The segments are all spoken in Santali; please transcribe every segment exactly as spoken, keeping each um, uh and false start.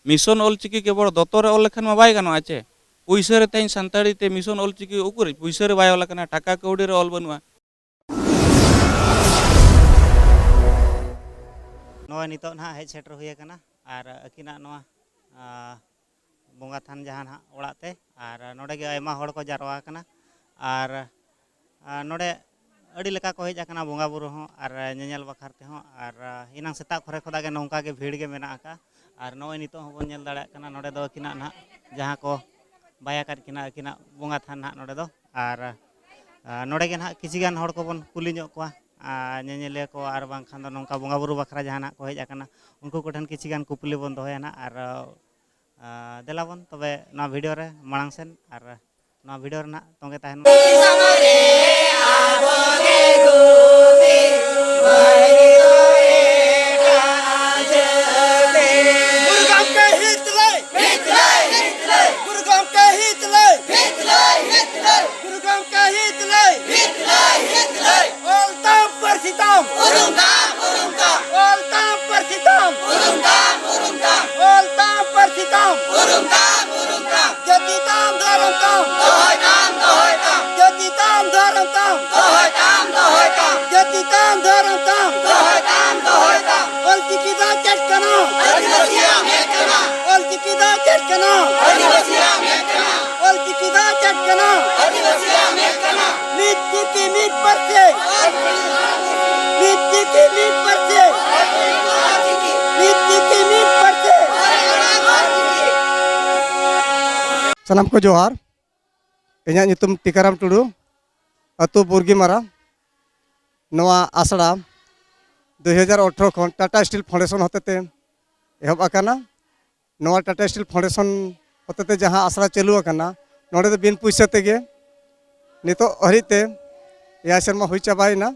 ᱢᱤᱥᱚᱱ ᱚᱞᱪᱤᱠᱤ ᱠᱮᱵᱚᱞ ᱫᱚᱛᱚ ᱨᱮ ᱚᱞ ᱞᱮᱠᱷᱟᱱ ᱢᱟ ᱵᱟᱭ ᱜᱟᱱᱚᱜᱼᱟ ᱪᱮ? ᱯᱩᱭᱥᱟᱹ ᱨᱮ ᱛᱮᱦᱮᱧ ᱥᱟᱱᱛᱟᱲᱤ ᱛᱮ ᱢᱤᱥᱚᱱ ᱚᱞᱪᱤᱠᱤ ᱩᱠᱩᱨ ᱯᱩᱭᱥᱟᱹ ᱨᱮ ᱵᱟᱭ ᱚᱞ ᱟᱠᱟᱱᱟ, ᱴᱟᱠᱟ ᱠᱟᱹᱣᱰᱤ ᱨᱮ ᱚᱞ ᱵᱟᱹᱱᱩᱜᱼᱟ᱾ ᱱᱚᱜᱼᱚᱭ ᱱᱤᱛᱚᱜ ᱱᱟᱦᱟᱜ ᱦᱮᱡ ᱥᱮᱴᱮᱨ ᱦᱩᱭ ᱟᱠᱟᱱᱟ ᱟᱨ ᱟᱹᱠᱤᱱᱟᱜ ᱱᱚᱣᱟ, ᱟ, ᱵᱚᱸᱜᱟ ᱛᱷᱟᱱ ᱡᱟᱦᱟᱸ ᱱᱟᱦᱟᱜ ᱚᱲᱟᱜ ᱛᱮ, ᱟᱨ ᱱᱚᱰᱮ ᱜᱮ ᱟᱭᱢᱟ ᱦᱚᱲ ᱠᱚ ᱡᱟᱨᱣᱟ ᱟᱠᱟᱱᱟ᱾ ᱟᱨ, ᱟ, ᱱᱚᱰᱮ ᱟᱹᱰᱤ ᱞᱮᱠᱟ ᱠᱚ ᱦᱮᱡ ᱟᱠᱟᱱᱟ ᱵᱚᱸᱜᱟ ᱵᱩᱨᱩ ᱦᱚᱸ ᱟᱨ ᱧᱮᱧᱮᱞ ᱵᱟᱠᱷᱨᱟ ᱛᱮᱦᱚᱸ᱾ ᱟᱨ, ᱟ, ᱮᱱᱟᱝ ᱥᱮᱛᱟᱜ ᱠᱷᱚᱨᱮ ᱠᱷᱚᱱᱟᱜ ᱜᱮ ᱱᱚᱝᱠᱟ ᱜᱮ ᱵᱷᱤᱲ ᱜᱮ ᱢᱮᱱᱟᱜ ᱟᱠᱟᱫᱼᱟ᱾ ᱟᱨ ᱱᱚᱜᱼᱚᱭ ᱱᱤᱛᱚᱜ ᱦᱚᱸᱵᱚᱱ ᱧᱮᱞ ᱫᱟᱲᱮᱭᱟᱜ ᱠᱟᱱᱟ, ᱱᱚᱰᱮ ᱫᱚ ᱟᱹᱠᱤᱱᱟᱜ ᱱᱟᱦᱟᱜ ᱡᱟᱦᱟᱸ ᱠᱚ ᱵᱟᱭ ᱟᱠᱟᱫ ᱠᱤᱱᱟ, ᱟᱹᱠᱤᱱᱟᱜ ᱵᱚᱸᱜᱟ ᱛᱷᱟᱱ ᱱᱟᱦᱟᱜ ᱱᱚᱰᱮ ᱫᱚ᱾ ᱟᱨ, ᱟ, ᱱᱚᱰᱮ ᱜᱮ ᱱᱟᱦᱟᱜ ᱠᱤᱪᱷᱤ ᱜᱟᱱ ᱦᱚᱲ ᱠᱚᱵᱚᱱ ᱠᱩᱞᱤ ᱧᱚᱜ ᱠᱚᱣᱟ, ᱟᱨ ᱧᱮᱧᱮᱞᱤᱭᱟᱹ ᱠᱚ ᱟᱨ ᱵᱟᱝᱠᱷᱟᱱ ᱫᱚ ᱱᱚᱝᱠᱟ ᱵᱚᱸᱜᱟ ᱵᱩᱨᱩ ᱵᱟᱠᱷᱨᱟ ᱡᱟᱦᱟᱸ ᱱᱟᱦᱟᱜ ᱠᱚ ᱦᱮᱡ ᱟᱠᱟᱱᱟ, ᱩᱱᱠᱩ ᱠᱚᱴᱷᱮᱱ ᱠᱤᱪᱷᱤ ᱜᱟᱱ ᱠᱩᱯᱞᱤ ᱵᱚᱱ ᱫᱚᱦᱚᱭᱟ ᱱᱟᱦᱟᱜ᱾ ᱟᱨ, ᱟ, ᱫᱮᱞᱟ ᱵᱚᱱ ᱛᱚᱵᱮ ᱱᱚᱣᱟ ᱵᱷᱤᱰᱤᱭᱳ ᱨᱮ ᱢᱟᱲᱟᱝ ᱥᱮᱱ, ᱟᱨ ᱱᱚᱣᱟ ᱵᱷᱤᱰᱤᱭᱳ ᱨᱮᱱᱟᱜ ᱛᱚᱸᱜᱮ ᱛᱟᱦᱮᱱ ᱢᱟ᱾ ᱜᱩᱨᱩ ᱜᱚᱢᱠᱮ ᱦᱤᱛ ᱞᱟᱹᱭ᱾ ᱦᱤᱛ ᱞᱟᱹᱭ, ᱦᱤᱛ ᱞᱟᱹᱭ᱾ ᱜᱩᱨᱩ ᱜᱚᱢᱠᱮ ᱦᱤᱛ ᱞᱟᱹᱭ᱾ ᱦᱤᱛ ᱞᱟᱹᱭ, ᱦᱤᱛ ᱞᱟᱹᱭ᱾ ᱜᱩᱨᱩ ᱜᱚᱢᱠᱮ ᱦᱤᱛ ᱞᱟᱹᱭ᱾ ᱦᱤᱛ ᱞᱟᱹᱭ, ᱦᱤᱛ ᱞᱟᱹᱭ᱾ ᱚᱞ ᱛᱟᱢ, ᱯᱟᱹᱨᱥᱤ ᱛᱟᱢ᱾ ᱩᱨᱩᱢ ᱛᱟᱢ, ᱩᱨᱩᱢ ᱛᱟᱢ᱾ ᱚᱞ ᱛᱟᱢ, ᱯᱟᱹᱨᱥᱤ ᱛᱟᱢ᱾ ᱩᱨᱩᱢ ᱛᱟᱢ, ᱩᱨᱩᱢ ᱛᱟᱢ᱾ ᱚᱞ ᱛᱟᱢ, ᱯᱟᱹᱨᱥᱤ ᱛᱟᱢ᱾ ᱩᱨᱩᱢ ᱛᱟᱢ, ᱩᱨᱩᱢ ᱛᱟᱢ᱾ ᱡᱟᱹᱛᱤ ᱛᱟᱢ, ᱫᱷᱚᱨᱚᱢ ᱛᱟᱢ᱾ ᱫᱚᱦᱚᱭ ᱛᱟᱢ, ᱫᱚᱦᱚᱭ ᱛᱟᱢ᱾ ᱡᱟᱹᱛᱤ ᱛᱟᱢ, ᱫᱷᱚᱨᱚᱢ ᱛᱟᱢ᱾ ᱫᱚᱦᱚᱭ ᱛᱟᱢ, ᱫᱚᱦᱚᱭ ᱛᱟᱢ᱾ ᱡᱟᱹᱛᱤ ᱛᱟᱢ, ᱫᱷᱚᱨᱚᱢ ᱛᱟᱢ᱾ ᱫᱚᱦᱚᱭ ᱛᱟᱢ, ᱫᱚᱦᱚᱭ ᱛᱟᱢ᱾ ᱚᱞᱪᱤᱠᱤ ᱫᱚ ᱪᱮᱫ ᱠᱟᱱᱟ? ᱟᱹᱫᱤᱵᱟᱹᱥᱤᱭᱟᱜ ᱢᱮᱫ ᱠᱟᱱᱟ᱾ ᱚᱞᱪᱤᱠᱤ ᱫᱚ ᱪᱮᱫ ᱠᱟᱱᱟ? ᱟᱹᱫᱤᱵᱟᱹᱥᱤᱭᱟᱜ ᱢᱮᱫ ᱠᱟᱱᱟ᱾ ᱚᱞᱪᱤᱠᱤ ᱫᱚ ᱪᱮᱫ ᱠᱟᱱᱟ? ᱟᱹᱫᱤᱵᱟᱹᱥᱤᱭᱟᱜ ᱢᱮᱫ ᱠᱟᱱᱟ᱾ ᱢᱤᱫ ᱪᱤᱠᱤ ᱢᱤᱫ ᱯᱟᱹᱨᱥᱤ᱾ ᱢᱤᱫ ᱪᱤᱠᱤ ᱢᱤᱫ ᱯᱟᱹᱨᱥᱤ᱾ ᱢᱤᱫ ᱪᱤᱠᱤ ᱢᱤᱫ ᱯᱟᱹᱨᱥᱤ᱾ ᱥᱟᱱᱟᱢ ᱠᱚ ᱡᱚᱦᱟᱨ᱾ ᱤᱧᱟᱹᱜ ᱧᱩᱛᱩᱢ ᱴᱤᱠᱟᱨᱟᱢ ᱴᱩᱰᱩ, ᱟᱹᱛᱩ ᱵᱩᱨᱜᱤᱢᱟᱨᱟ᱾ ᱱᱚᱣᱟ ᱟᱥᱲᱟ ᱫᱩᱭ ᱦᱟᱡᱟᱨ ᱟᱴᱷᱨᱚ ᱠᱷᱚᱱ ᱴᱟᱴᱟ ᱥᱴᱤᱞ ᱯᱷᱟᱣᱩᱱᱰᱮᱥᱚᱱ ᱦᱚᱛᱮᱛᱮ ᱮᱦᱚᱵ ᱟᱠᱟᱱᱟ᱾ ᱱᱚᱣᱟ ᱴᱟᱴᱟ ᱥᱴᱤᱞ ᱯᱷᱟᱣᱩᱱᱰᱮᱥᱚᱱ ᱦᱚᱛᱮᱛᱮ ᱡᱟᱦᱟᱸ ᱟᱥᱲᱟ ᱪᱟᱹᱞᱩ ᱟᱠᱟᱱᱟ, ᱱᱚᱰᱮ ᱫᱚ ᱵᱤᱱ ᱯᱩᱭᱥᱟᱹ ᱛᱮᱜᱮ ᱱᱤᱛᱚᱜ ᱦᱟᱹᱨᱤᱡ ᱛᱮ ᱮᱭᱟᱭ ᱥᱮᱨᱢᱟ ᱦᱩᱭ ᱪᱟᱵᱟᱭᱮᱱᱟ᱾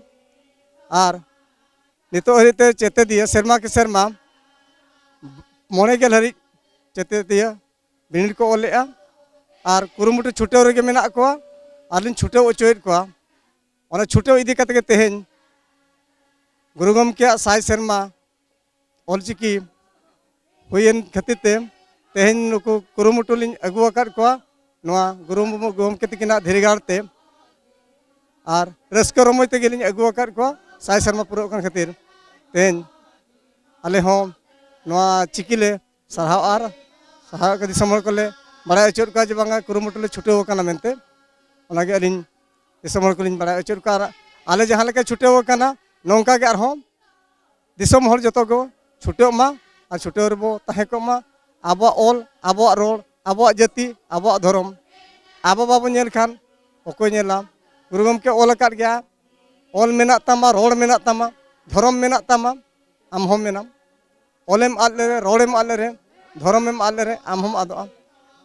ᱟᱨ ᱱᱤᱛᱚᱜ ᱦᱟᱹᱨᱤᱡ ᱛᱮ ᱪᱮᱛᱮᱫᱤᱭᱟᱹ ᱥᱮᱨᱢᱟ ᱠᱮ ᱥᱮᱨᱢᱟ ᱢᱚᱬᱮ ᱜᱮᱞ ᱦᱟᱹᱨᱤᱡ ᱪᱮᱛᱮᱫᱤᱭᱟᱹ ᱵᱤᱱᱤᱰ ᱠᱚ ᱚᱞᱮᱜᱼᱟ᱾ ᱟᱨ ᱠᱩᱨᱩᱢᱩᱴᱩ ᱪᱷᱩᱴᱟᱹᱣ ᱨᱮᱜᱮ ᱢᱮᱱᱟᱜ ᱠᱚᱣᱟ, ᱟᱨᱞᱤᱧ ᱪᱷᱩᱴᱟᱹᱣ ᱦᱚᱪᱚᱭᱮᱫ ᱠᱚᱣᱟ᱾ ᱚᱱᱟ ᱪᱷᱩᱴᱟᱹᱣ ᱤᱫᱤ ᱠᱟᱛᱮ ᱜᱮ ᱛᱮᱦᱮᱧ ᱜᱩᱨᱩ ᱜᱚᱢᱠᱮᱭᱟᱜ ᱥᱟᱭ ᱥᱮᱨᱢᱟ ᱚᱞᱪᱤᱠᱤ ᱦᱩᱭᱮᱱ ᱠᱷᱟᱹᱛᱤᱨ ᱛᱮ ᱛᱮᱦᱮᱧ ᱱᱩᱠᱩ ᱠᱩᱨᱩᱢᱩᱴᱩ ᱞᱤᱧ ᱟᱹᱜᱩ ᱟᱠᱟᱫ ᱠᱚᱣᱟ ᱱᱚᱣᱟ ᱜᱩᱨᱩ ᱢᱩᱨᱢᱩ ᱜᱚᱢᱠᱮ ᱛᱤᱠᱤᱱᱟᱜ ᱫᱷᱤᱨᱤᱜᱟᱲ ᱛᱮ᱾ ᱟᱨ ᱨᱟᱹᱥᱠᱟᱹ ᱨᱚᱢᱚᱡᱽ ᱛᱮᱜᱮ ᱞᱤᱧ ᱟᱹᱜᱩ ᱟᱠᱟᱫ ᱠᱚᱣᱟ᱾ ᱥᱟᱭ ᱥᱮᱨᱢᱟ ᱯᱩᱨᱟᱹᱜ ᱠᱟᱱ ᱠᱷᱟᱹᱛᱤᱨ ᱛᱮᱦᱮᱧ ᱟᱞᱮ ᱦᱚᱸ ᱱᱚᱣᱟ ᱪᱤᱠᱤ ᱞᱮ ᱥᱟᱨᱦᱟᱣ ᱟᱨ ᱥᱟᱨᱦᱟᱣ ᱫᱤᱥᱚᱢ ᱦᱚᱲ ᱠᱚᱞᱮ ᱵᱟᱲᱟᱭ ᱦᱚᱪᱚᱭᱮᱫ ᱠᱚᱣᱟ ᱡᱮ ᱵᱟᱝᱟ ᱠᱩᱨᱩᱢᱩᱴᱩ ᱞᱮ ᱪᱷᱩᱴᱟᱹᱣ ᱟᱠᱟᱱᱟ ᱢᱮᱱᱛᱮ᱾ ᱚᱱᱟᱜᱮ ᱟᱹᱞᱤᱧ ᱫᱤᱥᱚᱢ ᱦᱚᱲ ᱠᱚᱞᱤᱧ ᱵᱟᱲᱟᱭ ᱦᱚᱪᱚᱭᱮᱫ ᱠᱚᱣᱟ᱾ ᱟᱨ ᱟᱞᱮ ᱡᱟᱦᱟᱸ ᱞᱮᱠᱟ ᱪᱷᱩᱴᱟᱹᱣ ᱟᱠᱟᱱᱟ ᱱᱚᱝᱠᱟ ᱜᱮ ᱟᱨᱦᱚᱸ ᱫᱤᱥᱚᱢ ᱦᱚᱲ ᱡᱚᱛᱚ ᱠᱚ ᱪᱷᱩᱴᱟᱹᱜ ᱢᱟ ᱟᱨ ᱪᱷᱩᱴᱟᱹᱣ ᱨᱮᱵᱚ ᱛᱟᱦᱮᱸ ᱠᱚᱜ ᱢᱟ᱾ ᱟᱵᱚᱣᱟᱜ ᱚᱞ, ᱟᱵᱚᱣᱟᱜ ᱨᱚᱲ, ᱟᱵᱚᱣᱟᱜ ᱡᱟᱹᱛᱤ, ᱟᱵᱚᱣᱟᱜ ᱫᱷᱚᱨᱚᱢ ᱟᱵᱚ ᱵᱟᱵᱚ ᱧᱮᱞ ᱠᱷᱟᱱ ᱚᱠᱚᱭ ᱧᱮᱞᱟ? ᱜᱩᱨᱩ ᱜᱚᱢᱠᱮ ᱚᱞ ᱟᱠᱟᱫ ᱜᱮᱭᱟ, ᱚᱞ ᱢᱮᱱᱟᱜ ᱛᱟᱢᱟ, ᱨᱚᱲ ᱢᱮᱱᱟᱜ ᱛᱟᱢᱟ, ᱫᱷᱚᱨᱚᱢ ᱢᱮᱱᱟᱜ ᱛᱟᱢᱟ, ᱟᱢ ᱦᱚᱸ ᱢᱮᱱᱟᱢ᱾ ᱚᱞᱮᱢ ᱟᱫ ᱞᱮᱨᱮ, ᱨᱚᱲᱮᱢ ᱟᱫ ᱞᱮᱨᱮ, ᱫᱷᱚᱨᱚᱢᱮᱢ ᱟᱫ ᱞᱮᱨᱮ, ᱟᱢ ᱦᱚᱸᱢ ᱟᱫᱚᱜᱼᱟ᱾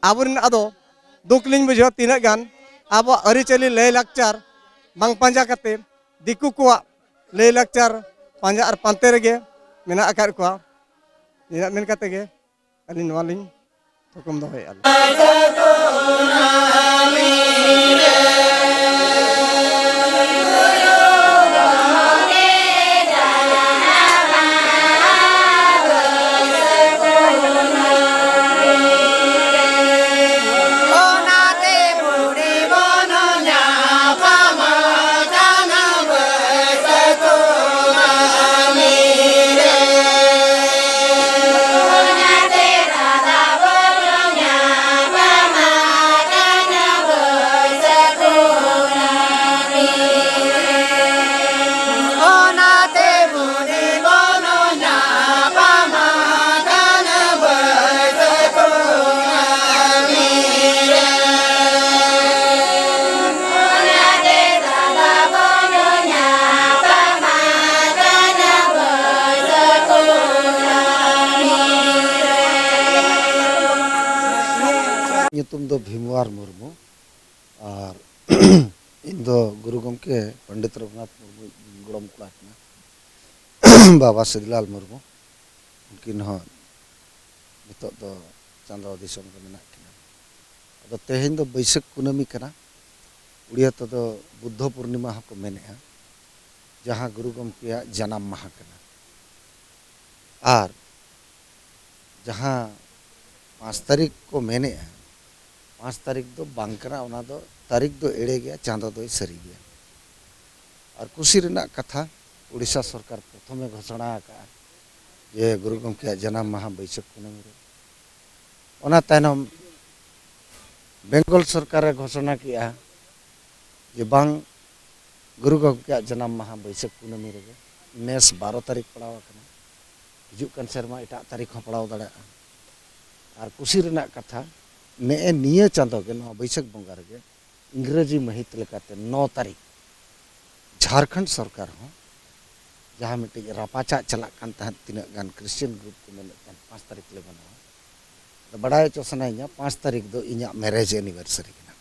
ᱟᱵᱚᱨᱮᱱ ᱟᱫᱚ ᱫᱩᱠ ᱞᱤᱧ ᱵᱩᱡᱷᱟᱹᱣᱟ ᱛᱤᱱᱟᱹᱜ ᱜᱟᱱ ᱟᱵᱚᱣᱟᱜ ᱟᱹᱨᱤᱪᱟᱹᱞᱤ ᱞᱟᱹᱭᱼᱞᱟᱠᱪᱟᱨ ᱵᱟᱝ ᱯᱟᱸᱡᱟ ᱠᱟᱛᱮ ᱫᱤᱠᱩ ᱠᱚᱣᱟᱜ ᱞᱟᱹᱭᱼᱞᱟᱠᱪᱟᱨ ᱯᱟᱸᱡᱟ ᱟᱨ ᱯᱟᱱᱛᱮ ᱨᱮᱜᱮ ᱢᱮᱱᱟᱜ ᱟᱠᱟᱫ ᱠᱚᱣᱟ᱾ ᱱᱤᱱᱟᱹᱜ ᱢᱮᱱ ᱠᱟᱛᱮ ᱜᱮ ᱟᱹᱞᱤᱧ ᱱᱚᱣᱟ ᱞᱤᱧ ᱛᱷᱩᱠᱩᱢ ᱫᱚᱦᱚᱭᱮᱫᱼᱟ᱾ ᱧᱩᱛᱩᱢ ᱫᱚ ᱵᱷᱤᱢᱣᱟᱨ ᱢᱩᱨᱢᱩ᱾ ᱟᱨ ᱤᱧ ᱫᱚ ᱜᱩᱨᱩ ᱜᱚᱢᱠᱮ ᱯᱚᱱᱰᱤᱛ ᱨᱚᱜᱷᱩᱱᱟᱛᱷ ᱢᱩᱨᱢᱩ ᱜᱚᱲᱚᱢ ᱠᱚᱲᱟ ᱠᱟᱱᱟ᱾ ᱵᱟᱵᱟ ᱥᱤᱫᱽᱞᱟᱞ ᱢᱩᱨᱢᱩ, ᱩᱱᱠᱤᱱ ᱦᱚᱸ ᱱᱤᱛᱚᱜ ᱫᱚ ᱪᱟᱸᱫᱣᱟ ᱫᱤᱥᱚᱢ ᱨᱮ ᱢᱮᱱᱟᱜ ᱠᱤᱱᱟ᱾ ᱟᱫᱚ ᱛᱮᱦᱮᱧ ᱫᱚ ᱵᱟᱹᱭᱥᱟᱹᱠᱷ ᱠᱩᱱᱟᱹᱢᱤ ᱠᱟᱱᱟ, ᱩᱲᱤᱭᱟ ᱛᱮᱫᱚ ᱵᱩᱫᱽᱫᱷᱚ ᱯᱩᱨᱱᱤᱢᱟ ᱦᱚᱸᱠᱚ ᱢᱮᱱᱮᱜᱼᱟ, ᱡᱟᱦᱟᱸ ᱜᱩᱨᱩ ᱜᱚᱢᱠᱮᱭᱟᱜ ᱡᱟᱱᱟᱢ ᱢᱟᱦᱟ ᱠᱟᱱᱟ᱾ ᱟᱨ ᱡᱟᱦᱟᱸ ᱯᱟᱸᱪ ᱛᱟᱹᱨᱤᱠᱷ ᱠᱚ ᱢᱮᱱᱮᱜᱼᱟ, ᱯᱟᱸᱪ ᱛᱟᱹᱨᱤᱠᱷ ᱫᱚ ᱵᱟᱝ ᱠᱟᱱᱟ᱾ ᱚᱱᱟ ᱫᱚ ᱛᱟᱹᱨᱤᱠᱷ ᱫᱚ ᱮᱲᱮ ᱜᱮᱭᱟ, ᱪᱟᱸᱫᱚ ᱫᱚᱭ ᱥᱟᱹᱨᱤ ᱜᱮᱭᱟ᱾ ᱟᱨ ᱠᱩᱥᱤ ᱨᱮᱱᱟᱜ ᱠᱟᱛᱷᱟ, ᱩᱲᱤᱥᱥᱟ ᱥᱚᱨᱠᱟᱨ ᱯᱨᱚᱛᱷᱚᱢᱮ ᱜᱷᱳᱥᱚᱱᱟ ᱟᱠᱟᱫᱼᱟ ᱡᱮ ᱜᱩᱨᱩ ᱜᱚᱢᱠᱮᱭᱟᱜ ᱡᱟᱱᱟᱢ ᱢᱟᱦᱟ ᱵᱟᱹᱭᱥᱟᱹᱠᱷ ᱠᱩᱱᱟᱹᱢᱤ ᱨᱮ᱾ ᱚᱱᱟ ᱛᱟᱭᱱᱚᱢ ᱵᱮᱝᱜᱚᱞ ᱥᱚᱨᱠᱟᱨᱮ ᱜᱷᱳᱥᱚᱱᱟ ᱠᱮᱜᱼᱟ ᱡᱮ ᱵᱟᱝ, ᱜᱩᱨᱩ ᱜᱚᱢᱠᱮᱭᱟᱜ ᱡᱟᱱᱟᱢ ᱢᱟᱦᱟ ᱵᱟᱹᱭᱥᱟᱹᱠᱷ ᱠᱩᱱᱟᱹᱢᱤ ᱨᱮᱜᱮ᱾ ᱱᱮᱥ ᱵᱟᱨᱚ ᱛᱟᱹᱨᱤᱠᱷ ᱯᱟᱲᱟᱣ ᱟᱠᱟᱱᱟ, ᱦᱤᱡᱩᱜ ᱠᱟᱱ ᱥᱮᱨᱢᱟ ᱮᱴᱟᱜ ᱛᱟᱹᱨᱤᱠᱷ ᱦᱚᱸ ᱯᱟᱲᱟᱣ ᱫᱟᱲᱮᱭᱟᱜᱼᱟ᱾ ᱟᱨ ᱠᱩᱥᱤ ᱨᱮᱱᱟᱜ ᱠᱟᱛᱷᱟ, ᱱᱮᱜᱼᱮ ᱱᱤᱭᱟᱹ ᱪᱟᱸᱫᱚ ᱜᱮ, ᱱᱚᱣᱟ ᱵᱟᱹᱭᱥᱟᱹᱠᱷ ᱵᱚᱸᱜᱟ ᱨᱮᱜᱮ, ᱤᱝᱨᱮᱡᱤ ᱢᱟᱹᱦᱤᱛ ᱞᱮᱠᱟᱛᱮ ᱱᱚ ᱛᱟᱹᱨᱤᱠᱷ, ᱡᱷᱟᱲᱠᱷᱚᱸᱰ ᱥᱚᱨᱠᱟᱨ ᱦᱚᱸ ᱡᱟᱦᱟᱸ ᱢᱤᱫᱴᱤᱡ ᱨᱟᱯᱟᱪᱟᱜ ᱪᱟᱞᱟᱜ ᱠᱟᱱ ᱛᱟᱦᱮᱸᱫ, ᱛᱤᱱᱟᱹᱜ ᱜᱟᱱ ᱠᱨᱤᱥᱪᱤᱭᱟᱱ ᱜᱨᱩᱯ ᱠᱚ ᱢᱮᱱᱮᱫ ᱛᱟᱦᱮᱸᱫ ᱯᱟᱸᱪ ᱛᱟᱹᱨᱤᱠᱷ ᱞᱮ ᱢᱟᱱᱟᱣᱟ᱾ ᱟᱫᱚ ᱵᱟᱲᱟᱭ ᱦᱚᱪᱚ ᱥᱟᱱᱟᱭᱤᱧᱟ, ᱯᱟᱸᱪ ᱛᱟᱹᱨᱤᱠᱷ ᱫᱚ ᱤᱧᱟᱹᱜ ᱢᱮᱨᱮᱡᱽ ᱮᱱᱤᱵᱷᱟᱨᱥᱟᱨᱤ ᱠᱟᱱᱟ,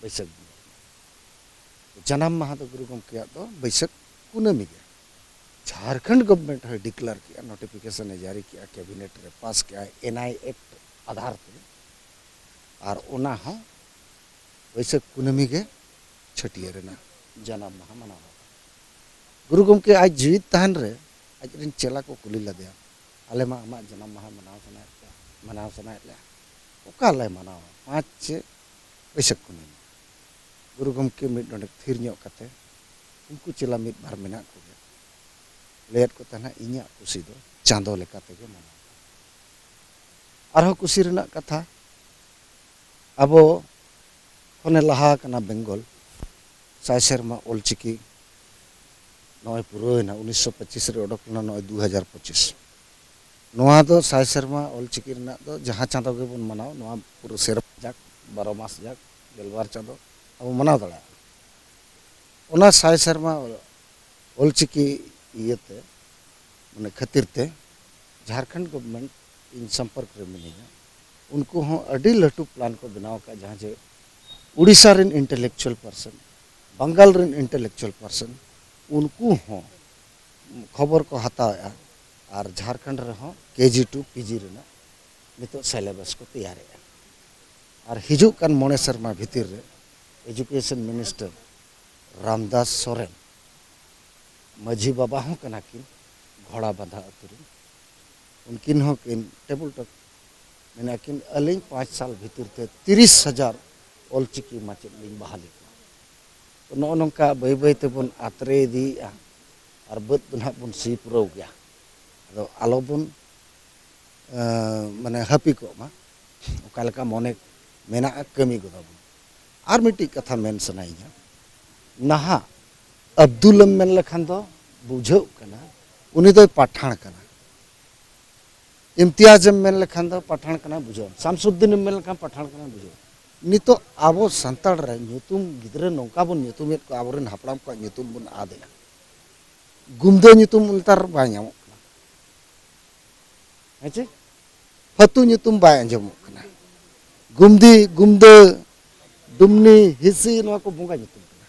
ᱵᱟᱹᱭᱥᱟᱹᱠᱷ ᱵᱚᱸᱜᱟ ᱨᱮᱱᱟᱜ᱾ ᱡᱟᱱᱟᱢ ᱢᱟᱦᱟ ᱫᱚ ᱜᱩᱨᱩ ᱜᱚᱢᱠᱮᱭᱟᱜ ᱫᱚ ᱵᱟᱹᱭᱥᱟᱹᱠᱷ ᱠᱩᱱᱟᱹᱢᱤ ᱜᱮ᱾ ᱡᱷᱟᱲᱠᱷᱚᱸᱰ ᱜᱚᱵᱷᱢᱮᱱᱴ ᱦᱚᱸᱭ ᱰᱤᱠᱞᱮᱭᱟᱨ ᱠᱮᱜᱼᱟ, ᱱᱳᱴᱤᱯᱷᱤᱠᱮᱥᱚᱱ ᱮ ᱡᱟᱹᱨᱤ ᱠᱮᱜᱼᱟ, ᱠᱮᱵᱤᱱᱮᱴ ᱨᱮ ᱯᱟᱥ ᱠᱮᱜᱼᱟᱭ ᱮᱱ ᱟᱭ ᱮᱠᱴ ᱟᱫᱷᱟᱨ ᱛᱮ᱾ ᱟᱨ ᱚᱱᱟ ᱦᱚᱸ ᱵᱟᱹᱭᱥᱟᱹᱠᱷ ᱠᱩᱱᱟᱹᱢᱤ ᱜᱮ ᱪᱷᱟᱹᱴᱭᱟᱹᱨ ᱨᱮᱱᱟᱜ ᱡᱟᱱᱟᱢ ᱢᱟᱦᱟ ᱢᱟᱱᱟᱣ ᱟᱠᱟᱱᱟ᱾ ᱜᱩᱨᱩ ᱜᱚᱢᱠᱮ ᱟᱡ ᱡᱤᱣᱤᱫ ᱛᱟᱦᱮᱱ ᱨᱮ ᱟᱡ ᱨᱮᱱ ᱪᱮᱞᱟ ᱠᱚ ᱠᱩᱞᱤ ᱞᱮᱫᱮᱭᱟ, "ᱟᱞᱮ ᱢᱟ ᱟᱢᱟᱜ ᱡᱟᱱᱟᱢ ᱢᱟᱦᱟ ᱢᱟᱱᱟᱣ ᱥᱟᱱᱟᱭᱮᱫ ᱯᱮᱭᱟ, ᱢᱟᱱᱟᱣ ᱥᱟᱱᱟᱭᱮᱫ ᱞᱮᱭᱟ, ᱚᱠᱟ ᱞᱮ ᱢᱟᱱᱟᱣᱟ, ᱯᱟᱸᱪ ᱪᱮ ᱵᱟᱹᱭᱥᱟᱹᱠᱷ ᱠᱩᱱᱟᱹᱢᱤ?" ᱜᱩᱨᱩ ᱜᱚᱢᱠᱮ ᱢᱤᱫ ᱰᱚᱸᱰᱮᱠ ᱛᱷᱤᱨ ᱧᱚᱜ ᱠᱟᱛᱮ, ᱩᱱᱠᱩ ᱪᱮᱞᱟ ᱢᱤᱫ ᱵᱟᱨ ᱢᱮᱱᱟᱜ ᱠᱚᱜᱮᱭᱟ, ᱞᱟᱹᱭᱟᱫ ᱠᱚ ᱛᱟᱦᱮᱱᱟ, "ᱤᱧᱟᱹᱜ ᱠᱩᱥᱤ ᱫᱚ ᱪᱟᱸᱫᱚ ᱞᱮᱠᱟ ᱛᱮᱜᱮ ᱢᱟᱱᱟᱣ ᱯᱮ᱾" ᱟᱨᱦᱚᱸ ᱠᱩᱥᱤ ᱨᱮᱱᱟᱜ ᱠᱟᱛᱷᱟ, ᱟᱵᱚ ᱠᱷᱚᱱᱮ ᱞᱟᱦᱟ ᱟᱠᱟᱱᱟ ᱵᱮᱝᱜᱚᱞ, ᱥᱟᱭ ᱥᱮᱨᱢᱟ ᱚᱞᱪᱤᱠᱤ ᱱᱚᱜᱼᱚᱭ ᱯᱩᱨᱟᱹᱣᱮᱱᱟ, ᱩᱱᱤᱥᱥᱚ ᱯᱚᱸᱪᱤᱥ ᱨᱮ ᱚᱰᱚᱠ ᱞᱮᱱᱟ, ᱱᱚᱜᱼᱚᱭ ᱫᱩ ᱦᱟᱡᱟᱨ ᱯᱚᱸᱪᱤᱥ᱾ ᱱᱚᱣᱟ ᱫᱚ ᱥᱟᱭ ᱥᱮᱨᱢᱟ ᱚᱞᱪᱤᱠᱤ ᱨᱮᱱᱟᱜ ᱫᱚ ᱡᱟᱦᱟᱸ ᱪᱟᱸᱫᱚ ᱜᱮᱵᱚᱱ ᱢᱟᱱᱟᱣ, ᱱᱚᱣᱟ ᱯᱩᱨᱟᱹ ᱥᱮᱨᱢᱟ ᱡᱟᱠ, ᱵᱟᱨᱚ ᱢᱟᱥ ᱡᱟᱠ, ᱜᱮᱞᱵᱟᱨ ᱪᱟᱸᱫᱚ ᱟᱵᱚ ᱢᱟᱱᱟᱣ ᱫᱟᱲᱮᱭᱟᱜᱼᱟ᱾ ᱚᱱᱟ ᱥᱟᱭ ᱥᱮᱨᱢᱟ ᱚᱞᱪᱤᱠᱤ ᱤᱭᱟᱹᱛᱮ, ᱢᱟᱱᱮ ᱠᱷᱟᱹᱛᱤᱨ ᱛᱮ ᱡᱷᱟᱲᱠᱷᱚᱸᱰ ᱜᱚᱵᱷᱢᱮᱱᱴ ᱤᱧ ᱥᱚᱢᱯᱚᱨᱠ ᱨᱮ ᱢᱤᱱᱟᱹᱧᱟ, ᱩᱱᱠᱩ ᱦᱚᱸ ᱟᱹᱰᱤ ᱞᱟᱹᱴᱩ ᱯᱞᱟᱱ ᱠᱚ ᱵᱮᱱᱟᱣ ᱟᱠᱟᱫᱼᱟ, ᱡᱟᱦᱟᱸ ᱡᱮ ᱩᱲᱤᱥᱥᱟ ᱨᱮᱱ ᱤᱱᱴᱮᱞᱮᱠᱪᱩᱣᱟᱞ ᱯᱟᱨᱥᱚᱱ, ᱵᱟᱝᱜᱟᱞ ᱨᱮᱱ ᱤᱱᱴᱮᱞᱮᱠᱪᱩᱣᱟᱞ ᱯᱟᱨᱥᱚᱱ, ᱩᱱᱠᱩ ᱦᱚᱸ ᱠᱷᱚᱵᱚᱨ ᱠᱚ ᱦᱟᱛᱟᱣᱮᱫᱼᱟ᱾ ᱟᱨ ᱡᱷᱟᱲᱠᱷᱚᱸᱰ ᱨᱮᱦᱚᱸ ᱠᱮ ᱡᱤ ᱴᱩ ᱯᱤ ᱡᱤ ᱨᱮᱱᱟᱜ ᱱᱤᱛᱚᱜ ᱥᱤᱞᱮᱵᱟᱥ ᱠᱚ ᱛᱮᱭᱟᱨᱮᱫᱼᱟ᱾ ᱟᱨ ᱦᱤᱡᱩᱜ ᱠᱟᱱ ᱢᱚᱬᱮ ᱥᱮᱨᱢᱟ ᱵᱷᱤᱛᱤᱨ ᱨᱮ ᱮᱡᱩᱠᱮᱥᱚᱱ ᱢᱤᱱᱤᱥᱴᱟᱨ ᱨᱟᱢᱫᱟᱥ ᱥᱚᱨᱮᱱ, ᱢᱟᱹᱡᱷᱤ ᱵᱟᱵᱟ ᱦᱚᱸ ᱠᱟᱱᱟ ᱠᱤᱱ ᱜᱷᱚᱲᱟ ᱵᱟᱸᱫᱷᱟ ᱟᱹᱛᱩ ᱨᱮᱱ, ᱩᱱᱠᱤᱱ ᱦᱚᱸ ᱠᱤᱱ ᱴᱮᱵᱩᱞ ᱴᱚᱠ ᱢᱮᱱᱟ ᱠᱤᱱ, "ᱟᱹᱞᱤᱧ ᱯᱟᱸᱪ ᱥᱟᱞ ᱵᱷᱤᱛᱤᱨ ᱛᱮ ᱛᱤᱨᱤᱥ ᱦᱟᱡᱟᱨ ᱚᱞᱪᱤᱠᱤ ᱢᱟᱪᱮᱫ ᱞᱤᱧ ᱵᱟᱦᱟᱞᱤ ᱠᱚᱣᱟ᱾" ᱛᱚ, ᱱᱚᱜᱼᱚ ᱱᱚᱝᱠᱟ ᱵᱟᱹᱭ ᱵᱟᱹᱭ ᱛᱮᱵᱚᱱ ᱟᱛᱨᱮ ᱤᱫᱤᱭᱮᱫᱼᱟ, ᱟᱨ ᱵᱟᱹᱫᱽ ᱫᱚ ᱱᱟᱦᱟᱜ ᱵᱚᱱ ᱥᱤ ᱯᱩᱨᱟᱹᱣ ᱜᱮᱭᱟ᱾ ᱟᱫᱚ ᱟᱞᱚᱵᱚᱱ, ᱮᱸ, ᱢᱟᱱᱮ ᱦᱟᱹᱯᱤ ᱠᱚᱜ ᱢᱟ, ᱚᱠᱟ ᱞᱮᱠᱟ ᱢᱚᱱᱮ ᱢᱮᱱᱟᱜᱼᱟ, ᱠᱟᱹᱢᱤ ᱜᱚᱫᱟ ᱵᱚᱱ᱾ ᱟᱨ ᱢᱤᱫᱴᱤᱡ ᱠᱟᱛᱷᱟ ᱢᱮᱱ ᱥᱟᱱᱟᱭᱤᱧᱟ, ᱱᱟᱦᱟᱜ ᱟᱵᱫᱩᱞᱮᱢ ᱢᱮᱱ ᱞᱮᱠᱷᱟᱱ ᱫᱚ ᱵᱩᱡᱷᱟᱹᱜ ᱠᱟᱱᱟ ᱩᱱᱤ ᱫᱚᱭ ᱯᱟᱴᱷᱟᱬ ᱠᱟᱱᱟ᱾ ᱤᱢᱛᱤᱭᱟᱡᱽ ᱮᱢ ᱢᱮᱱ ᱞᱮᱠᱷᱟᱱ ᱫᱚ ᱯᱟᱴᱷᱟᱬ ᱠᱟᱱᱟᱭ ᱵᱩᱡᱷᱟᱹᱣ᱾ ᱥᱟᱢᱥᱩᱫᱽᱫᱤᱱ ᱮᱢ ᱢᱮᱱ ᱞᱮᱠᱷᱟᱱ ᱯᱟᱴᱷᱟᱬ ᱠᱟᱱᱟᱭ ᱵᱩᱡᱷᱟᱹᱣ᱾ ᱱᱤᱛᱚᱜ ᱟᱵᱚ ᱥᱟᱱᱛᱟᱲ ᱨᱮ ᱧᱩᱛᱩᱢ ᱜᱤᱫᱽᱨᱟᱹ ᱱᱚᱝᱠᱟ ᱵᱚᱱ ᱧᱩᱛᱩᱢᱮᱫ ᱠᱚᱣᱟ, ᱟᱵᱚᱨᱮᱱ ᱦᱟᱯᱲᱟᱢ ᱠᱚᱣᱟᱜ ᱧᱩᱛᱩᱢ ᱵᱚᱱ ᱟᱫᱮᱜᱼᱟ᱾ ᱜᱩᱢᱫᱟᱹ ᱧᱩᱛᱩᱢ ᱱᱮᱛᱟᱨ ᱵᱟᱭ ᱧᱟᱢᱚᱜ ᱠᱟᱱᱟ, ᱦᱮᱸ ᱪᱮ? ᱯᱷᱟᱹᱛᱩ ᱧᱩᱛᱩᱢ ᱵᱟᱭ ᱟᱸᱡᱚᱢᱚᱜ ᱠᱟᱱᱟ᱾ ᱜᱩᱢᱫᱤ, ᱜᱩᱢᱫᱟᱹ, ᱰᱩᱢᱱᱤ, ᱦᱤᱥᱤ, ᱱᱚᱣᱟ ᱠᱚ ᱵᱚᱸᱜᱟ ᱧᱩᱛᱩᱢ ᱠᱟᱱᱟ᱾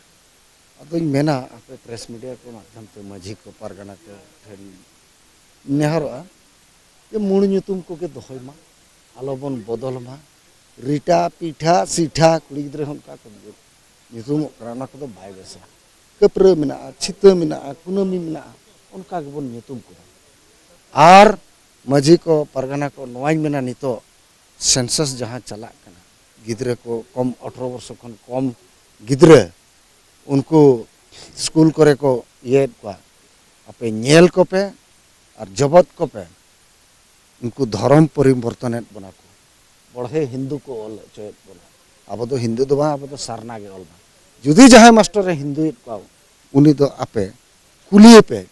ᱟᱫᱚᱧ ᱢᱮᱱᱟ, ᱟᱯᱮ ᱯᱨᱮᱥ ᱢᱤᱰᱤᱭᱟ ᱠᱚ ᱢᱟᱫᱽᱫᱷᱚᱢ ᱛᱮ ᱢᱟᱹᱡᱷᱤ ᱠᱚ, ᱯᱟᱨᱜᱟᱱᱟ ᱠᱚ ᱴᱷᱮᱱ ᱱᱮᱦᱚᱨᱚᱜᱼᱟ ᱡᱮ ᱢᱩᱲ ᱧᱩᱛᱩᱢ ᱠᱚᱜᱮ ᱫᱚᱦᱚᱭ ᱢᱟ, ᱟᱞᱚᱵᱚᱱ ᱵᱚᱫᱚᱞ ᱢᱟ᱾ ᱨᱤᱴᱟ, ᱯᱤᱴᱷᱟ, ᱥᱤᱴᱷᱟ, ᱠᱩᱲᱤ ᱜᱤᱫᱽᱨᱟᱹ ᱦᱚᱸ ᱚᱱᱠᱟ ᱠᱚ ᱧᱩᱛᱩᱢᱚᱜ ᱠᱟᱱᱟ, ᱚᱱᱟ ᱠᱚᱫᱚ ᱵᱟᱭ ᱵᱮᱥᱟ᱾ ᱠᱟᱹᱯᱨᱟᱹ ᱢᱮᱱᱟᱜᱼᱟ, ᱪᱷᱤᱛᱟᱹ ᱢᱮᱱᱟᱜᱼᱟ, ᱠᱩᱱᱟᱹᱢᱤ ᱢᱮᱱᱟᱜᱼᱟ, ᱚᱱᱠᱟ ᱜᱮᱵᱚᱱ ᱧᱩᱛᱩᱢ ᱠᱚᱣᱟ᱾ ᱟᱨ ᱢᱟᱹᱡᱷᱤ ᱠᱚ, ᱯᱟᱨᱜᱟᱱᱟ ᱠᱚ, ᱱᱚᱣᱟᱧ ᱢᱮᱱᱟ, ᱱᱤᱛᱚᱜ ᱥᱮᱱᱥᱟᱥ ᱡᱟᱦᱟᱸ ᱪᱟᱞᱟᱜ ᱠᱟᱱᱟ, ᱜᱤᱫᱽᱨᱟᱹ ᱠᱚ ᱠᱚᱢ, ᱟᱴᱷᱨᱚ ᱵᱚᱨᱥᱚ ᱠᱷᱚᱱ ᱠᱚᱢ ᱜᱤᱫᱽᱨᱟᱹ, ᱩᱱᱠᱩ ᱥᱠᱩᱞ ᱠᱚᱨᱮ ᱠᱚ ᱤᱭᱟᱹᱭᱮᱫ ᱠᱚᱣᱟ, ᱟᱯᱮ ᱧᱮᱞ ᱠᱚᱯᱮ ᱟᱨ ᱡᱚᱵᱚᱫ ᱠᱚᱯᱮ, ᱩᱱᱠᱩ ᱫᱷᱚᱨᱚᱢ ᱯᱚᱨᱤᱵᱚᱨᱛᱚᱱᱮᱫ ᱵᱚᱱᱟ ᱠᱚ, ᱵᱚᱲᱦᱮ ᱦᱤᱱᱫᱩ ᱠᱚ ᱚᱞ ᱦᱚᱪᱚᱭᱮᱫ ᱵᱚᱱᱟ᱾ ᱟᱵᱚ ᱫᱚ ᱦᱤᱱᱫᱩ ᱫᱚ ᱵᱟᱝ, ᱟᱵᱚ ᱫᱚ ᱥᱟᱨᱱᱟ ᱜᱮ ᱚᱞ ᱢᱟ᱾ ᱡᱩᱫᱤ ᱡᱟᱦᱟᱸᱭ ᱢᱟᱥᱴᱟᱨᱮ ᱦᱤᱱᱫᱩᱭᱮᱫ ᱠᱚᱣᱟ, ᱩᱱᱤ ᱫᱚ ᱟᱯᱮ ᱠᱩᱞᱤᱭᱮᱯᱮ,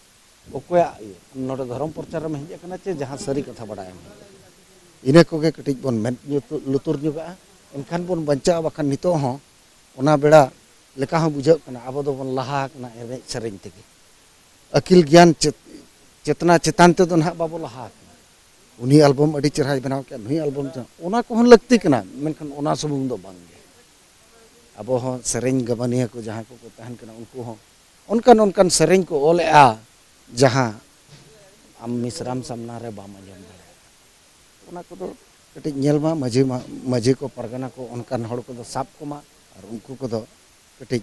ᱚᱠᱚᱭᱟᱜ ᱤᱭᱟᱹ ᱱᱚᱰᱮ ᱫᱷᱚᱨᱚᱢ ᱯᱨᱚᱪᱟᱨᱮᱢ ᱦᱮᱡ ᱟᱠᱟᱱᱟ ᱪᱮ ᱡᱟᱦᱟᱸ ᱥᱟᱹᱨᱤ ᱠᱟᱛᱷᱟ ᱵᱟᱲᱟᱭᱮᱢ ᱦᱮᱡ ᱟᱠᱟᱱᱟ? ᱤᱱᱟᱹ ᱠᱚᱜᱮ ᱠᱟᱹᱴᱤᱡ ᱵᱚᱱ ᱢᱮᱫ ᱧᱩᱛᱩ-, ᱞᱩᱛᱩᱨ ᱧᱚᱜᱟᱜᱼᱟ, ᱮᱱᱠᱷᱟᱱ ᱵᱚᱱ ᱵᱟᱧᱪᱟᱜᱼᱟ᱾ ᱵᱟᱠᱷᱟᱱ ᱱᱤᱛᱚᱜ ᱦᱚᱸ ᱚᱱᱟ ᱵᱮᱲᱟ ᱞᱮᱠᱟ ᱦᱚᱸ ᱵᱩᱡᱷᱟᱹᱜ ᱠᱟᱱᱟ, ᱟᱵᱚ ᱫᱚᱵᱚᱱ ᱞᱟᱦᱟ ᱟᱠᱟᱱᱟ ᱮᱱᱮᱡ ᱥᱮᱨᱮᱧ ᱛᱮᱜᱮ᱾ ᱟᱹᱠᱤᱞ ᱜᱮᱭᱟᱱ ᱪᱮᱛ-, ᱪᱮᱛᱱᱟ ᱪᱮᱛᱟᱱ ᱛᱮᱫᱚ ᱱᱟᱦᱟᱜ ᱵᱟᱵᱚ ᱞᱟᱦᱟ ᱟᱠᱟᱱᱟ᱾ ᱩᱱᱤ ᱟᱞᱵᱚᱢ ᱟᱹᱰᱤ ᱪᱮᱦᱨᱟᱭ ᱵᱮᱱᱟᱣ ᱠᱮᱫᱼᱟ, ᱱᱩᱭ ᱟᱞᱵᱚᱢ ᱪᱮᱦᱨᱟ, ᱚᱱᱟ ᱠᱚᱦᱚᱸ ᱞᱟᱹᱠᱛᱤ ᱠᱟᱱᱟ, ᱢᱮᱱᱠᱷᱟᱱ ᱚᱱᱟ ᱥᱩᱢᱩᱝ ᱫᱚ ᱵᱟᱝ ᱜᱮ᱾ ᱟᱵᱚ ᱦᱚᱸ ᱥᱮᱨᱮᱧ ᱜᱟᱵᱟᱱᱤᱭᱟᱹ ᱠᱚ ᱡᱟᱦᱟᱸ ᱠᱚᱠᱚ ᱛᱟᱦᱮᱱ ᱠᱟᱱᱟ, ᱩᱱᱠᱩ ᱦᱚᱸ ᱚᱱᱠᱟᱱ ᱚᱱᱠᱟᱱ ᱥᱮᱨᱮᱧ ᱠᱚ ᱚᱞᱮᱜᱼᱟ, ᱡᱟᱦᱟᱸ ᱟᱢ ᱢᱤᱥᱨᱟᱢ ᱥᱟᱢᱱᱟ ᱨᱮ ᱵᱟᱢ ᱟᱸᱡᱚᱢ ᱫᱟᱲᱮᱭᱟᱜᱼᱟ᱾ ᱚᱱᱟ ᱠᱚᱫᱚ ᱠᱟᱹᱴᱤᱡ ᱧᱮᱞ ᱢᱟ, ᱢᱟᱹᱡᱷᱤ ᱢᱟ, ᱢᱟᱹᱡᱷᱤ ᱠᱚ, ᱯᱟᱨᱜᱟᱱᱟ ᱠᱚ, ᱚᱱᱠᱟᱱ ᱦᱚᱲ ᱠᱚᱫᱚ ᱥᱟᱵ ᱠᱚᱢᱟ, ᱟᱨ ᱩᱱᱠᱩ ᱠᱚᱫᱚ ᱠᱟᱹᱴᱤᱡ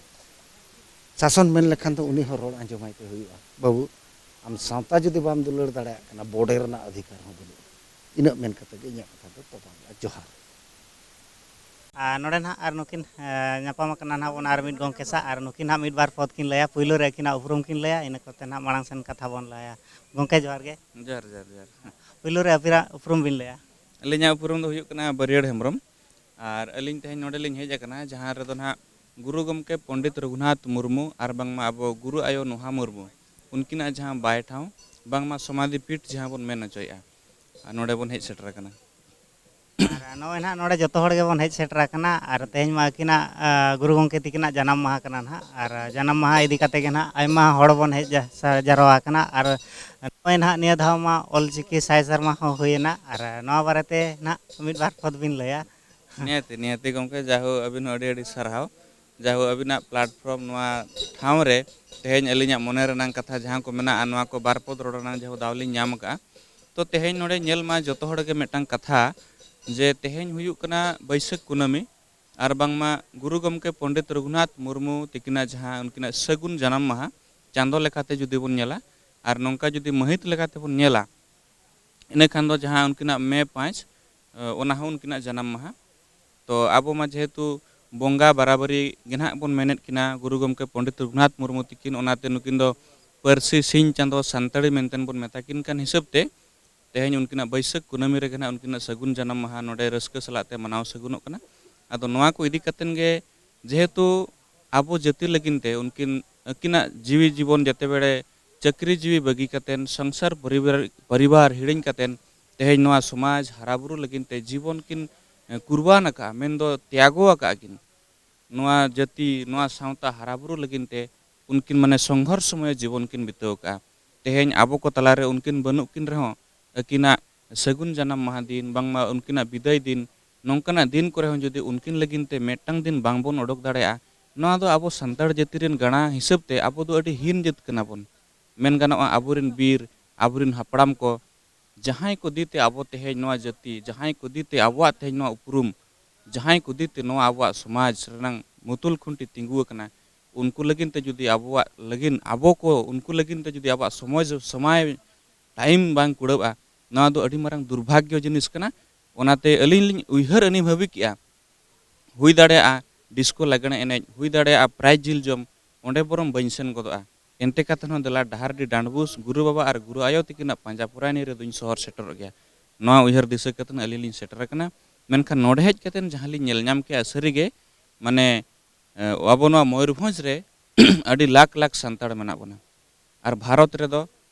ᱥᱟᱥᱚᱱ ᱢᱮᱱ ᱞᱮᱠᱷᱟᱱ ᱫᱚ ᱩᱱᱤ ᱦᱚᱸ ᱨᱚᱲ ᱟᱸᱡᱚᱢᱟᱭ ᱛᱮ ᱦᱩᱭᱩᱜᱼᱟ᱾ ᱵᱟᱹᱵᱩ, ᱟᱢ ᱥᱟᱶᱛᱟ ᱡᱩᱫᱤ ᱵᱟᱢ ᱫᱩᱞᱟᱹᱲ ᱫᱟᱲᱮᱭᱟᱜ ᱠᱟᱱᱟ, ᱵᱚᱰᱮ ᱨᱮᱱᱟᱜ ᱚᱫᱷᱤᱠᱟᱨ ᱦᱚᱸ ᱵᱟᱹᱱᱩᱜᱼᱟ᱾ ᱤᱱᱟᱹᱜ ᱢᱮᱱ ᱠᱟᱛᱮ ᱜᱮ ᱤᱧᱟᱹᱜ ᱠᱟᱛᱷᱟ ᱫᱚ ᱛᱚᱯᱟᱜ ᱮᱱᱟ᱾ ᱡᱚᱦᱟᱨ᱾ ᱟᱨ ᱱᱚᱰᱮ ᱱᱟᱦᱟᱜ ᱟᱨ ᱱᱩᱠᱤᱱ ᱧᱟᱯᱟᱢ ᱟᱠᱟᱱᱟ ᱱᱟᱦᱟᱜ ᱵᱚᱱ ᱟᱨ ᱢᱤᱫ ᱜᱚᱢᱠᱮ ᱥᱟᱶ, ᱟᱨ ᱱᱩᱠᱤᱱ ᱦᱟᱸᱜ ᱢᱤᱫ ᱵᱟᱨ ᱯᱚᱫ ᱠᱤᱱ ᱞᱟᱹᱭᱟ᱾ ᱯᱩᱭᱞᱩ ᱨᱮ ᱟᱹᱠᱤᱱᱟᱜ ᱩᱯᱨᱩᱢ ᱠᱤᱱ ᱞᱟᱹᱭᱟ, ᱤᱱᱟᱹ ᱠᱚᱛᱮ ᱱᱟᱦᱟᱜ ᱢᱟᱲᱟᱝ ᱥᱮᱱ ᱠᱟᱛᱷᱟ ᱵᱚᱱ ᱞᱟᱹᱭᱟ᱾ ᱜᱚᱢᱠᱮ, ᱡᱚᱦᱟᱨ ᱜᱮ᱾ ᱡᱚᱦᱟᱨ ᱡᱚᱦᱟᱨ ᱡᱚᱦᱟᱨ᱾ ᱯᱩᱭᱞᱩ ᱨᱮ ᱟᱹᱵᱤᱱᱟᱜ ᱩᱯᱨᱩᱢ ᱵᱤᱱ ᱞᱟᱹᱭᱟ᱾ ᱟᱹᱞᱤᱧᱟᱜ ᱩᱯᱨᱩᱢ ᱫᱚ ᱦᱩᱭᱩᱜ ᱠᱟᱱᱟ ᱵᱟᱹᱨᱭᱟᱹᱲ ᱦᱮᱢᱵᱨᱚᱢ᱾ ᱟᱨ ᱟᱹᱞᱤᱧ ᱛᱮᱦᱮᱧ ᱱᱚᱰᱮ ᱞᱤᱧ ᱦᱮᱡ ᱟᱠᱟᱱᱟ, ᱡᱟᱦᱟᱸ ᱨᱮᱫᱚ ᱱᱟᱦᱟᱜ ᱜᱩᱨᱩ ᱜᱚᱢᱠᱮ ᱯᱚᱱᱰᱤᱛ ᱨᱚᱜᱷᱩᱱᱟᱛᱷ ᱢᱩᱨᱢᱩ ᱟᱨ ᱵᱟᱝᱢᱟ ᱟᱵᱚ ᱜᱩᱨᱩ ᱟᱭᱳ ᱱᱚᱦᱟ ᱢᱩᱨᱢᱩ, ᱩᱱᱠᱤᱱᱟᱜ ᱡᱟᱦᱟᱸ ᱵᱟᱭ ᱴᱷᱟᱶ, ᱵᱟᱝᱢᱟ ᱥᱚᱢᱟᱫᱷᱤ ᱯᱤᱴ ᱡᱟᱦᱟᱸ ᱵᱚᱱ ᱢᱮᱱ ᱦᱚᱪᱚᱭᱮᱫᱼᱟ, ᱟᱨ ᱱᱚᱰᱮ ᱵᱚᱱ ᱦᱮᱡ ᱥᱮᱴᱮᱨ ᱟᱠᱟᱱᱟ᱾ ᱟᱨ ᱱᱚᱜᱼᱚᱭ ᱱᱟᱦᱟᱜ ᱱᱚᱰᱮ ᱡᱚᱛᱚ ᱦᱚᱲ ᱜᱮᱵᱚᱱ ᱦᱮᱡ ᱥᱮᱴᱮᱨ ᱟᱠᱟᱱᱟ, ᱟᱨ ᱛᱮᱦᱮᱧ ᱢᱟ ᱟᱹᱠᱤᱱᱟᱜ ᱜᱩᱨᱩ ᱜᱚᱢᱠᱮ ᱛᱤᱠᱤᱱᱟᱜ ᱡᱟᱱᱟᱢ ᱢᱟᱦᱟ ᱠᱟᱱᱟ ᱱᱟᱦᱟᱜ᱾ ᱟᱨ ᱡᱟᱱᱟᱢ ᱢᱟᱦᱟ ᱤᱫᱤ ᱠᱟᱛᱮ ᱜᱮ ᱱᱟᱦᱟᱜ ᱟᱭᱢᱟ ᱦᱚᱲ ᱵᱚᱱ ᱦᱮᱡ ᱡᱟᱨᱣᱟ ᱟᱠᱟᱱᱟ᱾ ᱟᱨ ᱱᱚᱜᱼᱚᱭ ᱱᱟᱦᱟᱜ ᱱᱤᱭᱟᱹ ᱫᱷᱟᱣ ᱢᱟ ᱚᱞ ᱪᱤᱠᱤ ᱥᱟᱭ ᱥᱮᱨᱢᱟ ᱦᱚᱸ ᱦᱩᱭᱮᱱᱟ᱾ ᱟᱨ ᱱᱚᱣᱟ ᱵᱟᱨᱮᱛᱮ ᱱᱟᱦᱟᱜ ᱢᱤᱫ ᱵᱟᱨ ᱯᱚᱫ ᱵᱤᱱ ᱞᱟᱹᱭᱟ᱾ ᱱᱤᱭᱟᱹᱛᱮ ᱱᱤᱭᱟᱹᱛᱮ ᱜᱚᱢᱠᱮ, ᱡᱟᱭᱦᱳᱠ ᱟᱹᱵᱤᱱ ᱦᱚᱸ ᱟᱹᱰᱤ ᱟᱹᱰᱤ ᱥᱟᱨᱦᱟᱣ᱾ ᱡᱟᱭᱦᱳᱠ ᱟᱹᱵᱤᱱᱟᱜ ᱯᱞᱟᱴᱯᱷᱚᱨᱢ ᱱᱚᱣᱟ ᱴᱷᱟᱶ ᱨᱮ ᱛᱮᱦᱮᱧ ᱟᱹᱞᱤᱧᱟᱜ ᱢᱚᱱᱮ ᱨᱮᱱᱟᱜ ᱠᱟᱛᱷᱟ ᱡᱟᱦᱟᱸ ᱠᱚ ᱢᱮᱱᱟᱜᱼᱟ, ᱱᱚᱣᱟ ᱠᱚ ᱵᱟᱨ ᱯᱚᱫ ᱨᱚᱲ ᱨᱮᱱᱟᱜ ᱡᱟᱦᱟᱸ ᱫᱟᱣ ᱞᱤᱧ ᱧᱟᱢ ᱟᱠᱟᱫᱼᱟ᱾ ᱛᱚ ᱛᱮᱦᱮᱧ ᱱᱚᱰᱮ ᱧᱮᱞ ᱢᱟ ᱡᱚᱛᱚ ᱦᱚᱲ ᱜᱮ ᱢᱤᱫᱴᱟᱝ ᱠᱟᱛᱷᱟ, ᱡᱮ ᱛᱮᱦᱮᱧ ᱦᱩᱭᱩᱜ ᱠᱟᱱᱟ ᱵᱟᱹᱭᱥᱟᱹᱠᱷ ᱠᱩᱱᱟᱹᱢᱤ, ᱟᱨ ᱵᱟᱝᱢᱟ ᱜᱩᱨᱩ ᱜᱚᱢᱠᱮ ᱯᱚᱱᱰᱤᱛ ᱨᱚᱜᱷᱩᱱᱟᱛᱷ ᱢᱩᱨᱢᱩ ᱛᱤᱠᱤᱱᱟᱜ ᱡᱟᱦᱟᱸ ᱩᱱᱠᱤᱱᱟᱜ ᱥᱟᱹᱜᱩᱱ ᱡᱟᱱᱟᱢ ᱢᱟᱦᱟ, ᱪᱟᱸᱫᱚ ᱞᱮᱠᱟᱛᱮ ᱡᱩᱫᱤ ᱵᱚᱱ ᱧᱮᱞᱟ ᱟᱨ ᱱᱚᱝᱠᱟ ᱡᱩᱫᱤ ᱢᱟᱹᱦᱤᱛ ᱞᱮᱠᱟᱛᱮ ᱵᱚᱱ ᱧᱮᱞᱟ, ᱤᱱᱟᱹ ᱠᱷᱟᱱ ᱫᱚ ᱡᱟᱦᱟᱸ ᱩᱱᱠᱤᱱᱟᱜ ᱢᱮ ᱯᱟᱸᱪ, ᱚᱱᱟ ᱦᱚᱸ ᱩᱱᱠᱤᱱᱟᱜ ᱡᱟᱱᱟᱢ ᱢᱟᱦᱟ᱾ ᱛᱚ ᱟᱵᱚ ᱢᱟ ᱡᱮᱦᱮᱛᱩ ᱵᱚᱸᱜᱟ ᱵᱟᱨᱟᱵᱟᱹᱨᱤ ᱜᱮ ᱱᱟᱦᱟᱜ ᱵᱚᱱ ᱢᱮᱱᱮᱫ ᱠᱤᱱᱟ ᱜᱩᱨᱩ ᱜᱚᱢᱠᱮ ᱯᱚᱱᱰᱤᱛ ᱨᱚᱜᱷᱩᱱᱟᱛᱷ ᱢᱩᱨᱢᱩ ᱛᱤᱠᱤᱱ, ᱚᱱᱟᱛᱮ ᱱᱩᱠᱤᱱ ᱫᱚ ᱯᱟᱹᱨᱥᱤ ᱥᱤᱧ ᱪᱟᱸᱫᱚ ᱥᱟᱱᱛᱟᱲᱤ ᱢᱮᱱᱛᱮ ᱵᱚᱱ ᱢᱮᱛᱟ ᱠᱤᱱ ᱠᱟᱱ ᱦᱤᱥᱟᱹᱵ ᱛᱮ, ᱛᱮᱦᱮᱧ ᱩᱱᱠᱤᱱᱟᱜ ᱵᱟᱹᱭᱥᱟᱹᱠᱷ ᱠᱩᱱᱟᱹᱢᱤ ᱨᱮᱜᱮ ᱱᱟᱦᱟᱜ ᱩᱱᱠᱤᱱᱟᱜ ᱥᱟᱹᱜᱩᱱ ᱡᱟᱱᱟᱢ ᱢᱟᱦᱟ ᱱᱚᱰᱮ ᱨᱟᱹᱥᱠᱟᱹ ᱥᱟᱞᱟᱜ ᱛᱮ ᱢᱟᱱᱟᱣ ᱥᱟᱹᱜᱩᱱᱚᱜ ᱠᱟᱱᱟ᱾ ᱟᱫᱚ ᱱᱚᱣᱟ ᱠᱚ ᱤᱫᱤ ᱠᱟᱛᱮᱱ ᱜᱮ, ᱡᱮᱦᱮᱛᱩ ᱟᱵᱚ ᱡᱟᱹᱛᱤ ᱞᱟᱹᱜᱤᱫ ᱛᱮ ᱩᱱᱠᱤᱱ ᱟᱹᱠᱤᱱᱟᱜ ᱡᱤᱣᱤ ᱡᱤᱵᱚᱱ ᱡᱮᱛᱮ ᱵᱮᱲᱮ ᱪᱟᱹᱠᱨᱤ ᱡᱤᱣᱤ ᱵᱟᱹᱜᱤ ᱠᱟᱛᱮᱱ, ᱥᱚᱝᱥᱟᱨ ᱯᱚᱨᱤᱵᱟᱨ, ᱯᱚᱨᱤᱵᱟᱨ ᱦᱤᱲᱤᱧ ᱠᱟᱛᱮᱱ ᱛᱮᱦᱮᱧ ᱱᱚᱣᱟ ᱥᱚᱢᱟᱡᱽ ᱦᱟᱨᱟᱵᱩᱨᱩ ᱞᱟᱹᱜᱤᱫ ᱛᱮ ᱡᱤᱵᱚᱱ ᱠᱤᱱ ᱠᱩᱨᱵᱟᱱ ᱟᱠᱟᱫᱼᱟ, ᱢᱮᱱᱫᱚ ᱛᱮᱭᱟᱜᱚ ᱟᱠᱟᱫᱼᱟ ᱠᱤᱱ᱾ ᱱᱚᱣᱟ ᱡᱟᱹᱛᱤ, ᱱᱚᱣᱟ ᱥᱟᱶᱛᱟ ᱦᱟᱨᱟᱵᱩᱨᱩ ᱞᱟᱹᱜᱤᱫ ᱛᱮ ᱩᱱᱠᱤᱱ ᱢᱟᱱᱮ ᱥᱚᱝᱜᱷᱚᱨᱥᱚᱢᱚᱭ ᱡᱤᱵᱚᱱ ᱠᱤᱱ ᱵᱤᱛᱟᱹᱣ ᱟᱠᱟᱫᱼᱟ᱾ ᱛᱮᱦᱮᱧ ᱟᱵᱚ ᱠᱚ ᱛᱟᱞᱟᱨᱮ ᱩᱱᱠᱤᱱ ᱵᱟᱹᱱᱩᱜ ᱠᱤᱱ ᱨᱮᱦᱚᱸ, ᱟᱹᱠᱤᱱᱟᱜ ᱥᱟᱹᱜᱩᱱ ᱡᱟᱱᱟᱢ ᱢᱟᱦᱟ ᱫᱤᱱ, ᱵᱟᱝᱢᱟ ᱩᱱᱠᱤᱱᱟᱜ ᱵᱤᱫᱟᱹᱭ ᱫᱤᱱ, ᱱᱚᱝᱠᱟᱱᱟᱜ ᱫᱤᱱ ᱠᱚᱨᱮ ᱦᱚᱸ ᱡᱩᱫᱤ ᱩᱱᱠᱤᱱ ᱞᱟᱹᱜᱤᱫ ᱛᱮ ᱢᱤᱫᱴᱟᱝ ᱫᱤᱱ ᱵᱟᱝᱵᱚᱱ ᱚᱰᱚᱠ ᱫᱟᱲᱮᱭᱟᱜᱼᱟ, ᱱᱚᱣᱟ ᱫᱚ ᱟᱵᱚ ᱥᱟᱱᱛᱟᱲ ᱡᱟᱹᱛᱤ ᱨᱮᱱ ᱜᱟᱬᱟ ᱦᱤᱥᱟᱹᱵ ᱛᱮ ᱟᱵᱚ ᱫᱚ ᱟᱹᱰᱤ ᱦᱤᱱ ᱡᱟᱹᱛ ᱠᱟᱱᱟ ᱵᱚᱱ᱾ ᱢᱮᱱ ᱜᱟᱱᱚᱜᱼᱟ, ᱟᱵᱚᱨᱮᱱ ᱵᱤᱨ, ᱟᱵᱚᱨᱮᱱ ᱦᱟᱯᱲᱟᱢ ᱠᱚ ᱡᱟᱦᱟᱸᱭ ᱠᱚ ᱫᱤᱛᱮ ᱟᱵᱚ ᱛᱮᱦᱮᱧ ᱱᱚᱣᱟ ᱡᱟᱹᱛᱤ, ᱡᱟᱦᱟᱸᱭ ᱠᱚ ᱫᱤᱛᱮ ᱟᱵᱚᱣᱟᱜ ᱛᱮᱦᱮᱧ ᱱᱚᱣᱟ ᱩᱯᱨᱩᱢ, ᱡᱟᱦᱟᱸᱭ ᱠᱚ ᱫᱤᱛᱮ ᱱᱚᱣᱟ ᱟᱵᱚᱣᱟᱜ ᱥᱚᱢᱟᱡᱽ ᱨᱮᱱᱟᱝ ᱢᱩᱛᱩᱞ ᱠᱷᱩᱱᱴᱤ ᱛᱤᱸᱜᱩ ᱟᱠᱟᱱᱟ, ᱩᱱᱠᱩ ᱞᱟᱹᱜᱤᱫ ᱛᱮ ᱡᱩᱫᱤ ᱟᱵᱚᱣᱟᱜ ᱞᱟᱹᱜᱤᱫ, ᱟᱵᱚ ᱠᱚ ᱩᱱᱠᱩ ᱞᱟᱹᱜᱤᱫ ᱛᱮ ᱡᱩᱫᱤ ᱟᱵᱚᱣᱟᱜ ᱥᱚᱢᱚᱭ, ᱥᱚᱢᱚᱭ time ᱵᱟᱝ ᱠᱩᱲᱟᱹᱜᱼᱟ, ᱱᱚᱣᱟ ᱫᱚ ᱟᱹᱰᱤ ᱢᱟᱨᱟᱝ ᱫᱩᱨᱵᱷᱟᱜᱽᱭᱚ ᱡᱤᱱᱤᱥ ᱠᱟᱱᱟ᱾ ᱚᱱᱟᱛᱮ ᱟᱹᱞᱤᱧ ᱞᱤᱧ ᱩᱭᱦᱟᱹᱨ ᱟᱹᱞᱤᱧ ᱵᱷᱟᱹᱵᱤ ᱠᱮᱜᱼᱟ, ᱦᱩᱭ ᱫᱟᱲᱮᱭᱟᱜᱼᱟ ᱰᱤᱥᱠᱳ ᱞᱟᱜᱽᱬᱮ ᱮᱱᱮᱡ, ᱦᱩᱭ ᱫᱟᱲᱮᱭᱟᱜᱼᱟ prize ᱡᱤᱞ ᱡᱚᱢ, ᱚᱸᱰᱮ ᱵᱚᱨᱚᱝ ᱵᱟᱹᱧ ᱥᱮᱱ ᱜᱚᱫᱚᱜᱼᱟ᱾ ᱮᱱᱛᱮ ᱠᱟᱛᱮ ᱦᱚᱸ ᱫᱮᱞᱟ ᱰᱟᱦᱟᱨᱰᱤ ᱰᱟᱸᱰᱵᱩᱥ ᱜᱩᱨᱩ ᱵᱟᱵᱟ ᱟᱨ ᱜᱩᱨᱩ ᱟᱭᱳ ᱛᱤᱠᱤᱱᱟᱜ ᱯᱟᱸᱡᱟ ᱯᱚᱨᱟᱭᱱᱤ ᱨᱮ ᱫᱩᱧ ᱥᱚᱦᱚᱨ ᱥᱮᱴᱮᱨᱚᱜ ᱜᱮᱭᱟ᱾ ᱱᱚᱣᱟ ᱩᱭᱦᱟᱹᱨ ᱫᱤᱥᱟᱹ ᱠᱟᱛᱮ ᱟᱹᱞᱤᱧ ᱞᱤᱧ ᱥᱮᱴᱮᱨ ᱟᱠᱟᱱᱟ᱾ ᱢᱮᱱᱠᱷᱟᱱ ᱱᱚᱰᱮ ᱦᱮᱡ ᱠᱟᱛᱮ ᱡᱟᱦᱟᱸ ᱞᱤᱧ ᱧᱮᱞ ᱧᱟᱢ ᱠᱮᱜᱼᱟ, ᱥᱟᱹᱨᱤᱜᱮ, ᱢᱟᱱᱮ, ᱮ, ᱟᱵᱚ ᱱᱚᱣᱟ ᱢᱚᱭᱩᱨᱵᱷᱚᱸᱡᱽ ᱨᱮ ᱟᱹᱰᱤ ᱞᱟᱠᱷ ᱞᱟᱠᱷ ᱥᱟᱱᱛᱟᱲ ᱢᱮᱱᱟᱜ ᱵᱚᱱᱟ ᱟᱨ ᱵᱷᱟᱨᱚᱛ ᱨᱮᱫᱚ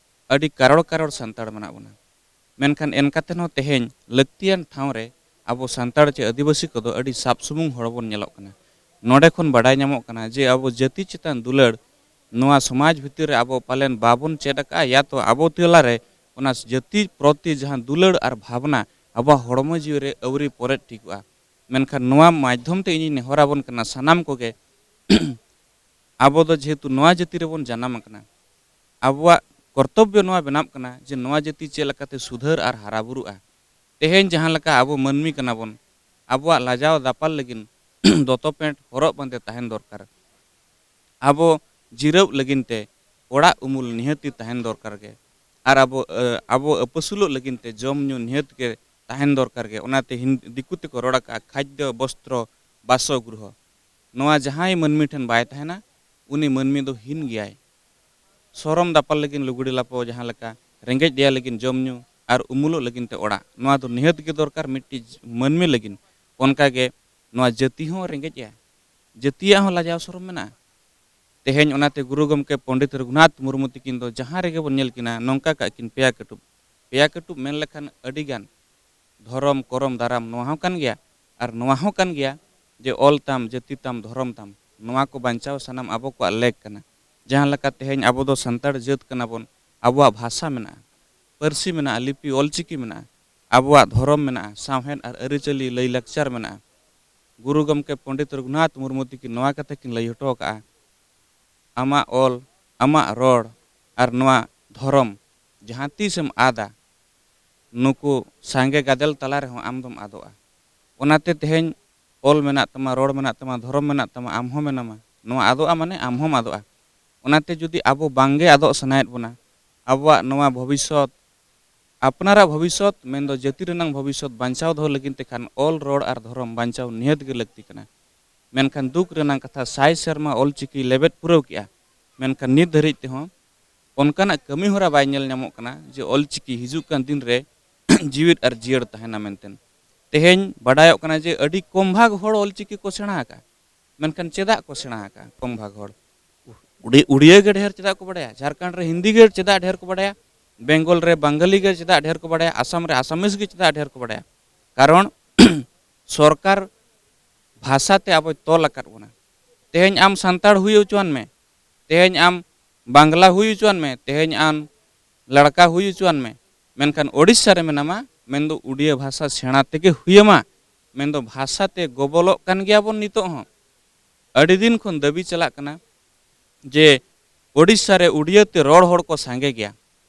ᱟᱹᱰᱤ ᱠᱟᱨᱚᱲ ᱠᱟᱨᱚᱲ ᱥᱟᱱᱛᱟᱲ ᱢᱮᱱᱟᱜ ᱵᱚᱱᱟ᱾ ᱢᱮᱱᱠᱷᱟᱱ ᱮᱱ ᱠᱟᱛᱮ ᱦᱚᱸ ᱛᱮᱦᱮᱧ ᱞᱟᱹᱠᱛᱤᱭᱟᱱ ᱴᱷᱟᱶ ᱨᱮ ᱟᱵᱚ ᱥᱟᱱᱛᱟᱲ ᱪᱮ ᱟᱹᱫᱤᱵᱟᱹᱥᱤ ᱠᱚᱫᱚ ᱟᱹᱰᱤ ᱥᱟᱵ ᱥᱩᱢᱩᱝ ᱦᱚᱲ ᱵᱚᱱ ᱧᱮᱞᱚᱜ ᱠᱟᱱᱟ᱾ ᱱᱚᱰᱮ ᱠᱷᱚᱱ ᱵᱟᱰᱟᱭ ᱧᱟᱢᱚᱜ ᱠᱟᱱᱟ ᱡᱮ ᱟᱵᱚ ᱡᱟᱹᱛᱤ ᱪᱮᱛᱟᱱ ᱫᱩᱞᱟᱹᱲ ᱱᱚᱣᱟ ᱥᱚᱢᱟᱡᱽ ᱵᱷᱤᱛᱤᱨ ᱨᱮ ᱟᱵᱚ ᱯᱟᱞᱮᱱ ᱵᱟᱵᱚᱱ ᱪᱮᱫ ᱟᱠᱟᱫᱼᱟ, ᱭᱟ ᱛᱚ ᱟᱵᱚ ᱛᱟᱞᱟ ᱨᱮ ᱚᱱᱟ ᱡᱟᱹᱛᱤ ᱯᱨᱚᱛᱤ ᱡᱟᱦᱟᱸ ᱫᱩᱞᱟᱹᱲ ᱟᱨ ᱵᱷᱟᱵᱽᱱᱟ ᱟᱵᱚᱣᱟᱜ ᱦᱚᱲᱢᱚ ᱡᱤᱣᱤ ᱨᱮ ᱟᱹᱣᱨᱤ ᱯᱚᱨᱮᱫ ᱴᱷᱤᱠᱚᱜᱼᱟ᱾ ᱢᱮᱱᱠᱷᱟᱱ ᱱᱚᱣᱟ ᱢᱟᱫᱽᱫᱷᱚᱢ ᱛᱮ ᱤᱧᱤᱧ ᱱᱮᱦᱚᱨ ᱟᱵᱚᱱ ᱠᱟᱱᱟ ᱥᱟᱱᱟᱢ ᱠᱚᱜᱮ, ᱟᱵᱚ ᱫᱚ ᱡᱮᱦᱮᱛᱩ ᱱᱚᱣᱟ ᱡᱟᱹᱛᱤ ᱨᱮᱵᱚᱱ ᱡᱟᱱᱟᱢ ᱟᱠᱟᱱᱟ, ᱟᱵᱚᱣᱟᱜ ᱠᱚᱨᱛᱚᱵᱵᱚ ᱱᱚᱣᱟ ᱵᱮᱱᱟᱜ ᱠᱟᱱᱟ ᱡᱮ ᱱᱚᱣᱟ ᱡᱟᱹᱛᱤ ᱪᱮᱫ ᱞᱮᱠᱟᱛᱮ ᱥᱩᱫᱷᱟᱹᱨ ᱟᱨ ᱦᱟᱨᱟ ᱵᱩᱨᱩᱜᱼᱟ᱾ ᱛᱮᱦᱮᱧ ᱡᱟᱦᱟᱸ ᱞᱮᱠᱟ ᱟᱵᱚ ᱢᱟᱹᱱᱢᱤ ᱠᱟᱱᱟ ᱵᱚᱱ, ᱟᱵᱚᱣᱟᱜ ᱞᱟᱡᱟᱣ ᱫᱟᱯᱟᱞ ᱞᱟᱹᱜᱤᱫ ᱫᱚᱛᱚ ᱯᱮᱱᱴ ᱦᱚᱨᱚᱜ ᱵᱟᱸᱫᱮ ᱛᱟᱦᱮᱱ ᱫᱚᱨᱠᱟᱨ᱾ ᱟᱵᱚ ᱡᱤᱨᱟᱹᱣ ᱞᱟᱹᱜᱤᱫ ᱛᱮ ᱚᱲᱟᱜ ᱩᱢᱩᱞ ᱱᱤᱦᱟᱹᱛᱤ ᱛᱟᱦᱮᱱ ᱫᱚᱨᱠᱟᱨ ᱜᱮ᱾ ᱟᱨ ᱟᱵᱚ, ᱮ, ᱟᱵᱚ ᱟᱹᱯᱟᱹᱥᱩᱞᱚᱜ ᱞᱟᱹᱜᱤᱫ ᱛᱮ ᱡᱚᱢ ᱧᱩ ᱱᱤᱦᱟᱹᱛ ᱜᱮ ᱛᱟᱦᱮᱱ ᱫᱚᱨᱠᱟᱨ ᱜᱮ᱾ ᱚᱱᱟᱛᱮ ᱦᱤᱱ-, ᱫᱤᱠᱩ ᱛᱮᱠᱚ ᱨᱚᱲ ᱟᱠᱟᱫᱼᱟ ᱠᱷᱟᱫᱽᱫᱚ, ᱵᱚᱥᱛᱨᱚ, ᱵᱟᱥᱚᱜᱨᱚᱦᱚ᱾ ᱱᱚᱣᱟ ᱡᱟᱦᱟᱸᱭ ᱢᱟᱹᱱᱢᱤ ᱴᱷᱮᱱ ᱵᱟᱭ ᱛᱟᱦᱮᱱᱟ, ᱩᱱᱤ ᱢᱟᱹᱱᱢᱤ ᱫᱚ ᱦᱤᱱ ᱜᱮᱭᱟᱭ᱾ ᱥᱚᱨᱚᱢ ᱫᱟᱯᱟᱞ ᱞᱟᱹᱜᱤᱫ ᱞᱩᱜᱽᱲᱤ ᱞᱟᱯᱚ ᱡᱟᱦᱟᱸ ᱞᱮᱠᱟ, ᱨᱮᱸᱜᱮᱡ ᱫᱮᱭᱟ ᱞᱟᱹᱜᱤᱫ ᱡᱚᱢ ᱧᱩ ᱟᱨ ᱩᱢᱩᱞᱚᱜ ᱞᱟᱹᱜᱤᱫ ᱛᱮ ᱚᱲᱟᱜ, ᱱᱚᱣᱟ ᱫᱚ ᱱᱤᱦᱟᱹᱛ ᱜᱮ ᱫᱚᱨᱠᱟᱨ ᱢᱤᱫᱴᱤᱡ ᱢᱟᱹᱱᱢᱤ ᱞᱟᱹᱜᱤᱫ᱾ ᱚᱱᱠᱟ ᱜᱮ ᱱᱚᱣᱟ ᱡᱟᱹᱛᱤ ᱦᱚᱸ ᱨᱮᱸᱜᱮᱡᱼᱟ, ᱡᱟᱹᱛᱤᱭᱟᱜ ᱦᱚᱸ ᱞᱟᱡᱟᱣ ᱥᱚᱨᱚᱢ ᱢᱮᱱᱟᱜᱼᱟ᱾ ᱛᱮᱦᱮᱧ ᱚᱱᱟᱛᱮ ᱜᱩᱨᱩ ᱜᱚᱢᱠᱮ ᱯᱚᱱᱰᱤᱛ ᱨᱚᱜᱷᱩᱱᱟᱛᱷ ᱢᱩᱨᱢᱩ ᱛᱤᱠᱤᱱ ᱫᱚ ᱡᱟᱦᱟᱸ ᱨᱮᱜᱮ ᱵᱚᱱ ᱧᱮᱞ ᱠᱤᱱᱟ, ᱱᱚᱝᱠᱟ ᱠᱟᱜ ᱠᱤᱱ ᱯᱮᱭᱟ ᱠᱟᱹᱴᱩᱵ᱾ ᱯᱮᱭᱟ ᱠᱟᱹᱴᱩᱵ ᱢᱮᱱ ᱞᱮᱠᱷᱟᱱ ᱟᱹᱰᱤ ᱜᱟᱱ, ᱫᱷᱚᱨᱚᱢ, ᱠᱚᱨᱚᱢ, ᱫᱟᱨᱟᱢ, ᱱᱚᱣᱟ ᱦᱚᱸ ᱠᱟᱱ ᱜᱮᱭᱟ᱾ ᱟᱨ ᱱᱚᱣᱟ ᱦᱚᱸ ᱠᱟᱱ ᱜᱮᱭᱟ ᱡᱮ ᱚᱞ ᱛᱟᱢ, ᱡᱟᱹᱛᱤ ᱛᱟᱢ, ᱫᱷᱚᱨᱚᱢ ᱛᱟᱢ, ᱱᱚᱣᱟ ᱠᱚ ᱵᱟᱧᱪᱟᱣ ᱥᱟᱱᱟᱢ ᱟᱵᱚ ᱠᱚᱣᱟᱜ ᱞᱮᱠ ᱠᱟᱱᱟ᱾ ᱡᱟᱦᱟᱸ ᱞᱮᱠᱟ ᱛᱮᱦᱮᱧ ᱟᱵᱚ ᱫᱚ ᱥᱟᱱᱛᱟᱲ ᱡᱟᱹᱛ ᱠᱟᱱᱟ ᱵᱚᱱ, ᱟᱵᱚᱣᱟᱜ ᱵᱷᱟᱥᱟ ᱢᱮᱱᱟᱜᱼᱟ, ᱯᱟᱹᱨᱥᱤ ᱢᱮᱱᱟᱜᱼᱟ, ᱞᱤᱯᱤ ᱚᱞᱪᱤᱠᱤ ᱢᱮᱱᱟᱜᱼᱟ, ᱟᱵᱚᱣᱟᱜ ᱫᱷᱚᱨᱚᱢ ᱢᱮᱱᱟᱜᱼᱟ, ᱥᱟᱶᱦᱮᱫ ᱟᱨ ᱟᱹᱨᱤᱪᱟᱹᱞᱤ, ᱞᱟᱹᱭᱼᱞᱟᱠᱪᱟᱨ ᱢᱮᱱᱟᱜᱼᱟ᱾ ᱜᱩᱨᱩ ᱜᱚᱢᱠᱮ ᱯᱚᱱᱰᱤᱛ ᱨᱚᱜᱷᱩᱱᱟᱛᱷ ᱢᱩᱨᱢᱩ ᱛᱤᱠᱤᱱ ᱱᱚᱣᱟ ᱠᱟᱛᱷᱟ ᱠᱤᱱ ᱞᱟᱹᱭ ᱦᱚᱴᱚ ᱟᱠᱟᱫᱼᱟ, ᱟᱢᱟᱜ ᱚᱞ, ᱟᱢᱟᱜ ᱨᱚᱲ ᱟᱨ ᱱᱚᱣᱟ ᱫᱷᱚᱨᱚᱢ ᱡᱟᱦᱟᱸ ᱛᱤᱥᱮᱢ ᱟᱫᱟ, ᱱᱩᱠᱩ ᱥᱟᱸᱜᱮ ᱜᱟᱫᱮᱞ ᱛᱟᱞᱟ ᱨᱮᱦᱚᱸ ᱟᱢ ᱫᱚᱢ ᱟᱫᱚᱜᱼᱟ᱾ ᱚᱱᱟᱛᱮ ᱛᱮᱦᱮᱧ ᱚᱞ ᱢᱮᱱᱟᱜ ᱛᱟᱢᱟ, ᱨᱚᱲ ᱢᱮᱱᱟᱜ ᱛᱟᱢᱟ, ᱫᱷᱚᱨᱚᱢ ᱢᱮᱱᱟᱜ ᱛᱟᱢᱟ, ᱟᱢ ᱦᱚᱸ ᱢᱮᱱᱟᱢᱟ, ᱱᱚᱣᱟ ᱟᱫᱚᱜᱼᱟ ᱢᱟᱱᱮ ᱟᱢ ᱦᱚᱸᱢ ᱟᱫᱚᱜᱼᱟ᱾ ᱚᱱᱟᱛᱮ ᱡᱩᱫᱤ ᱟᱵᱚ ᱵᱟᱝᱜᱮ ᱟᱫᱚᱜ ᱥᱟᱱᱟᱭᱮᱫ ᱵᱚᱱᱟ, ᱟᱵᱚᱣᱟᱜ ᱱᱚᱣᱟ ᱵᱷᱚᱵᱤᱥᱥᱚᱛ, ᱟᱯᱱᱟᱨᱟᱜ ᱵᱷᱚᱵᱤᱥᱥᱚᱛ, ᱢᱮᱱᱫᱚ ᱡᱟᱹᱛᱤ ᱨᱮᱱᱟᱜ ᱵᱷᱚᱵᱤᱥᱥᱚᱛ ᱵᱟᱧᱪᱟᱣ ᱫᱚᱦᱚ ᱞᱟᱹᱜᱤᱫ ᱛᱮᱠᱷᱟᱱ ᱚᱞ, ᱨᱚᱲ ᱟᱨ ᱫᱷᱚᱨᱚᱢ ᱵᱟᱧᱪᱟᱣ ᱱᱤᱦᱟᱹᱛ ᱜᱮ ᱞᱟᱹᱠᱛᱤ ᱠᱟᱱᱟ᱾ ᱢᱮᱱᱠᱷᱟᱱ ᱫᱩᱠ ᱨᱮᱱᱟᱜ ᱠᱟᱛᱷᱟ, ᱥᱟᱭ ᱥᱮᱨᱢᱟ ᱚᱞᱪᱤᱠᱤ ᱞᱮᱵᱮᱫ ᱯᱩᱨᱟᱹᱣ ᱠᱮᱜᱼᱟ, ᱢᱮᱱᱠᱷᱟᱱ ᱱᱤᱛ ᱫᱷᱟᱹᱨᱤᱡ ᱛᱮᱦᱚᱸ ᱚᱱᱠᱟᱱᱟᱜ ᱠᱟᱹᱢᱤ ᱦᱚᱨᱟ ᱵᱟᱭ ᱧᱮᱞ ᱧᱟᱢᱚᱜ ᱠᱟᱱᱟ ᱡᱮ ᱚᱞᱪᱤᱠᱤ ᱦᱤᱡᱩᱜ ᱠᱟᱱ ᱫᱤᱱ ᱨᱮ ᱡᱤᱣᱤᱫ ᱟᱨ ᱡᱤᱭᱟᱹᱲ ᱛᱟᱦᱮᱱᱟ ᱢᱮᱱᱛᱮ᱾ ᱛᱮᱦᱮᱧ ᱵᱟᱰᱟᱭᱚᱜ ᱠᱟᱱᱟ ᱡᱮ ᱟᱹᱰᱤ ᱠᱚᱢ ᱵᱷᱟᱜᱽ ᱦᱚᱲ ᱚᱞᱪᱤᱠᱤ ᱠᱚ ᱥᱮᱬᱟ ᱟᱠᱟᱫᱼᱟ᱾ ᱢᱮᱱᱠᱷᱟᱱ ᱪᱮᱫᱟᱜ ᱠᱚ ᱥᱮᱬᱟ ᱟᱠᱟᱫᱼᱟ ᱠᱚᱢ ᱵᱷᱟᱜᱽ ᱦᱚᱲ? ᱩᱰᱤ-, ᱩᱲᱤᱭᱟᱹ ᱜᱮ ᱰᱷᱮᱨ ᱪᱮᱫᱟᱜ ᱠᱚ ᱵᱟᱰᱟᱭᱟ? ᱡᱷᱟᱲᱠᱷᱚᱸᱰ ᱨᱮ ᱦᱤᱱᱫᱤ ᱜᱮ ᱪᱮᱫᱟᱜ ᱰᱷᱮᱨ ᱠᱚ ᱵᱟᱰᱟᱭᱟ? ᱵᱮᱝᱜᱚᱞ ᱨᱮ ᱵᱟᱝᱜᱟᱞᱤ ᱜᱮ ᱪᱮᱫᱟᱜ ᱰᱷᱮᱨ ᱠᱚ ᱵᱟᱰᱟᱭᱟ? ᱟᱥᱟᱢ ᱨᱮ ᱟᱥᱟᱢᱤᱡ ᱜᱮ ᱪᱮᱫᱟᱜ ᱰᱷᱮᱨ ᱠᱚ ᱵᱟᱰᱟᱭᱟ? ᱠᱟᱨᱚᱱ ᱥᱚᱨᱠᱟᱨ ᱵᱷᱟᱥᱟ ᱛᱮ ᱟᱵᱚᱭ ᱛᱚᱞ ᱟᱠᱟᱫ ᱵᱚᱱᱟ᱾ ᱛᱮᱦᱮᱧ ᱟᱢ ᱥᱟᱱᱛᱟᱲ ᱦᱩᱭ ᱦᱚᱪᱚᱣᱟᱱ ᱢᱮ, ᱛᱮᱦᱮᱧ ᱟᱢ ᱵᱟᱝᱞᱟ ᱦᱩᱭ ᱦᱚᱪᱚᱣᱟᱱ ᱢᱮ, ᱛᱮᱦᱮᱧ ᱟᱢ ᱞᱟᱲᱠᱟ ᱦᱩᱭ ᱦᱚᱪᱚᱣᱟᱱ ᱢᱮ, ᱢᱮᱱᱠᱷᱟᱱ ᱳᱰᱤᱥᱟ ᱨᱮ ᱢᱮᱱᱟᱢᱟ, ᱢᱮᱱᱫᱚ ᱩᱰᱤᱭᱟᱹ ᱵᱷᱟᱥᱟ ᱥᱮᱬᱟ ᱛᱮᱜᱮ ᱦᱩᱭᱟᱢᱟ᱾ ᱢᱮᱱᱫᱚ ᱵᱷᱟᱥᱟ ᱛᱮ ᱜᱚᱵᱚᱞᱚᱜ ᱠᱟᱱ ᱜᱮᱭᱟᱵᱚᱱ ᱱᱤᱛᱚᱜ ᱦᱚᱸ᱾ ᱟᱹᱰᱤ ᱫᱤᱱ ᱠᱷᱚᱱ ᱫᱟᱹᱵᱤ ᱪᱟᱞᱟᱜ ᱠᱟᱱᱟ ᱡᱮ ᱳᱰᱤᱥᱟ ᱨᱮ ᱩᱰᱤᱭᱟᱹ ᱛᱮ ᱨᱚᱲ ᱦᱚᱲ ᱠᱚ ᱥᱟᱸᱜᱮ ᱜᱮᱭᱟ,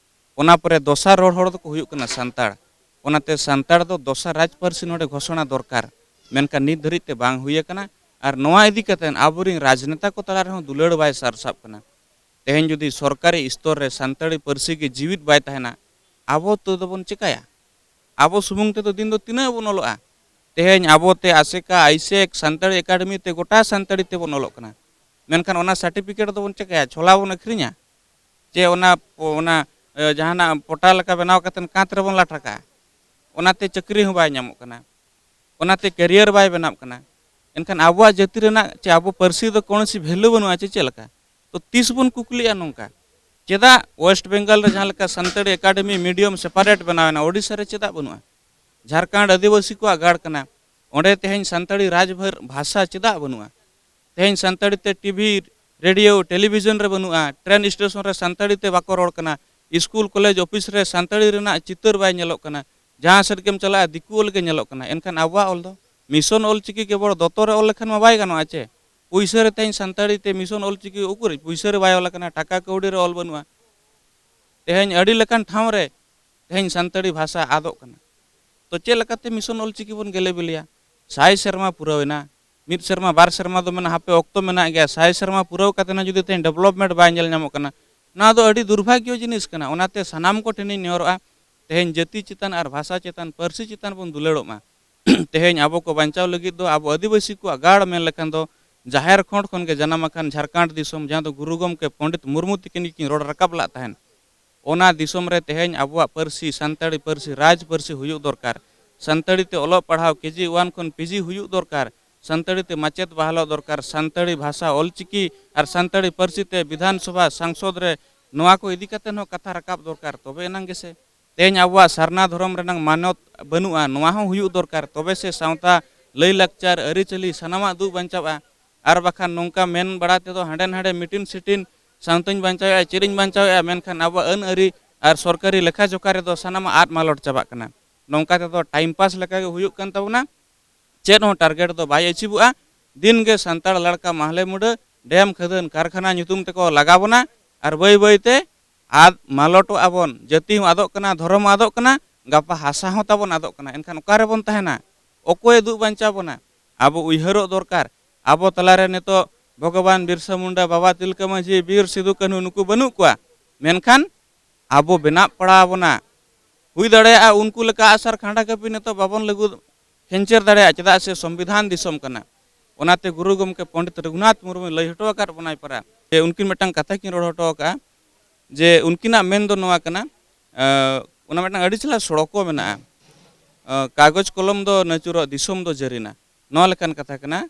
ᱚᱱᱟ ᱯᱚᱨᱮ ᱫᱚᱥᱟᱨ ᱨᱚᱲ ᱦᱚᱲ ᱫᱚᱠᱚ ᱦᱩᱭᱩᱜ ᱠᱟᱱᱟ ᱥᱟᱱᱛᱟᱲ᱾ ᱚᱱᱟᱛᱮ ᱥᱟᱱᱛᱟᱲ ᱫᱚ ᱫᱚᱥᱟᱨ ᱨᱟᱡᱽ ᱯᱟᱹᱨᱥᱤ ᱱᱚᱰᱮ ᱜᱷᱳᱥᱚᱱᱟ ᱫᱚᱨᱠᱟᱨ, ᱢᱮᱱᱠᱷᱟᱱ ᱱᱤᱛ ᱫᱷᱟᱹᱨᱤᱡ ᱛᱮ ᱵᱟᱝ ᱦᱩᱭ ᱟᱠᱟᱱᱟ᱾ ᱟᱨ ᱱᱚᱣᱟ ᱤᱫᱤ ᱠᱟᱛᱮ ᱟᱵᱚᱨᱮᱱ ᱨᱟᱡᱽᱱᱮᱛᱟ ᱠᱚ ᱛᱟᱞᱟ ᱨᱮᱦᱚᱸ ᱫᱩᱞᱟᱹᱲ ᱵᱟᱭ ᱥᱟᱨᱥᱟᱵ ᱠᱟᱱᱟ᱾ ᱛᱮᱦᱮᱧ ᱡᱩᱫᱤ ᱥᱚᱨᱠᱟᱨᱤ ᱥᱛᱚᱨ ᱨᱮ ᱥᱟᱱᱛᱟᱲᱤ ᱯᱟᱹᱨᱥᱤ ᱜᱮ ᱡᱤᱣᱤᱫ ᱵᱟᱭ ᱛᱟᱦᱮᱱᱟ, ᱟᱵᱚ ᱛᱮᱫᱚ ᱵᱚᱱ ᱪᱮᱠᱟᱭᱟ? ᱟᱵᱚ ᱥᱩᱢᱩᱝ ᱛᱮᱫᱚ ᱫᱤᱱ ᱫᱚ ᱛᱤᱱᱟᱹᱜ ᱵᱚᱱ ᱚᱞᱚᱜᱼᱟ? ᱛᱮᱦᱮᱧ ᱟᱵᱚ ᱛᱮ ᱟᱥᱮᱠᱟ, ᱟᱭᱥᱮᱠ, ᱥᱟᱱᱛᱟᱲᱤ ᱮᱠᱟᱰᱮᱢᱤ ᱛᱮ ᱜᱚᱴᱟ ᱥᱟᱱᱛᱟᱲᱤ ᱛᱮᱵᱚᱱ ᱚᱞᱚᱜ ᱠᱟᱱᱟ, ᱢᱮᱱᱠᱷᱟᱱ ᱚᱱᱟ ᱥᱟᱨᱴᱤᱯᱷᱤᱠᱮᱴ ᱫᱚᱵᱚᱱ ᱪᱮᱠᱟᱭᱟ? ᱪᱷᱚᱞᱟ ᱵᱚᱱ ᱟᱹᱠᱷᱨᱤᱧᱟ? ᱪᱮ ᱚᱱᱟ, ᱚᱱᱟ, ᱮ, ᱡᱟᱦᱟᱱᱟᱜ ᱯᱚᱴᱟ ᱞᱮᱠᱟ ᱵᱮᱱᱟᱣ ᱠᱟᱛᱮ ᱠᱟᱸᱛ ᱨᱮᱵᱚᱱ ᱞᱟᱴᱷᱟᱠᱟᱜᱼᱟ? ᱚᱱᱟᱛᱮ ᱪᱟᱹᱠᱨᱤ ᱦᱚᱸ ᱵᱟᱭ ᱧᱟᱢᱚᱜ ᱠᱟᱱᱟ, ᱚᱱᱟᱛᱮ ᱠᱮᱨᱤᱭᱟᱨ ᱵᱟᱭ ᱵᱮᱱᱟᱜ ᱠᱟᱱᱟ᱾ ᱮᱱᱠᱷᱟᱱ ᱟᱵᱚᱣᱟᱜ ᱡᱟᱹᱛᱤ ᱨᱮᱱᱟᱜ ᱪᱮ ᱟᱵᱚ ᱯᱟᱹᱨᱥᱤ ᱫᱚ ᱠᱳᱱᱳ ᱥᱤ ᱵᱷᱮᱞᱩ ᱵᱟᱹᱱᱩᱜᱼᱟ ᱪᱮ ᱪᱮᱫ ᱞᱮᱠᱟ? ᱛᱚ ᱛᱤᱥ ᱵᱚᱱ ᱠᱩᱠᱞᱤᱜᱼᱟ ᱱᱚᱝᱠᱟ? ᱪᱮᱫᱟᱜ ᱳᱭᱮᱥᱴ ᱵᱮᱝᱜᱚᱞ ᱨᱮ ᱡᱟᱦᱟᱸ ᱞᱮᱠᱟ ᱥᱟᱱᱛᱟᱲᱤ ᱮᱠᱟᱰᱮᱢᱤ ᱢᱤᱰᱤᱭᱟᱢ ᱥᱮᱯᱟᱨᱮᱴ ᱵᱮᱱᱟᱣ ᱮᱱᱟ, ᱳᱰᱤᱥᱟ ᱨᱮ ᱪᱮᱫᱟᱜ ᱵᱟᱹᱱᱩᱜᱼᱟ? ᱡᱷᱟᱲᱠᱷᱚᱸᱰ ᱟᱹᱫᱤᱵᱟᱹᱥᱤ ᱠᱚᱣᱟᱜ ᱜᱟᱲ ᱠᱟᱱᱟ, ᱚᱸᱰᱮ ᱛᱮᱦᱮᱧ ᱥᱟᱱᱛᱟᱲᱤ ᱨᱟᱡᱽ ᱵᱷᱟᱨ-, ᱵᱷᱟᱥᱟ ᱪᱮᱫᱟᱜ ᱵᱟᱹᱱᱩᱜᱼᱟ? ᱛᱮᱦᱮᱧ ᱥᱟᱱᱛᱟᱲᱤ ᱛᱮ ᱴᱤᱵᱷᱤ, ᱨᱮᱰᱤᱭᱳ, ᱴᱮᱞᱤᱵᱷᱤᱡᱚᱱ ᱨᱮ ᱵᱟᱹᱱᱩᱜᱼᱟ, ᱴᱨᱮᱱ ᱥᱴᱮᱥᱚᱱ ᱨᱮ ᱥᱟᱱᱛᱟᱲᱤ ᱛᱮ ᱵᱟᱠᱚ ᱨᱚᱲ ᱠᱟᱱᱟ, ᱥᱠᱩᱞ, ᱠᱚᱞᱮᱡᱽ, ᱚᱯᱷᱤᱥ ᱨᱮ ᱥᱟᱱᱛᱟᱲᱤ ᱨᱮᱱᱟᱜ ᱪᱤᱛᱟᱹᱨ ᱵᱟᱭ ᱧᱮᱞᱚᱜ ᱠᱟᱱᱟ, ᱡᱟᱦᱟᱸ ᱥᱮᱫ ᱜᱮᱢ ᱪᱟᱞᱟᱜᱼᱟ ᱫᱤᱠᱩ ᱚᱞ ᱜᱮ ᱧᱮᱞᱚᱜ ᱠᱟᱱᱟ᱾ ᱮᱱᱠᱷᱟᱱ ᱟᱵᱚᱣᱟᱜ ᱚᱞ ᱫᱚ ᱢᱤᱥᱚᱱ ᱚᱞ ᱪᱤᱠᱤ ᱠᱮᱵᱚᱞ ᱫᱚᱛᱚ ᱨᱮ ᱚᱞ ᱞᱮᱠᱷᱟᱱ ᱢᱟ ᱵᱟᱭ ᱜᱟᱱᱚᱜᱼᱟ ᱪᱮ? ᱯᱩᱭᱥᱟᱹ ᱨᱮ ᱛᱮᱦᱮᱧ ᱥᱟᱱᱛᱟᱲᱤ ᱛᱮ ᱢᱤᱥᱚᱱ ᱚᱞ ᱪᱤᱠᱤ ᱩᱠᱩᱨ ᱯᱩᱭᱥᱟᱹ ᱨᱮ ᱵᱟᱭ ᱚᱞ ᱟᱠᱟᱱᱟ, ᱴᱟᱠᱟ ᱠᱟᱹᱣᱰᱤ ᱨᱮ ᱚᱞ ᱵᱟᱹᱱᱩᱜᱼᱟ᱾ ᱛᱮᱦᱮᱧ ᱟᱹᱰᱤ ᱞᱮᱠᱟᱱ ᱴᱷᱟᱶ ᱨᱮ ᱛᱮᱦᱮᱧ ᱥᱟᱱᱛᱟᱲᱤ ᱵᱷᱟᱥᱟ ᱟᱫᱚᱜ ᱠᱟᱱᱟ᱾ ᱛᱚ ᱪᱮᱫ ᱞᱮᱠᱟᱛᱮ ᱢᱤᱥᱚᱱ ᱚᱞ ᱪᱤᱠᱤ ᱵᱚᱱ ᱜᱮᱞᱮ ᱵᱤᱞᱤᱭᱟ? ᱥᱟᱭ ᱥᱮᱨᱢᱟ ᱯᱩᱨᱟᱹᱣ ᱮᱱᱟ, ᱢᱤᱫ ᱥᱮᱨᱢᱟ ᱵᱟᱨ ᱥᱮᱨᱢᱟ ᱫᱚ ᱢᱮᱱᱟ ᱦᱟᱯᱮ ᱚᱠᱛᱚ ᱢᱮᱱᱟᱜ ᱜᱮᱭᱟ, ᱥᱟᱭ ᱥᱮᱨᱢᱟ ᱯᱩᱨᱟᱹᱣ ᱠᱟᱛᱮ ᱦᱚᱸ ᱡᱩᱫᱤ ᱛᱮᱦᱮᱧ ᱰᱮᱵᱷᱞᱚᱯᱢᱮᱱᱴ ᱵᱟᱭ ᱧᱮᱞ ᱧᱟᱢᱚᱜ ᱠᱟᱱᱟ, ᱱᱚᱣᱟ ᱫᱚ ᱟᱹᱰᱤ ᱫᱩᱨᱵᱷᱟᱜᱽᱭᱚ ᱡᱤᱱᱤᱥ ᱠᱟᱱᱟ᱾ ᱚᱱᱟᱛᱮ ᱥᱟᱱᱟᱢ ᱠᱚ ᱴᱷᱮᱱᱤᱧ ᱱᱮᱦᱚᱨᱚᱜᱼᱟ, ᱛᱮᱦᱮᱧ ᱡᱟᱹᱛᱤ ᱪᱮᱛᱟᱱ ᱟᱨ ᱵᱷᱟᱥᱟ ᱪᱮᱛᱟᱱ, ᱯᱟᱹᱨᱥᱤ ᱪᱮᱛᱟᱱ ᱵᱚᱱ ᱫᱩᱞᱟᱹᱲᱚᱜ ᱢᱟ᱾ ᱛᱮᱦᱮᱧ ᱟᱵᱚ ᱠᱚ ᱵᱟᱧᱪᱟᱣ ᱞᱟᱹᱜᱤᱫ ᱫᱚ ᱟᱵᱚ ᱟᱹᱫᱤᱵᱟᱹᱥᱤ ᱠᱚᱣᱟᱜ ᱜᱟᱲ ᱢᱮᱱ ᱞᱮᱠᱷᱟᱱ ᱫᱚ ᱡᱟᱦᱮᱨ ᱠᱷᱚᱸᱰ ᱠᱷᱚᱱ ᱜᱮ ᱡᱟᱱᱟᱢ ᱟᱠᱟᱱ ᱡᱷᱟᱲᱠᱷᱚᱸᱰ ᱫᱤᱥᱚᱢ, ᱡᱟᱦᱟᱸ ᱫᱚ ᱜᱩᱨᱩ ᱜᱚᱢᱠᱮ ᱯᱚᱱᱰᱤᱛ ᱢᱩᱨᱢᱩ ᱛᱤᱠᱤᱱ ᱜᱮᱠᱤᱱ ᱨᱚᱲ ᱨᱟᱠᱟᱵ ᱞᱟᱜ ᱛᱟᱦᱮᱱ, ᱚᱱᱟ ᱫᱤᱥᱚᱢ ᱨᱮ ᱛᱮᱦᱮᱧ ᱟᱵᱚᱣᱟᱜ ᱯᱟᱹᱨᱥᱤ, ᱥᱟᱱᱛᱟᱲᱤ ᱯᱟᱹᱨᱥᱤ ᱨᱟᱡᱽ ᱯᱟᱹᱨᱥᱤ ᱦᱩᱭᱩᱜ ᱫᱚᱨᱠᱟᱨ᱾ ᱥᱟᱱᱛᱟᱲᱤ ᱛᱮ ᱚᱞᱚᱜ ᱯᱟᱲᱦᱟᱣ ᱠᱮ ᱡᱤ ᱚᱣᱟᱱ ᱠᱷᱚᱱ ᱯᱤ ᱡᱤ ᱦᱩᱭᱩᱜ ᱫᱚᱨᱠᱟᱨ᱾ ᱥᱟᱱᱛᱟᱲᱤ ᱛᱮ ᱢᱟᱪᱮᱫ ᱵᱟᱦᱟᱞᱚᱜ ᱫᱚᱨᱠᱟᱨ᱾ ᱥᱟᱱᱛᱟᱲᱤ ᱵᱷᱟᱥᱟ, ᱚᱞᱪᱤᱠᱤ ᱟᱨ ᱥᱟᱱᱛᱟᱲᱤ ᱯᱟᱹᱨᱥᱤ ᱛᱮ ᱵᱤᱫᱷᱟᱱ ᱥᱚᱵᱷᱟ, ᱥᱟᱝᱥᱚᱫᱽ ᱨᱮ ᱱᱚᱣᱟ ᱠᱚ ᱤᱫᱤ ᱠᱟᱛᱮ ᱦᱚᱸ ᱠᱟᱛᱷᱟ ᱨᱟᱠᱟᱵ ᱫᱚᱨᱠᱟᱨ, ᱛᱚᱵᱮ ᱮᱱᱟᱝ ᱜᱮᱥᱮ ᱛᱮᱦᱮᱧ ᱟᱵᱚᱣᱟᱜ ᱥᱟᱨᱱᱟ ᱫᱷᱚᱨᱚᱢ ᱨᱮᱱᱟᱝ ᱢᱟᱱᱚᱛ ᱵᱟᱹᱱᱩᱜᱼᱟ, ᱱᱚᱣᱟ ᱦᱚᱸ ᱦᱩᱭᱩᱜ ᱫᱚᱨᱠᱟᱨ, ᱛᱚᱵᱮ ᱥᱮ ᱥᱟᱶᱛᱟ, ᱞᱟᱹᱭᱼᱞᱟᱠᱪᱟᱨ, ᱟᱹᱨᱤᱪᱟᱹᱞᱤ ᱥᱟᱱᱟᱢᱟᱜ ᱫᱩᱜ ᱵᱟᱧᱪᱟᱣᱜᱼᱟ᱾ ᱟᱨ ᱵᱟᱠᱷᱟᱱ ᱱᱚᱝᱠᱟ ᱢᱮᱱ ᱵᱟᱲᱟ ᱛᱮᱫᱚ ᱦᱟᱸᱰᱮ ᱱᱟᱰᱮ ᱢᱤᱴᱤᱱ ᱥᱤᱴᱤᱱ ᱥᱟᱶᱛᱟᱧ ᱵᱟᱧᱪᱟᱣᱮᱫᱼᱟ, ᱪᱮᱫ ᱤᱧ ᱵᱟᱧᱪᱟᱣᱮᱫᱼᱟ, ᱢᱮᱱᱠᱷᱟᱱ ᱟᱵᱚᱣᱟᱜ ᱟᱹᱱ ᱟᱹᱨᱤ ᱟᱨ ᱥᱚᱨᱠᱟᱨᱤ ᱞᱮᱠᱷᱟ ᱡᱚᱠᱷᱟ ᱨᱮᱫᱚ ᱥᱟᱱᱟᱢᱟᱜ ᱟᱫ ᱢᱟᱞᱚᱴ ᱪᱟᱵᱟᱜ ᱠᱟᱱᱟ᱾ ᱱᱚᱝᱠᱟ ᱛᱮᱫᱚ ᱴᱟᱭᱤᱢ ᱯᱟᱥ ᱞᱮᱠᱟᱜᱮ ᱦᱩᱭᱩᱜ ᱠᱟᱱ ᱛᱟᱵᱚᱱᱟ, ᱪᱮᱫ ᱦᱚᱸ ᱴᱟᱨᱜᱮᱴ ᱫᱚ ᱵᱟᱭ ᱮᱪᱤᱵᱷᱚᱜᱼᱟ᱾ ᱫᱤᱱ ᱜᱮ ᱥᱟᱱᱛᱟᱲ ᱞᱟᱲᱠᱟ ᱢᱟᱦᱞᱮ ᱢᱩᱰᱟᱹ, ᱰᱮᱢ ᱠᱷᱟᱹᱫᱟᱹᱱ ᱠᱟᱨᱠᱷᱟᱱᱟ ᱧᱩᱛᱩᱢ ᱛᱮᱠᱚ ᱞᱟᱜᱟ ᱵᱚᱱᱟ ᱟᱨ ᱵᱟᱹᱭ ᱵᱟᱹᱭ ᱛᱮ ᱟᱫ ᱢᱟᱞᱚᱴᱚᱜ ᱟᱵᱚᱱ᱾ ᱡᱟᱹᱛᱤ ᱦᱚᱸ ᱟᱫᱚᱜ ᱠᱟᱱᱟ, ᱫᱷᱚᱨᱚᱢ ᱦᱚᱸ ᱟᱫᱚᱜ ᱠᱟᱱᱟ, ᱜᱟᱯᱟ ᱦᱟᱥᱟ ᱦᱚᱸ ᱛᱟᱵᱚᱱ ᱟᱫᱚᱜ ᱠᱟᱱᱟ᱾ ᱮᱱᱠᱷᱟᱱ ᱚᱠᱟ ᱨᱮᱵᱚᱱ ᱛᱟᱦᱮᱱᱟ? ᱚᱠᱚᱭᱮ ᱫᱩᱜ ᱵᱟᱧᱪᱟᱣ ᱵᱚᱱᱟ? ᱟᱵᱚ ᱩᱭᱦᱟᱹᱨᱚᱜ ᱫᱚᱨᱠᱟᱨ᱾ ᱟᱵᱚ ᱛᱟᱞᱟᱨᱮ ᱱᱤᱛᱚᱜ ᱵᱷᱚᱜᱚᱵᱟᱱ ᱵᱤᱨᱥᱟ ᱢᱩᱱᱰᱟ, ᱵᱟᱵᱟ ᱛᱤᱞᱠᱟᱹ ᱢᱟᱹᱡᱷᱤ, ᱵᱤᱨ ᱥᱤᱫᱩ ᱠᱟᱹᱱᱦᱩ ᱱᱩᱠᱩ ᱵᱟᱹᱱᱩᱜ ᱠᱚᱣᱟ, ᱢᱮᱱᱠᱷᱟᱱ ᱟᱵᱚ ᱵᱮᱱᱟᱣ ᱯᱟᱲᱟᱣ ᱟᱵᱚᱱᱟ᱾ ᱦᱩᱭ ᱫᱟᱲᱮᱭᱟᱜᱼᱟ ᱩᱱᱠᱩ ᱞᱮᱠᱟ ᱟᱜᱼᱥᱟᱨ ᱠᱷᱟᱸᱰᱟ ᱠᱟᱹᱯᱤ ᱱᱤᱛᱚᱜ ᱵᱟᱵᱚᱱ ᱞᱟᱹᱜᱩ ᱠᱷᱮᱧᱪᱮᱨ ᱫᱟᱲᱮᱭᱟᱜᱼᱟ, ᱪᱮᱫᱟᱜ ᱥᱮ ᱥᱚᱝᱵᱤᱫᱷᱟᱱ ᱫᱤᱥᱚᱢ ᱠᱟᱱᱟ᱾ ᱚᱱᱟᱛᱮ ᱜᱩᱨᱩ ᱜᱚᱢᱠᱮ ᱯᱚᱱᱰᱤᱛ ᱨᱚᱜᱷᱩᱱᱟᱛᱷ ᱢᱩᱨᱢᱩᱭ ᱞᱟᱹᱭ ᱦᱚᱴᱚ ᱟᱠᱟᱫ ᱵᱚᱱᱟᱭ ᱯᱟᱨᱟ ᱡᱮ ᱩᱱᱠᱤᱱ ᱢᱤᱫᱴᱟᱝ ᱠᱟᱛᱷᱟ ᱠᱤᱱ ᱨᱚᱲ ᱦᱚᱴᱚ ᱟᱠᱟᱫᱼᱟ, ᱡᱮ ᱩᱱᱠᱤᱱᱟᱜ ᱢᱮᱱ ᱫᱚ ᱱᱚᱣᱟ ᱠᱟᱱᱟ, ᱮᱸ, ᱚᱱᱟ ᱢᱤᱫᱴᱟᱝ ᱟᱹᱰᱤ ᱪᱮᱦᱨᱟ ᱥᱚᱲᱚᱠᱚ ᱢᱮᱱᱟᱜᱼᱟ, ᱮᱸ, ᱠᱟᱜᱚᱡᱽ ᱠᱚᱞᱚᱢ ᱫᱚ ᱱᱟᱹᱪᱩᱨᱚᱜ, ᱫᱤᱥᱚᱢ ᱫᱚ ᱡᱟᱹᱨᱤᱱᱟ, ᱱᱚᱣᱟ ᱞᱮᱠᱟᱱ ᱠᱟᱛᱷᱟ ᱠᱟᱱᱟ᱾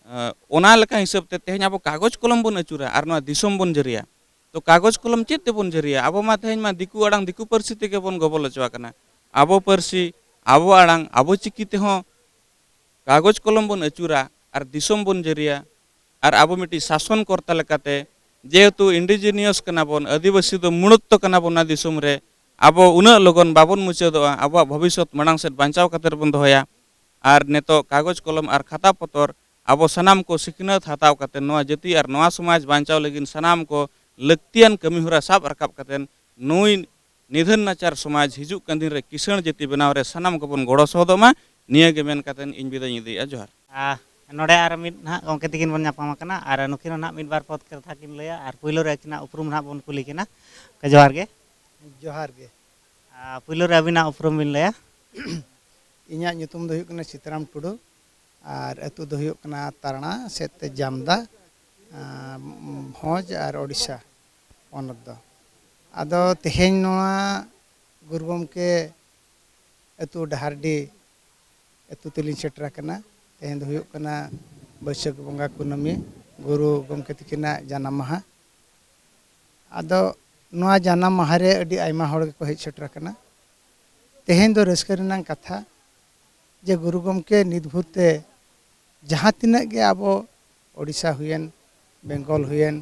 ᱮᱸ, ᱚᱱᱟ ᱞᱮᱠᱟ ᱦᱤᱥᱟᱹᱵ ᱛᱮ ᱛᱮᱦᱮᱧ ᱟᱵᱚ ᱠᱟᱜᱚᱡᱽ ᱠᱚᱞᱚᱢ ᱵᱚᱱ ᱟᱹᱪᱩᱨᱟ ᱟᱨ ᱱᱚᱣᱟ ᱫᱤᱥᱚᱢ ᱵᱚᱱ ᱡᱟᱹᱨᱤᱭᱟ᱾ ᱛᱚ ᱠᱟᱜᱚᱡᱽ ᱠᱚᱞᱚᱢ ᱪᱮᱫ ᱛᱮᱵᱚᱱ ᱡᱟᱹᱨᱤᱭᱟ? ᱟᱵᱚ ᱢᱟ ᱛᱮᱦᱮᱧ ᱢᱟ ᱫᱤᱠᱩ ᱟᱲᱟᱝ, ᱫᱤᱠᱩ ᱯᱟᱹᱨᱥᱤ ᱛᱮᱜᱮ ᱵᱚᱱ ᱜᱚᱵᱚᱞ ᱦᱚᱪᱚ ᱟᱠᱟᱱᱟ᱾ ᱟᱵᱚ ᱯᱟᱹᱨᱥᱤ, ᱟᱵᱚ ᱟᱲᱟᱝ, ᱟᱵᱚ ᱪᱤᱠᱤ ᱛᱮᱦᱚᱸ ᱠᱟᱜᱚᱡᱽ ᱠᱚᱞᱚᱢ ᱵᱚᱱ ᱟᱹᱪᱩᱨᱟ ᱟᱨ ᱫᱤᱥᱚᱢ ᱵᱚᱱ ᱡᱟᱹᱨᱤᱭᱟ᱾ ᱟᱨ ᱟᱵᱚ ᱢᱤᱫᱴᱤᱡ ᱥᱟᱥᱚᱱ ᱠᱚᱨᱛᱟ ᱞᱮᱠᱟᱛᱮ, ᱡᱮᱦᱮᱛᱩ indigenous ᱠᱟᱱᱟ ᱵᱚᱱ, ᱟᱹᱫᱤᱵᱟᱹᱥᱤ ᱫᱚ ᱢᱩᱲᱩᱫ ᱛᱚ ᱠᱟᱱᱟ ᱵᱚᱱ ᱚᱱᱟ ᱫᱤᱥᱚᱢ ᱨᱮ, ᱟᱵᱚ ᱩᱱᱟᱹᱜ ᱞᱚᱜᱚᱱ ᱵᱟᱵᱚᱱ ᱢᱩᱪᱟᱹᱫᱚᱜᱼᱟ᱾ ᱟᱵᱚᱣᱟᱜ ᱵᱷᱚᱵᱤᱥᱥᱚᱛ ᱢᱟᱲᱟᱝ ᱥᱮᱫ ᱵᱟᱧᱪᱟᱣ ᱠᱟᱛᱮ ᱵᱚᱱ ᱫᱚᱦᱚᱭᱟ᱾ ᱟᱨ ᱱᱤᱛᱚᱜ ᱠᱟᱜᱚᱡᱽ ᱠᱚᱞᱚᱢ ᱟᱨ ᱠᱷᱟᱛᱟ ᱯᱚᱛᱚᱨ ᱟᱵᱚ ᱥᱟᱱᱟᱢ ᱠᱚ ᱥᱤᱠᱷᱱᱟᱹᱛ ᱦᱟᱛᱟᱣ ᱠᱟᱛᱮ ᱱᱚᱣᱟ ᱡᱟᱹᱛᱤ ᱟᱨ ᱱᱚᱣᱟ ᱥᱚᱢᱟᱡᱽ ᱵᱟᱧᱪᱟᱣ ᱞᱟᱹᱜᱤᱫ ᱥᱟᱱᱟᱢ ᱠᱚ ᱞᱟᱹᱠᱛᱤᱭᱟᱱ ᱠᱟᱹᱢᱤ ᱦᱚᱨᱟ ᱥᱟᱵ ᱨᱟᱠᱟᱵ ᱠᱟᱛᱮ ᱱᱩᱭ ᱱᱤᱫᱷᱟᱹᱱ ᱱᱟᱪᱟᱨ ᱥᱚᱢᱟᱡᱽ ᱦᱤᱡᱩᱜ ᱠᱟᱱ ᱫᱤᱱ ᱨᱮ ᱠᱤᱥᱟᱹᱬ ᱡᱟᱹᱛᱤ ᱵᱮᱱᱟᱣ ᱨᱮ ᱥᱟᱱᱟᱢ ᱠᱚᱵᱚᱱ ᱜᱚᱲᱚ ᱥᱚᱦᱚᱫᱚᱜ ᱢᱟ᱾ ᱱᱤᱭᱟᱹ ᱜᱮ ᱢᱮᱱ ᱠᱟᱛᱮ ᱤᱧ ᱵᱤᱫᱟᱹᱧ ᱤᱫᱤᱭᱮᱫᱼᱟ᱾ ᱡᱚᱦᱟᱨ᱾ ᱟ, ᱱᱚᱰᱮ ᱟᱨ ᱢᱤᱫ ᱱᱟᱦᱟᱜ ᱜᱚᱢᱠᱮ ᱛᱤᱠᱤᱱ ᱵᱚᱱ ᱧᱟᱯᱟᱢ ᱟᱠᱟᱱᱟ ᱟᱨ ᱱᱩᱠᱤᱱ ᱦᱚᱸ ᱱᱟᱦᱟᱜ ᱢᱤᱫ ᱵᱟᱨ ᱯᱚᱫ ᱠᱟᱛᱷᱟ ᱠᱤᱱ ᱞᱟᱹᱭᱟ ᱟᱨ ᱯᱩᱭᱞᱩ ᱨᱮ ᱟᱹᱠᱤᱱᱟᱜ ᱩᱯᱨᱩᱢ ᱱᱟᱦᱟᱜ ᱵᱚᱱ ᱠᱩᱞᱤ ᱠᱤᱱᱟ᱾ ᱡᱚᱦᱟᱨ ᱜᱮ᱾ ᱡᱚᱦᱟᱨ ᱜᱮ᱾ ᱟᱨ ᱯᱩᱭᱞᱩ ᱨᱮ ᱟᱹᱵᱤᱱᱟᱜ ᱩᱯᱨᱩᱢ ᱵᱤᱱ ᱞᱟᱹᱭᱟ᱾ ᱤᱧᱟᱹᱜ ᱧᱩᱛᱩᱢ ᱫᱚ ᱦᱩᱭᱩᱜ ᱠᱟᱱᱟ ᱥᱤᱛᱟᱨᱟᱢ ᱴᱩᱰᱩ ᱟᱨ ᱟᱹᱛᱩ ᱫᱚ ᱦᱩᱭᱩᱜ ᱠᱟᱱᱟ ᱛᱟᱨᱟᱲᱟ ᱥᱮᱫ ᱛᱮ ᱡᱟᱢᱫᱟ, ᱟᱸ, ᱵᱷᱚᱸᱡᱽ ᱟᱨ ᱳᱰᱤᱥᱟ ᱯᱚᱱᱚᱛ ᱫᱚ᱾ ᱟᱫᱚ ᱛᱮᱦᱮᱧ ᱱᱚᱣᱟ ᱜᱩᱨᱩ ᱜᱚᱢᱠᱮ ᱟᱹᱛᱩ ᱰᱟᱦᱟᱨᱰᱤ ᱟᱹᱛᱩ ᱛᱮᱞᱤᱧ ᱥᱮᱴᱮᱨ ᱟᱠᱟᱱᱟ᱾ ᱛᱮᱦᱮᱧ ᱫᱚ ᱦᱩᱭᱩᱜ ᱠᱟᱱᱟ ᱵᱟᱹᱭᱥᱟᱹᱠᱷ ᱵᱚᱸᱜᱟ ᱠᱩᱱᱟᱹᱢᱤ, ᱜᱩᱨᱩ ᱜᱚᱢᱠᱮ ᱛᱤᱠᱤᱱᱟᱜ ᱡᱟᱱᱟᱢ ᱢᱟᱦᱟ᱾ ᱟᱫᱚ ᱱᱚᱣᱟ ᱡᱟᱱᱟᱢ ᱢᱟᱦᱟ ᱨᱮ ᱟᱹᱰᱤ ᱟᱭᱢᱟ ᱦᱚᱲ ᱜᱮᱠᱚ ᱦᱮᱡ ᱥᱮᱴᱮᱨ ᱟᱠᱟᱱᱟ᱾ ᱛᱮᱦᱮᱧ ᱫᱚ ᱨᱟᱹᱥᱠᱟᱹ ᱨᱮᱱᱟᱜ ᱠᱟᱛᱷᱟ ᱡᱮ ᱜᱩᱨᱩ ᱜᱚᱢᱠᱮ ᱱᱤᱛ ᱵᱷᱳᱨ ᱛᱮ ᱡᱟᱦᱟᱸ ᱛᱤᱱᱟᱹᱜ ᱜᱮ ᱟᱵᱚ ᱳᱰᱤᱥᱟ ᱦᱩᱭᱮᱱ, ᱵᱮᱝᱜᱚᱞ ᱦᱩᱭᱮᱱ,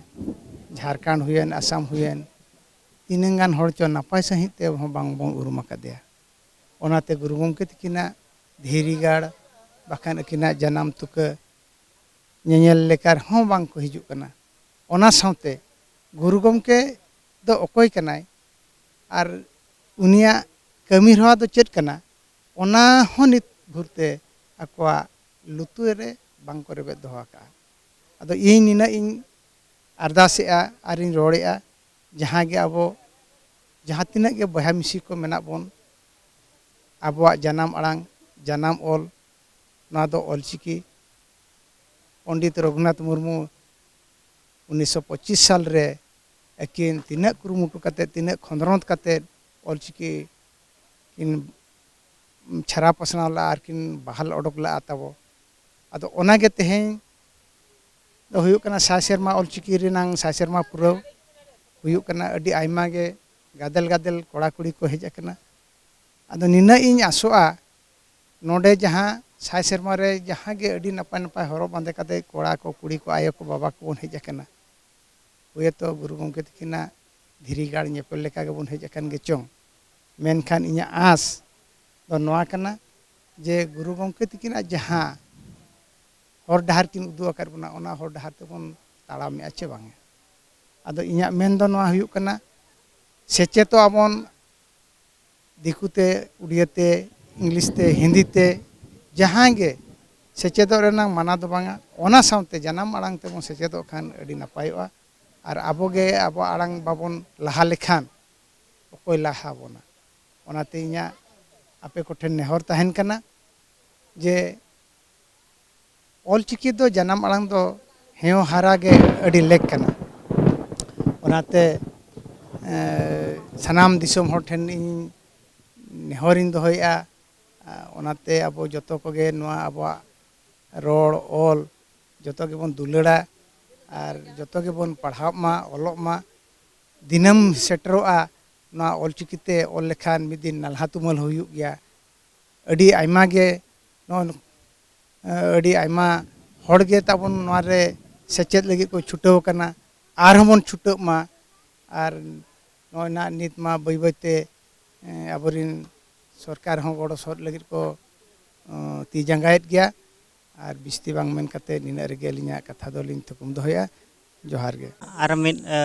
ᱡᱷᱟᱲᱠᱷᱚᱸᱰ ᱦᱩᱭᱮᱱ, ᱟᱥᱟᱢ ᱦᱩᱭᱮᱱ, ᱛᱤᱱᱟᱹᱝ ᱜᱟᱱ ᱦᱚᱲ ᱪᱚ ᱱᱟᱯᱟᱭ ᱥᱟᱺᱦᱤᱡ ᱛᱮ ᱦᱚᱸ ᱵᱟᱝ ᱵᱚᱱ ᱩᱨᱩᱢ ᱟᱠᱟᱫᱮᱭᱟ᱾ ᱚᱱᱟᱛᱮ ᱜᱩᱨᱩ ᱜᱚᱢᱠᱮ ᱛᱤᱠᱤᱱᱟᱜ ᱫᱷᱤᱨᱤ ᱜᱟᱲ ᱵᱟᱠᱷᱟᱱ ᱟᱹᱠᱤᱱᱟᱜ ᱡᱟᱱᱟᱢ ᱛᱩᱠᱟᱹ ᱧᱮᱧᱮᱞ ᱞᱮᱠᱟ ᱨᱮᱦᱚᱸ ᱵᱟᱝ ᱠᱚ ᱦᱤᱡᱩᱜ ᱠᱟᱱᱟ᱾ ᱚᱱᱟ ᱥᱟᱶᱛᱮ ᱜᱩᱨᱩ ᱜᱚᱢᱠᱮ ᱫᱚ ᱚᱠᱚᱭ ᱠᱟᱱᱟᱭ ᱟᱨ ᱩᱱᱤᱭᱟᱜ ᱠᱟᱹᱢᱤ ᱦᱚᱨᱟ ᱫᱚ ᱪᱮᱫ ᱠᱟᱱᱟ, ᱚᱱᱟ ᱦᱚᱸ ᱱᱤᱛ ᱵᱷᱳᱨ ᱛᱮ ᱟᱠᱚᱣᱟᱜ ᱞᱩᱛᱩᱨ ᱨᱮ ᱵᱟᱝ ᱠᱚ ᱨᱮᱵᱮᱫ ᱫᱚᱦᱚ ᱟᱠᱟᱫᱼᱟ᱾ ᱟᱫᱚ ᱤᱧ ᱱᱤᱱᱟᱹᱜ ᱤᱧ ᱟᱨᱫᱟᱥᱮᱜᱼᱟ ᱟᱨᱤᱧ ᱨᱚᱲᱮᱜᱼᱟ, ᱡᱟᱦᱟᱸ ᱜᱮ ᱟᱵᱚ ᱡᱟᱦᱟᱸ ᱛᱤᱱᱟᱹᱜ ᱜᱮ ᱵᱚᱭᱦᱟ ᱢᱤᱥᱤ ᱠᱚ ᱢᱮᱱᱟᱜ ᱵᱚᱱ, ᱟᱵᱚᱣᱟᱜ ᱡᱟᱱᱟᱢ ᱟᱲᱟᱝ, ᱡᱟᱱᱟᱢ ᱚᱞ, ᱱᱚᱣᱟ ᱫᱚ ᱚᱞᱪᱤᱠᱤ᱾ ᱯᱚᱱᱰᱤᱛ ᱨᱚᱜᱷᱩᱱᱟᱛᱷ ᱢᱩᱨᱢᱩ ᱩᱱᱤᱥᱥᱚ ᱯᱚᱸᱪᱤᱥ ᱥᱟᱞ ᱨᱮ ᱟᱹᱠᱤᱱ ᱛᱤᱱᱟᱹᱜ ᱠᱩᱨᱩᱢᱩᱴᱩ ᱠᱟᱛᱮᱫ, ᱛᱤᱱᱟᱹᱜ ᱠᱷᱚᱸᱫᱽᱨᱚᱸᱫᱽ ᱠᱟᱛᱮᱫ ᱚᱞᱪᱤᱠᱤ ᱠᱤᱱ ᱪᱷᱟᱨᱟᱣ ᱯᱟᱥᱱᱟᱣ ᱞᱟᱜᱼᱟ ᱟᱨ ᱠᱤᱱ ᱵᱟᱦᱟᱞ ᱚᱰᱚᱠ ᱞᱟᱜᱼᱟ ᱛᱟᱵᱚ᱾ ᱟᱫᱚ ᱚᱱᱟᱜᱮ ᱛᱮᱦᱮᱧ ᱫᱚ ᱦᱩᱭᱩᱜ ᱠᱟᱱᱟ ᱥᱟᱭ ᱥᱮᱨᱢᱟ ᱚᱞᱪᱤᱠᱤ ᱨᱮᱱᱟᱝ ᱥᱟᱭ ᱥᱮᱨᱢᱟ ᱯᱩᱨᱟᱹᱣ ᱦᱩᱭᱩᱜ ᱠᱟᱱᱟ᱾ ᱟᱹᱰᱤ ᱟᱭᱢᱟ ᱜᱮ ᱜᱟᱫᱮᱞ ᱜᱟᱫᱮᱞ ᱠᱚᱲᱟ ᱠᱩᱲᱤ ᱠᱚ ᱦᱮᱡ ᱟᱠᱟᱱᱟ᱾ ᱟᱫᱚ ᱱᱤᱱᱟᱹᱜ ᱤᱧ ᱟᱥᱚᱜᱼᱟ, ᱱᱚᱰᱮ ᱡᱟᱦᱟᱸ ᱥᱟᱭ ᱥᱮᱨᱢᱟ ᱨᱮ ᱡᱟᱦᱟᱸ ᱜᱮ ᱟᱹᱰᱤ ᱱᱟᱯᱟᱭ ᱱᱟᱯᱟᱭ ᱦᱚᱨᱚᱜ ᱵᱟᱸᱫᱮ ᱠᱟᱛᱮ ᱠᱚᱲᱟ ᱠᱚ, ᱠᱩᱲᱤ ᱠᱚ, ᱟᱭᱳ ᱠᱚ, ᱵᱟᱵᱟ ᱠᱚᱵᱚᱱ ᱦᱮᱡ ᱟᱠᱟᱱᱟ, ᱦᱳᱭᱛᱳ ᱜᱩᱨᱩ ᱜᱚᱢᱠᱮ ᱛᱟᱹᱠᱤᱱᱟᱜ ᱫᱷᱤᱨᱤ ᱜᱟᱲ ᱧᱮᱯᱮᱞ ᱞᱮᱠᱟ ᱜᱮᱵᱚᱱ ᱦᱮᱡ ᱟᱠᱟᱱ ᱜᱮ ᱪᱚᱝ, ᱢᱮᱱᱠᱷᱟᱱ ᱤᱧᱟᱹᱜ ᱟᱸᱥ ᱫᱚ ᱱᱚᱣᱟ ᱠᱟᱱᱟ ᱡᱮ ᱜᱩᱨᱩ ᱜᱚᱢᱠᱮ ᱛᱟᱹᱠᱤᱱᱟᱜ ᱡᱟᱦᱟᱸ ᱦᱚᱨ ᱰᱟᱦᱟᱨ ᱠᱤᱱ ᱩᱫᱩᱜ ᱟᱠᱟᱫ ᱵᱚᱱᱟ, ᱚᱱᱟ ᱦᱚᱨ ᱰᱟᱦᱟᱨ ᱛᱮᱵᱚᱱ ᱛᱟᱲᱟᱢᱮᱜᱼᱟ ᱪᱮ ᱵᱟᱝᱟ? ᱟᱫᱚ ᱤᱧᱟᱹᱜ ᱢᱮᱱ ᱫᱚ ᱱᱚᱣᱟ ᱦᱩᱭᱩᱜ ᱠᱟᱱᱟ, ᱥᱮᱪᱮᱫᱚᱜ ᱟᱵᱚᱱ ᱫᱤᱠᱩ ᱛᱮ, ᱩᱲᱤᱭᱟᱹ ᱛᱮ, ᱤᱝᱞᱤᱥ ᱛᱮ, ᱦᱤᱱᱫᱤ ᱛᱮ, ᱡᱟᱦᱟᱸ ᱜᱮ ᱥᱮᱪᱮᱫᱚᱜ ᱨᱮᱱᱟᱜ ᱢᱟᱱᱟ ᱫᱚ ᱵᱟᱝᱟ, ᱚᱱᱟ ᱥᱟᱶᱛᱮ ᱡᱟᱱᱟᱢ ᱟᱲᱟᱝ ᱛᱮᱵᱚᱱ ᱥᱮᱪᱮᱫᱚᱜ ᱠᱷᱟᱱ ᱟᱹᱰᱤ ᱱᱟᱯᱟᱭᱚᱜᱼᱟ᱾ ᱟᱨ ᱟᱵᱚᱜᱮ ᱟᱵᱚᱣᱟᱜ ᱟᱲᱟᱝ ᱵᱟᱵᱚᱱ ᱞᱟᱦᱟ ᱞᱮᱠᱷᱟᱱ ᱚᱠᱚᱭ ᱞᱟᱦᱟ ᱵᱚᱱᱟ? ᱚᱱᱟᱛᱮ ᱤᱧᱟᱹᱜ ᱟᱯᱮ ᱠᱚᱴᱷᱮᱱ ᱱᱮᱦᱚᱨ ᱛᱟᱦᱮᱱ ᱠᱟᱱᱟ ᱡᱮ ᱚᱞᱪᱤᱠᱤ ᱫᱚ ᱡᱟᱱᱟᱢ ᱟᱲᱟᱝ ᱫᱚ ᱦᱮᱸᱣ ᱦᱟᱨᱟ ᱜᱮ ᱟᱹᱰᱤ ᱞᱮᱠ ᱠᱟᱱᱟ᱾ ᱚᱱᱟᱛᱮ ᱮ, ᱥᱟᱱᱟᱢ ᱫᱤᱥᱚᱢ ᱦᱚᱲ ᱴᱷᱮᱱ ᱤᱧ ᱱᱮᱦᱚᱨᱤᱧ ᱫᱚᱦᱚᱭᱮᱫᱼᱟ᱾ ᱟ, ᱚᱱᱟᱛᱮ ᱟᱵᱚ ᱡᱚᱛᱚ ᱠᱚᱜᱮ ᱱᱚᱣᱟ ᱟᱵᱚᱣᱟᱜ ᱨᱚᱲ, ᱚᱞ ᱡᱚᱛᱚ ᱜᱮᱵᱚᱱ ᱫᱩᱞᱟᱹᱲᱟ ᱟᱨ ᱡᱚᱛᱚ ᱜᱮᱵᱚᱱ ᱯᱟᱲᱦᱟᱜ ᱢᱟ, ᱚᱞᱚᱜ ᱢᱟ᱾ ᱫᱤᱱᱟᱹᱢ ᱥᱮᱴᱮᱨᱚᱜᱼᱟ ᱱᱚᱣᱟ ᱚᱞᱪᱤᱠᱤ ᱛᱮ ᱚᱞ ᱞᱮᱠᱷᱟᱱ ᱢᱤᱫ ᱫᱤᱱ ᱱᱟᱞᱦᱟ ᱛᱩᱢᱟᱹᱞ ᱦᱩᱭᱩᱜ ᱜᱮᱭᱟ᱾ ᱟᱹᱰᱤ ᱟᱭᱢᱟ ᱜᱮ ᱱᱚᱜᱼᱚ ᱱᱚ-, ᱟᱹᱰᱤ ᱟᱭᱢᱟ ᱦᱚᱲ ᱜᱮ ᱛᱟᱵᱚᱱ ᱱᱚᱣᱟ ᱨᱮ ᱥᱮᱪᱮᱫ ᱞᱟᱹᱜᱤᱫ ᱠᱚ ᱪᱷᱩᱴᱟᱹᱣ ᱟᱠᱟᱱᱟ᱾ ᱟᱨᱦᱚᱸ ᱵᱚᱱ ᱪᱷᱩᱴᱟᱹᱜ ᱢᱟ᱾ ᱟᱨ ᱱᱚᱜᱼᱚᱭ ᱱᱟᱜ ᱱᱤᱛ ᱢᱟ ᱵᱟᱹᱭ ᱵᱟᱹᱭ ᱛᱮ, ᱮᱸ, ᱟᱵᱚᱨᱮᱱ ᱥᱚᱨᱠᱟᱨ ᱦᱚᱸ ᱜᱚᱲᱚ ᱥᱚᱦᱚᱫ ᱞᱟᱹᱜᱤᱫ ᱠᱚ, ᱚᱸ, ᱛᱤ ᱡᱟᱸᱜᱟᱭᱮᱫ ᱜᱮᱭᱟ᱾ ᱟᱨ ᱵᱤᱥᱛᱤ ᱵᱟᱝ ᱢᱮᱱ ᱠᱟᱛᱮ ᱱᱤᱱᱟᱹᱜ ᱨᱮᱜᱮ ᱟᱹᱞᱤᱧᱟᱜ ᱠᱟᱛᱷᱟ ᱫᱚᱞᱤᱧ ᱛᱷᱩᱠᱩᱢ ᱫᱚᱦᱚᱭᱟ᱾ ᱡᱚᱦᱟᱨ ᱜᱮ᱾ ᱟᱨ ᱢᱤᱫ, ᱮ,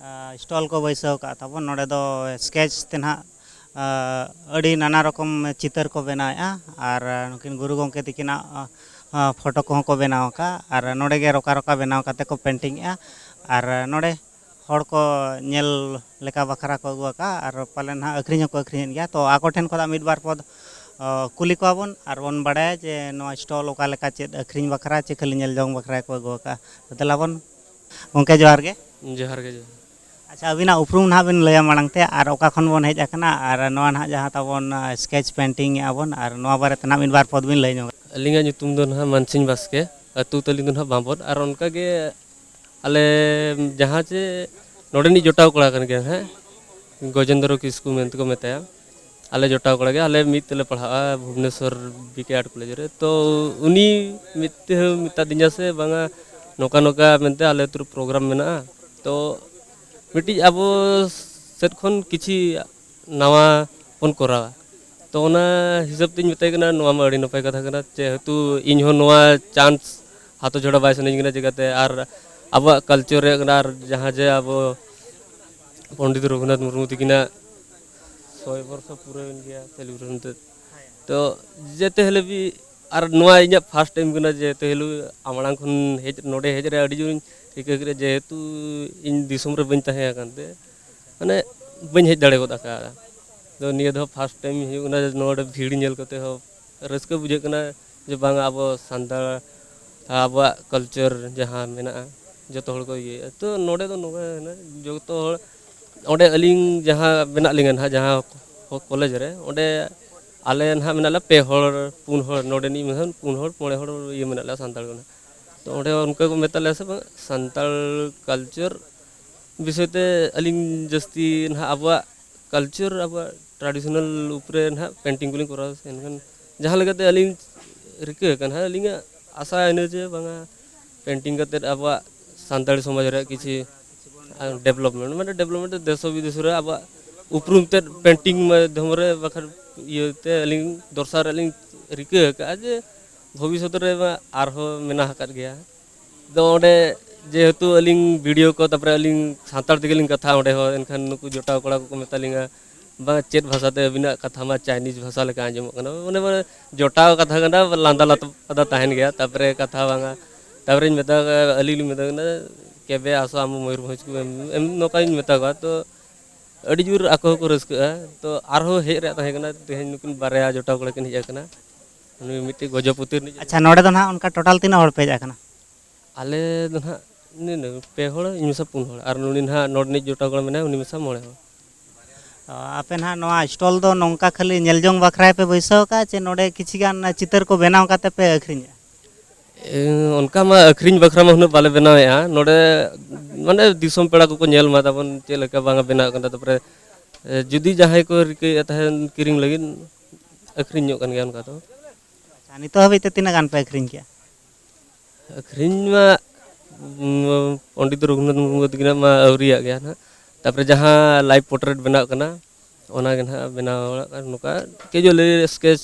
ᱮ, stall ᱠᱚ ᱵᱟᱹᱭᱥᱟᱹᱣ ᱟᱠᱟᱫ ᱛᱟᱵᱚᱱ᱾ ᱱᱚᱰᱮ ᱫᱚ sketch ᱛᱮ ᱱᱟᱦᱟᱜ, ᱮ, ᱟᱹᱰᱤ ᱱᱟᱱᱟ ᱨᱚᱠᱚᱢ ᱪᱤᱛᱟᱹᱨ ᱠᱚ ᱵᱮᱱᱟᱣᱮᱫᱼᱟ᱾ ᱟᱨ ᱱᱩᱠᱤᱱ ᱜᱩᱨᱩ ᱜᱚᱢᱠᱮ ᱛᱤᱠᱤᱱᱟᱜ, ᱮ, ᱮ, photo ᱠᱚᱦᱚᱸ ᱠᱚ ᱵᱮᱱᱟᱣ ᱟᱠᱟᱫᱼᱟ᱾ ᱟᱨ ᱱᱚᱰᱮ ᱜᱮ ᱨᱚᱠᱟ ᱨᱚᱠᱟ ᱵᱮᱱᱟᱣ ᱠᱟᱛᱮ ᱠᱚ painting ᱮᱫᱼᱟ᱾ ᱟᱨ ᱱᱚᱰᱮ ᱦᱚᱲ ᱠᱚ ᱧᱮᱞ ᱞᱮᱠᱟ ᱵᱟᱠᱷᱨᱟ ᱠᱚ ᱟᱹᱜᱩ ᱟᱠᱟᱫᱼᱟ᱾ ᱟᱨ ᱯᱟᱞᱮᱱ ᱱᱟᱦᱟᱜ ᱟᱹᱠᱷᱨᱤᱧ ᱦᱚᱸᱠᱚ ᱟᱹᱠᱷᱨᱤᱧᱮᱫ ᱜᱮᱭᱟ᱾ ᱛᱚ ᱟᱠᱚ ᱴᱷᱮᱱ ᱠᱷᱚᱱᱟᱜ ᱢᱤᱫ ᱵᱟᱨ ᱯᱚᱫ, ᱚ, ᱠᱩᱞᱤ ᱠᱚᱣᱟ ᱵᱚᱱ ᱟᱨ ᱵᱚᱱ ᱵᱟᱲᱟᱭᱟ ᱡᱮ ᱱᱚᱣᱟ stall ᱚᱠᱟ ᱞᱮᱠᱟ, ᱪᱮᱫ ᱟᱹᱠᱷᱨᱤᱧ ᱵᱟᱠᱷᱨᱟ ᱪᱮ ᱠᱷᱟᱹᱞᱤ ᱧᱮᱞ ᱡᱚᱝ ᱵᱟᱠᱷᱨᱟ ᱠᱚ ᱟᱹᱜᱩ ᱟᱠᱟᱫᱼᱟ᱾ ᱛᱚ ᱫᱮᱞᱟ ᱵᱚᱱ, ᱜᱚᱢᱠᱮ ᱡᱚᱦᱟᱨ ᱜᱮ᱾ ᱡᱚᱦᱟᱨ ᱜᱮ, ᱡᱚᱦᱟᱨ᱾ ᱟᱪᱪᱷᱟ, ᱟᱹᱵᱤᱱᱟᱜ ᱩᱯᱨᱩᱢ ᱱᱟᱦᱟᱜ ᱵᱤᱱ ᱞᱟᱹᱭᱟ ᱢᱟᱲᱟᱝ ᱛᱮ, ᱟᱨ ᱚᱠᱟ ᱠᱷᱚᱱ ᱵᱚᱱ ᱦᱮᱡ ᱟᱠᱟᱱᱟ, ᱟᱨ ᱱᱚᱣᱟ ᱱᱟᱦᱟᱜ ᱡᱟᱦᱟᱸ ᱛᱟᱵᱚᱱ, ᱟ, sketch painting ᱮᱫᱼᱟ ᱵᱚᱱ, ᱟᱨ ᱱᱚᱣᱟ ᱵᱟᱨᱮ ᱛᱮ ᱱᱟᱦᱟᱜ ᱢᱤᱫ ᱵᱟᱨ ᱯᱚᱫ ᱵᱤᱱ ᱞᱟᱹᱭ ᱧᱚᱜᱟ᱾ ᱟᱹᱞᱤᱧᱟᱜ ᱧᱩᱛᱩᱢ ᱫᱚ ᱱᱟᱦᱟᱜ ᱢᱟᱱᱥᱤᱝ ᱵᱟᱥᱠᱮ, ᱟᱹᱛᱩ ᱛᱟᱹᱞᱤᱧ ᱫᱚ ᱱᱟᱦᱟᱜ ᱵᱟᱸᱵᱚᱫ, ᱟᱨ ᱚᱱᱠᱟ ᱜᱮ ᱟᱞᱮ ᱡᱟᱦᱟᱸ ᱪᱮ ᱱᱚᱰᱮᱱᱤᱡ ᱡᱚᱴᱟᱣ ᱠᱚᱲᱟ ᱠᱟᱱ ᱜᱮᱭᱟ ᱦᱟᱸᱜ, ᱜᱚᱡᱮᱱᱫᱨᱚ ᱠᱤᱥᱠᱩ ᱢᱮᱱᱛᱮ ᱠᱚ ᱢᱮᱛᱟᱭᱟ᱾ ᱟᱞᱮ ᱡᱚᱴᱟᱣ ᱠᱚᱲᱟ ᱜᱮ, ᱟᱞᱮ ᱢᱤᱫ ᱛᱮᱞᱮ ᱯᱟᱲᱦᱟᱜᱼᱟ ᱵᱷᱩᱵᱽᱱᱮᱥᱚᱨ ᱵᱤ ᱠᱮ ᱟᱨᱴ ᱠᱚᱞᱮᱡᱽ ᱨᱮ᱾ ᱛᱚ ᱩᱱᱤ ᱢᱤᱫ ᱛᱮ ᱢᱮᱛᱟ ᱫᱤᱧᱟ ᱥᱮ ᱵᱟᱝᱟ, ᱱᱚᱝᱠᱟ ᱱᱚᱝᱠᱟ ᱢᱮᱱᱛᱮ ᱟᱞᱮ ᱟᱹᱛᱩ ᱨᱮ program ᱢᱮᱱᱟᱜᱼᱟ, ᱛᱚ ᱢᱤᱫᱴᱤᱡ ᱟᱵᱚ ᱥᱮᱫ ᱠᱷᱚᱱ ᱠᱤᱪᱷᱤ ᱱᱟᱣᱟ ᱵᱚᱱ ᱠᱚᱨᱟᱣᱟ᱾ ᱛᱚ ᱚᱱᱟ ᱦᱤᱥᱟᱹᱵ ᱛᱤᱧ ᱢᱮᱛᱟᱭ ᱠᱟᱱᱟ, ᱱᱚᱣᱟ ᱢᱟ ᱟᱹᱰᱤ ᱱᱟᱯᱟᱭ ᱠᱟᱛᱷᱟ ᱠᱟᱱᱟ, ᱡᱮᱦᱮᱛᱩ ᱤᱧ ᱦᱚᱸ ᱱᱚᱣᱟ chance ᱦᱟᱛᱟᱣ ᱪᱷᱟᱲᱟ ᱵᱟᱭ ᱥᱟᱱᱟᱧ ᱠᱟᱱᱟ᱾ ᱪᱤᱠᱟᱹᱛᱮ ᱟᱨ ᱟᱵᱚᱣᱟᱜ culture ᱨᱮᱭᱟᱜ ᱠᱟᱱᱟ, ᱟᱨ ᱡᱟᱦᱟᱸ ᱡᱮ ᱟᱵᱚ ᱯᱚᱱᱰᱤᱛ ᱨᱚᱜᱷᱩᱱᱟᱛᱷ ᱢᱩᱨᱢᱩ ᱛᱟᱹᱠᱤᱱᱟᱜ ᱥᱚᱭ ᱵᱚᱨᱥᱚ ᱯᱩᱨᱟᱹᱣᱮᱱ ᱜᱮᱭᱟ celebration ᱛᱮ᱾ ᱛᱚ ᱡᱮᱛᱮ ᱦᱤᱞᱳᱜ ᱵᱤ ᱟᱨ ᱱᱚᱣᱟ ᱤᱧᱟᱹᱜ ᱯᱷᱟᱥᱴ ᱴᱟᱭᱤᱢ ᱠᱟᱱᱟ, ᱡᱮᱦᱮᱛᱩ ᱦᱮᱞᱩ ᱟᱢᱟᱲᱟᱝ ᱠᱷᱚᱱ ᱦᱮᱡ, ᱱᱚᱰᱮ ᱦᱮᱡ ᱨᱮ ᱟᱹᱰᱤ ᱡᱳᱨᱤᱧ ᱨᱤᱠᱟᱹ ᱠᱮᱫᱟ, ᱡᱮᱦᱮᱛᱩ ᱤᱧ ᱫᱤᱥᱚᱢ ᱨᱮ ᱵᱟᱹᱧ ᱛᱟᱦᱮᱸ ᱟᱠᱟᱱ ᱛᱮ, ᱢᱟᱱᱮ, ᱵᱟᱹᱧ ᱦᱮᱡ ᱫᱟᱲᱮ ᱜᱚᱫ ᱟᱠᱟᱫᱟ᱾ ᱛᱚ ᱱᱤᱭᱟᱹ ᱫᱷᱟᱣ ᱯᱷᱟᱥᱴ ᱴᱟᱭᱤᱢ ᱦᱩᱭᱩᱜ ᱠᱟᱱᱟ, ᱱᱚᱰᱮ ᱵᱷᱤᱲ ᱧᱮᱞ ᱠᱟᱛᱮ ᱦᱚᱸ ᱨᱟᱹᱥᱠᱟᱹ ᱵᱩᱡᱷᱟᱹᱜ ᱠᱟᱱᱟ, ᱡᱮ ᱵᱟᱝ, ᱟᱵᱚ ᱥᱟᱱᱛᱟᱲ, ᱟᱵᱚᱣᱟᱜ ᱠᱟᱞᱪᱟᱨ ᱡᱟᱦᱟᱸ ᱢᱮᱱᱟᱜᱼᱟ, ᱡᱚᱛᱚ ᱦᱚᱲ ᱠᱚ ᱤᱭᱟᱹᱭᱮᱫᱼᱟ᱾ ᱛᱚ ᱱᱚᱰᱮ ᱫᱚ ᱱᱚᱝᱠᱟ ᱠᱟᱱᱟ, ᱡᱚᱛᱚ ᱦᱚᱲ, ᱚᱸᱰᱮ ᱟᱹᱞᱤᱧ ᱡᱟᱦᱟᱸ ᱢᱮᱱᱟᱜ ᱞᱤᱧᱟ ᱱᱟᱦᱟᱜ, ᱡᱟᱦᱟᱸ ᱠᱚ-, ᱠᱚᱞᱮᱡᱽ ᱨᱮ, ᱚᱸᱰᱮ ᱟᱞᱮ ᱱᱟᱦᱟᱜ ᱢᱮᱱᱟᱜ ᱞᱮᱭᱟ ᱯᱮ ᱦᱚᱲ, ᱯᱩᱱ ᱦᱚᱲ, ᱱᱚᱰᱮᱱᱤᱡ ᱢᱮᱱᱟᱜ ᱯᱩᱱ ᱦᱚᱲ, ᱢᱚᱬᱮ ᱦᱚᱲ ᱤᱭᱟᱹ ᱢᱮᱱᱟᱜ ᱞᱮᱭᱟ ᱥᱟᱱᱛᱟᱲ ᱠᱚ ᱱᱟᱦᱟᱜ᱾ ᱛᱚ ᱚᱸᱰᱮ ᱚᱱᱠᱟ ᱠᱚ ᱢᱮᱛᱟ ᱞᱮᱭᱟ ᱥᱮ ᱵᱟᱝ, ᱥᱟᱱᱛᱟᱲ ᱠᱟᱞᱪᱟᱨ ᱵᱤᱥᱚᱭ ᱛᱮ ᱟᱹᱞᱤᱧ ᱡᱟᱹᱥᱛᱤ ᱱᱟᱦᱟᱜ ᱟᱵᱚᱣᱟᱜ ᱠᱟᱞᱪᱟᱨ, ᱟᱵᱚᱣᱟᱜ ᱴᱨᱟᱰᱤᱥᱚᱱᱟᱞ ᱩᱯᱨᱮ ᱱᱟᱦᱟᱜ ᱯᱮᱱᱴᱤᱝ ᱠᱚᱞᱤᱧ ᱠᱚᱨᱟᱣᱟ᱾ ᱮᱱᱠᱷᱟᱱ ᱡᱟᱦᱟᱸ ᱞᱮᱠᱟᱛᱮ ᱟᱹᱞᱤᱧ ᱨᱤᱠᱟᱹ ᱟᱠᱟᱱ ᱦᱟᱸᱜ, ᱟᱹᱞᱤᱧᱟᱜ ᱟᱥᱟ ᱤᱱᱟᱹ ᱡᱮ ᱵᱟᱝᱟ, ᱯᱮᱱᱴᱤᱝ ᱠᱟᱛᱮᱫ ᱟᱵᱚᱣᱟᱜ ᱥᱟᱱᱛᱟᱲᱤ ᱥᱚᱢᱟᱡᱽ ᱨᱮᱭᱟᱜ ᱠᱤᱪᱷᱩ ᱰᱮᱵᱷᱞᱚᱯᱢᱮᱱᱴ, ᱢᱟᱱᱮ ᱰᱮᱵᱷᱞᱚᱯᱢᱮᱱᱴ ᱫᱮᱥᱚ ᱵᱤᱫᱮᱥᱚ ᱨᱮ ᱟᱵᱚᱣᱟᱜ ᱩᱯᱨᱩᱢ ᱛᱮᱫ ᱯᱮᱱᱴᱤᱝ ᱢᱟᱫᱽᱫᱷᱚᱢ ᱨᱮ ᱵᱟᱠᱷᱟᱱ ᱤᱭᱟᱹᱛᱮ ᱟᱹᱞᱤᱧ ᱫᱚᱨᱥᱟᱨ ᱨᱮᱭᱟᱜ ᱞᱤᱧ ᱨᱤᱠᱟᱹ ᱟᱠᱟᱫᱼᱟ ᱡᱮ ᱵᱷᱚᱵᱤᱥᱥᱚᱛ ᱨᱮ ᱢᱟ ᱟᱨᱦᱚᱸ ᱢᱮᱱᱟᱜ ᱟᱠᱟᱫ ᱜᱮᱭᱟ᱾ ᱫᱚ ᱚᱸᱰᱮ ᱡᱮᱦᱮᱛᱩ ᱟᱹᱞᱤᱧ ᱵᱷᱤᱰᱤᱭᱳ ᱠᱚ, ᱛᱟᱨᱯᱚᱨᱮ ᱟᱹᱞᱤᱧ ᱥᱟᱱᱛᱟᱲ ᱛᱮᱜᱮ ᱞᱤᱧ ᱠᱟᱛᱷᱟᱜᱼᱟ ᱚᱸᱰᱮ ᱦᱚᱸ, ᱮᱱᱠᱷᱟᱱ ᱱᱩᱠᱩ ᱡᱚᱴᱟᱣ ᱠᱚᱲᱟ ᱠᱚᱠᱚ ᱢᱮᱛᱟᱞᱤᱧᱟ, "ᱵᱟᱝ, ᱪᱮᱫ ᱵᱷᱟᱥᱟᱛᱮ ᱟᱹᱵᱤᱱᱟᱜ ᱠᱟᱛᱷᱟ ᱢᱟ ᱪᱟᱭᱱᱤᱡᱽ ᱵᱷᱟᱥᱟ ᱞᱮᱠᱟ ᱟᱸᱡᱚᱢᱚᱜ ᱠᱟᱱᱟ?" ᱢᱟᱱᱮ, ᱢᱟᱱᱮ ᱡᱚᱴᱟᱣ ᱠᱟᱛᱷᱟ ᱠᱟᱱᱟ, ᱞᱟᱸᱫᱟ ᱞᱟᱸᱫᱟ ᱛᱟᱦᱮᱱ ᱜᱮᱭᱟ᱾ ᱛᱟᱨᱯᱚᱨᱮ ᱠᱟᱛᱷᱟ ᱵᱟᱝᱟ, ᱛᱟᱨᱯᱚᱨᱮᱧ ᱢᱮᱛᱟ, ᱟᱹᱞᱤᱧ ᱞᱤᱧ ᱢᱮᱛᱟ ᱠᱤᱱᱟ, "ᱠᱮᱵᱮ ᱟᱥᱚ ᱟᱢ ᱢᱚᱭᱩᱨᱵᱷᱚᱸᱡᱽ ᱠᱚ", ᱮᱢ, ᱮᱢ ᱱᱚᱝᱠᱟᱧ ᱢᱮᱛᱟ ᱠᱚᱣᱟ᱾ ᱛᱚ ᱟᱹᱰᱤ ᱡᱳᱨ ᱟᱠᱚ ᱦᱚᱸᱠᱚ ᱨᱟᱹᱥᱠᱟᱹᱜᱼᱟ᱾ ᱛᱚ ᱟᱨᱦᱚᱸ ᱦᱮᱡ ᱨᱮᱭᱟᱜ ᱛᱟᱦᱮᱸ ᱠᱟᱱᱟ, ᱛᱮᱦᱮᱧ ᱱᱩᱠᱤᱱ ᱵᱟᱨᱭᱟ ᱡᱚᱴᱟᱣ ᱠᱚᱲᱟ ᱠᱤᱱ ᱦᱮᱡ ᱟᱠᱟᱱᱟ, ᱱᱩᱭ ᱢᱤᱫᱴᱤᱡ ᱜᱚᱡᱚᱯᱩᱛᱤ ᱨᱤᱱᱤᱡ᱾ ᱟᱪᱪᱷᱟ, ᱱᱚᱰᱮ ᱫᱚ ᱱᱟᱦᱟᱜ ᱚᱱᱠᱟ ᱴᱳᱴᱟᱞ ᱛᱤᱱᱟᱹᱜ ᱦᱚᱲ ᱯᱮ ᱦᱮᱡ ᱟᱠᱟᱱᱟ? ᱟᱞᱮ ᱫᱚ ᱱᱟᱦᱟᱜ ᱱᱤᱱᱟᱹᱜ ᱯᱮ ᱦᱚᱲ, ᱤᱧ ᱢᱮᱥᱟ ᱯᱩᱱ ᱦᱚᱲ, ᱟᱨ ᱱᱩᱭ ᱱᱟᱦᱟᱜ ᱱᱚᱰᱮᱱᱤᱡ ᱡᱚᱴᱟᱣ ᱠᱚᱲᱟ ᱢᱮᱱᱟᱭᱟ, ᱩᱱᱤ ᱢᱮᱥᱟ ᱢᱚᱬᱮ ᱦᱚᱲ᱾ ᱚ, ᱟᱯᱮ ᱱᱟᱦᱟᱜ ᱱᱚᱣᱟ ᱥᱴᱚᱞ ᱫᱚ ᱱᱚᱝᱠᱟ ᱠᱷᱟᱹᱞᱤ ᱧᱮᱞ ᱡᱚᱝ ᱵᱟᱠᱷᱨᱟ ᱯᱮ ᱵᱟᱹᱭᱥᱟᱹᱣ ᱟᱠᱟᱫᱼᱟ, ᱪᱮ ᱱᱚᱰᱮ ᱠᱤᱪᱷᱤ ᱜᱟᱱ ᱪᱤᱛᱟᱹᱨ ᱠᱚ ᱵᱮᱱᱟᱣ ᱠᱟᱛᱮ ᱯᱮ ᱟᱹᱠᱷᱨᱤᱧᱮᱜᱼᱟ? ᱮ, ᱚᱱᱠᱟ ᱢᱟ ᱟᱹᱠᱷᱨᱤᱧ ᱵᱟᱠᱷᱨᱟ ᱢᱟ ᱩᱱᱟᱹᱜ ᱵᱟᱞᱮ ᱵᱮᱱᱟᱣᱮᱫᱼᱟ᱾ ᱱᱚᱰᱮ ᱢᱟᱱᱮ ᱫᱤᱥᱚᱢ ᱯᱮᱲᱟ ᱠᱚᱠᱚ ᱧᱮᱞ ᱢᱟ ᱛᱟᱵᱚᱱ ᱪᱮᱫ ᱞᱮᱠᱟ ᱵᱟᱝᱟ ᱵᱮᱱᱟᱣ ᱠᱟᱱᱟ᱾ ᱛᱟᱨᱯᱚᱨᱮ, ᱮ, ᱡᱩᱫᱤ ᱡᱟᱦᱟᱸᱭ ᱠᱚ ᱨᱤᱠᱟᱹᱭᱮᱫ ᱛᱟᱦᱮᱱ ᱠᱤᱨᱤᱧ ᱞᱟᱹᱜᱤᱫ, ᱟᱹᱠᱷᱨᱤᱧ ᱧᱚᱜ ᱠᱟᱱ ᱜᱮᱭᱟ ᱚᱱᱠᱟ ᱫᱚ᱾ ᱟᱪᱪᱷᱟ, ᱱᱤᱛᱚᱜ ᱦᱟᱹᱵᱤᱡ ᱛᱮ ᱛᱤᱱᱟᱹᱜ ᱜᱟᱱ ᱯᱮ ᱟᱹᱠᱷᱨᱤᱧ ᱠᱮᱜᱼᱟ? ᱟᱹᱠᱷᱨᱤᱧ ᱢᱟ, ᱩᱢ, ᱯᱚᱱᱰᱤᱛ ᱨᱚᱜᱷᱩᱱᱟᱛᱷ ᱢᱩᱨᱢᱩ ᱛᱟᱹᱠᱤᱱᱟᱜ ᱢᱟ ᱟᱹᱣᱨᱤᱭᱟᱜ ᱜᱮᱭᱟ ᱱᱟᱦᱟᱜ᱾ ᱛᱟᱨᱯᱚᱨᱮ ᱡᱟᱦᱟᱸ ᱞᱟᱭᱤᱵᱷ ᱯᱳᱨᱴᱨᱮᱴ ᱵᱮᱱᱟᱜ ᱠᱟᱱᱟ, ᱚᱱᱟ ᱜᱮ ᱱᱟᱦᱟᱜ ᱵᱮᱱᱟᱣ ᱵᱟᱲᱟᱜ ᱠᱟᱱᱟ᱾ ᱱᱚᱝᱠᱟ ᱠᱮᱡᱩᱣᱟᱞᱤ ᱥᱠᱮᱪ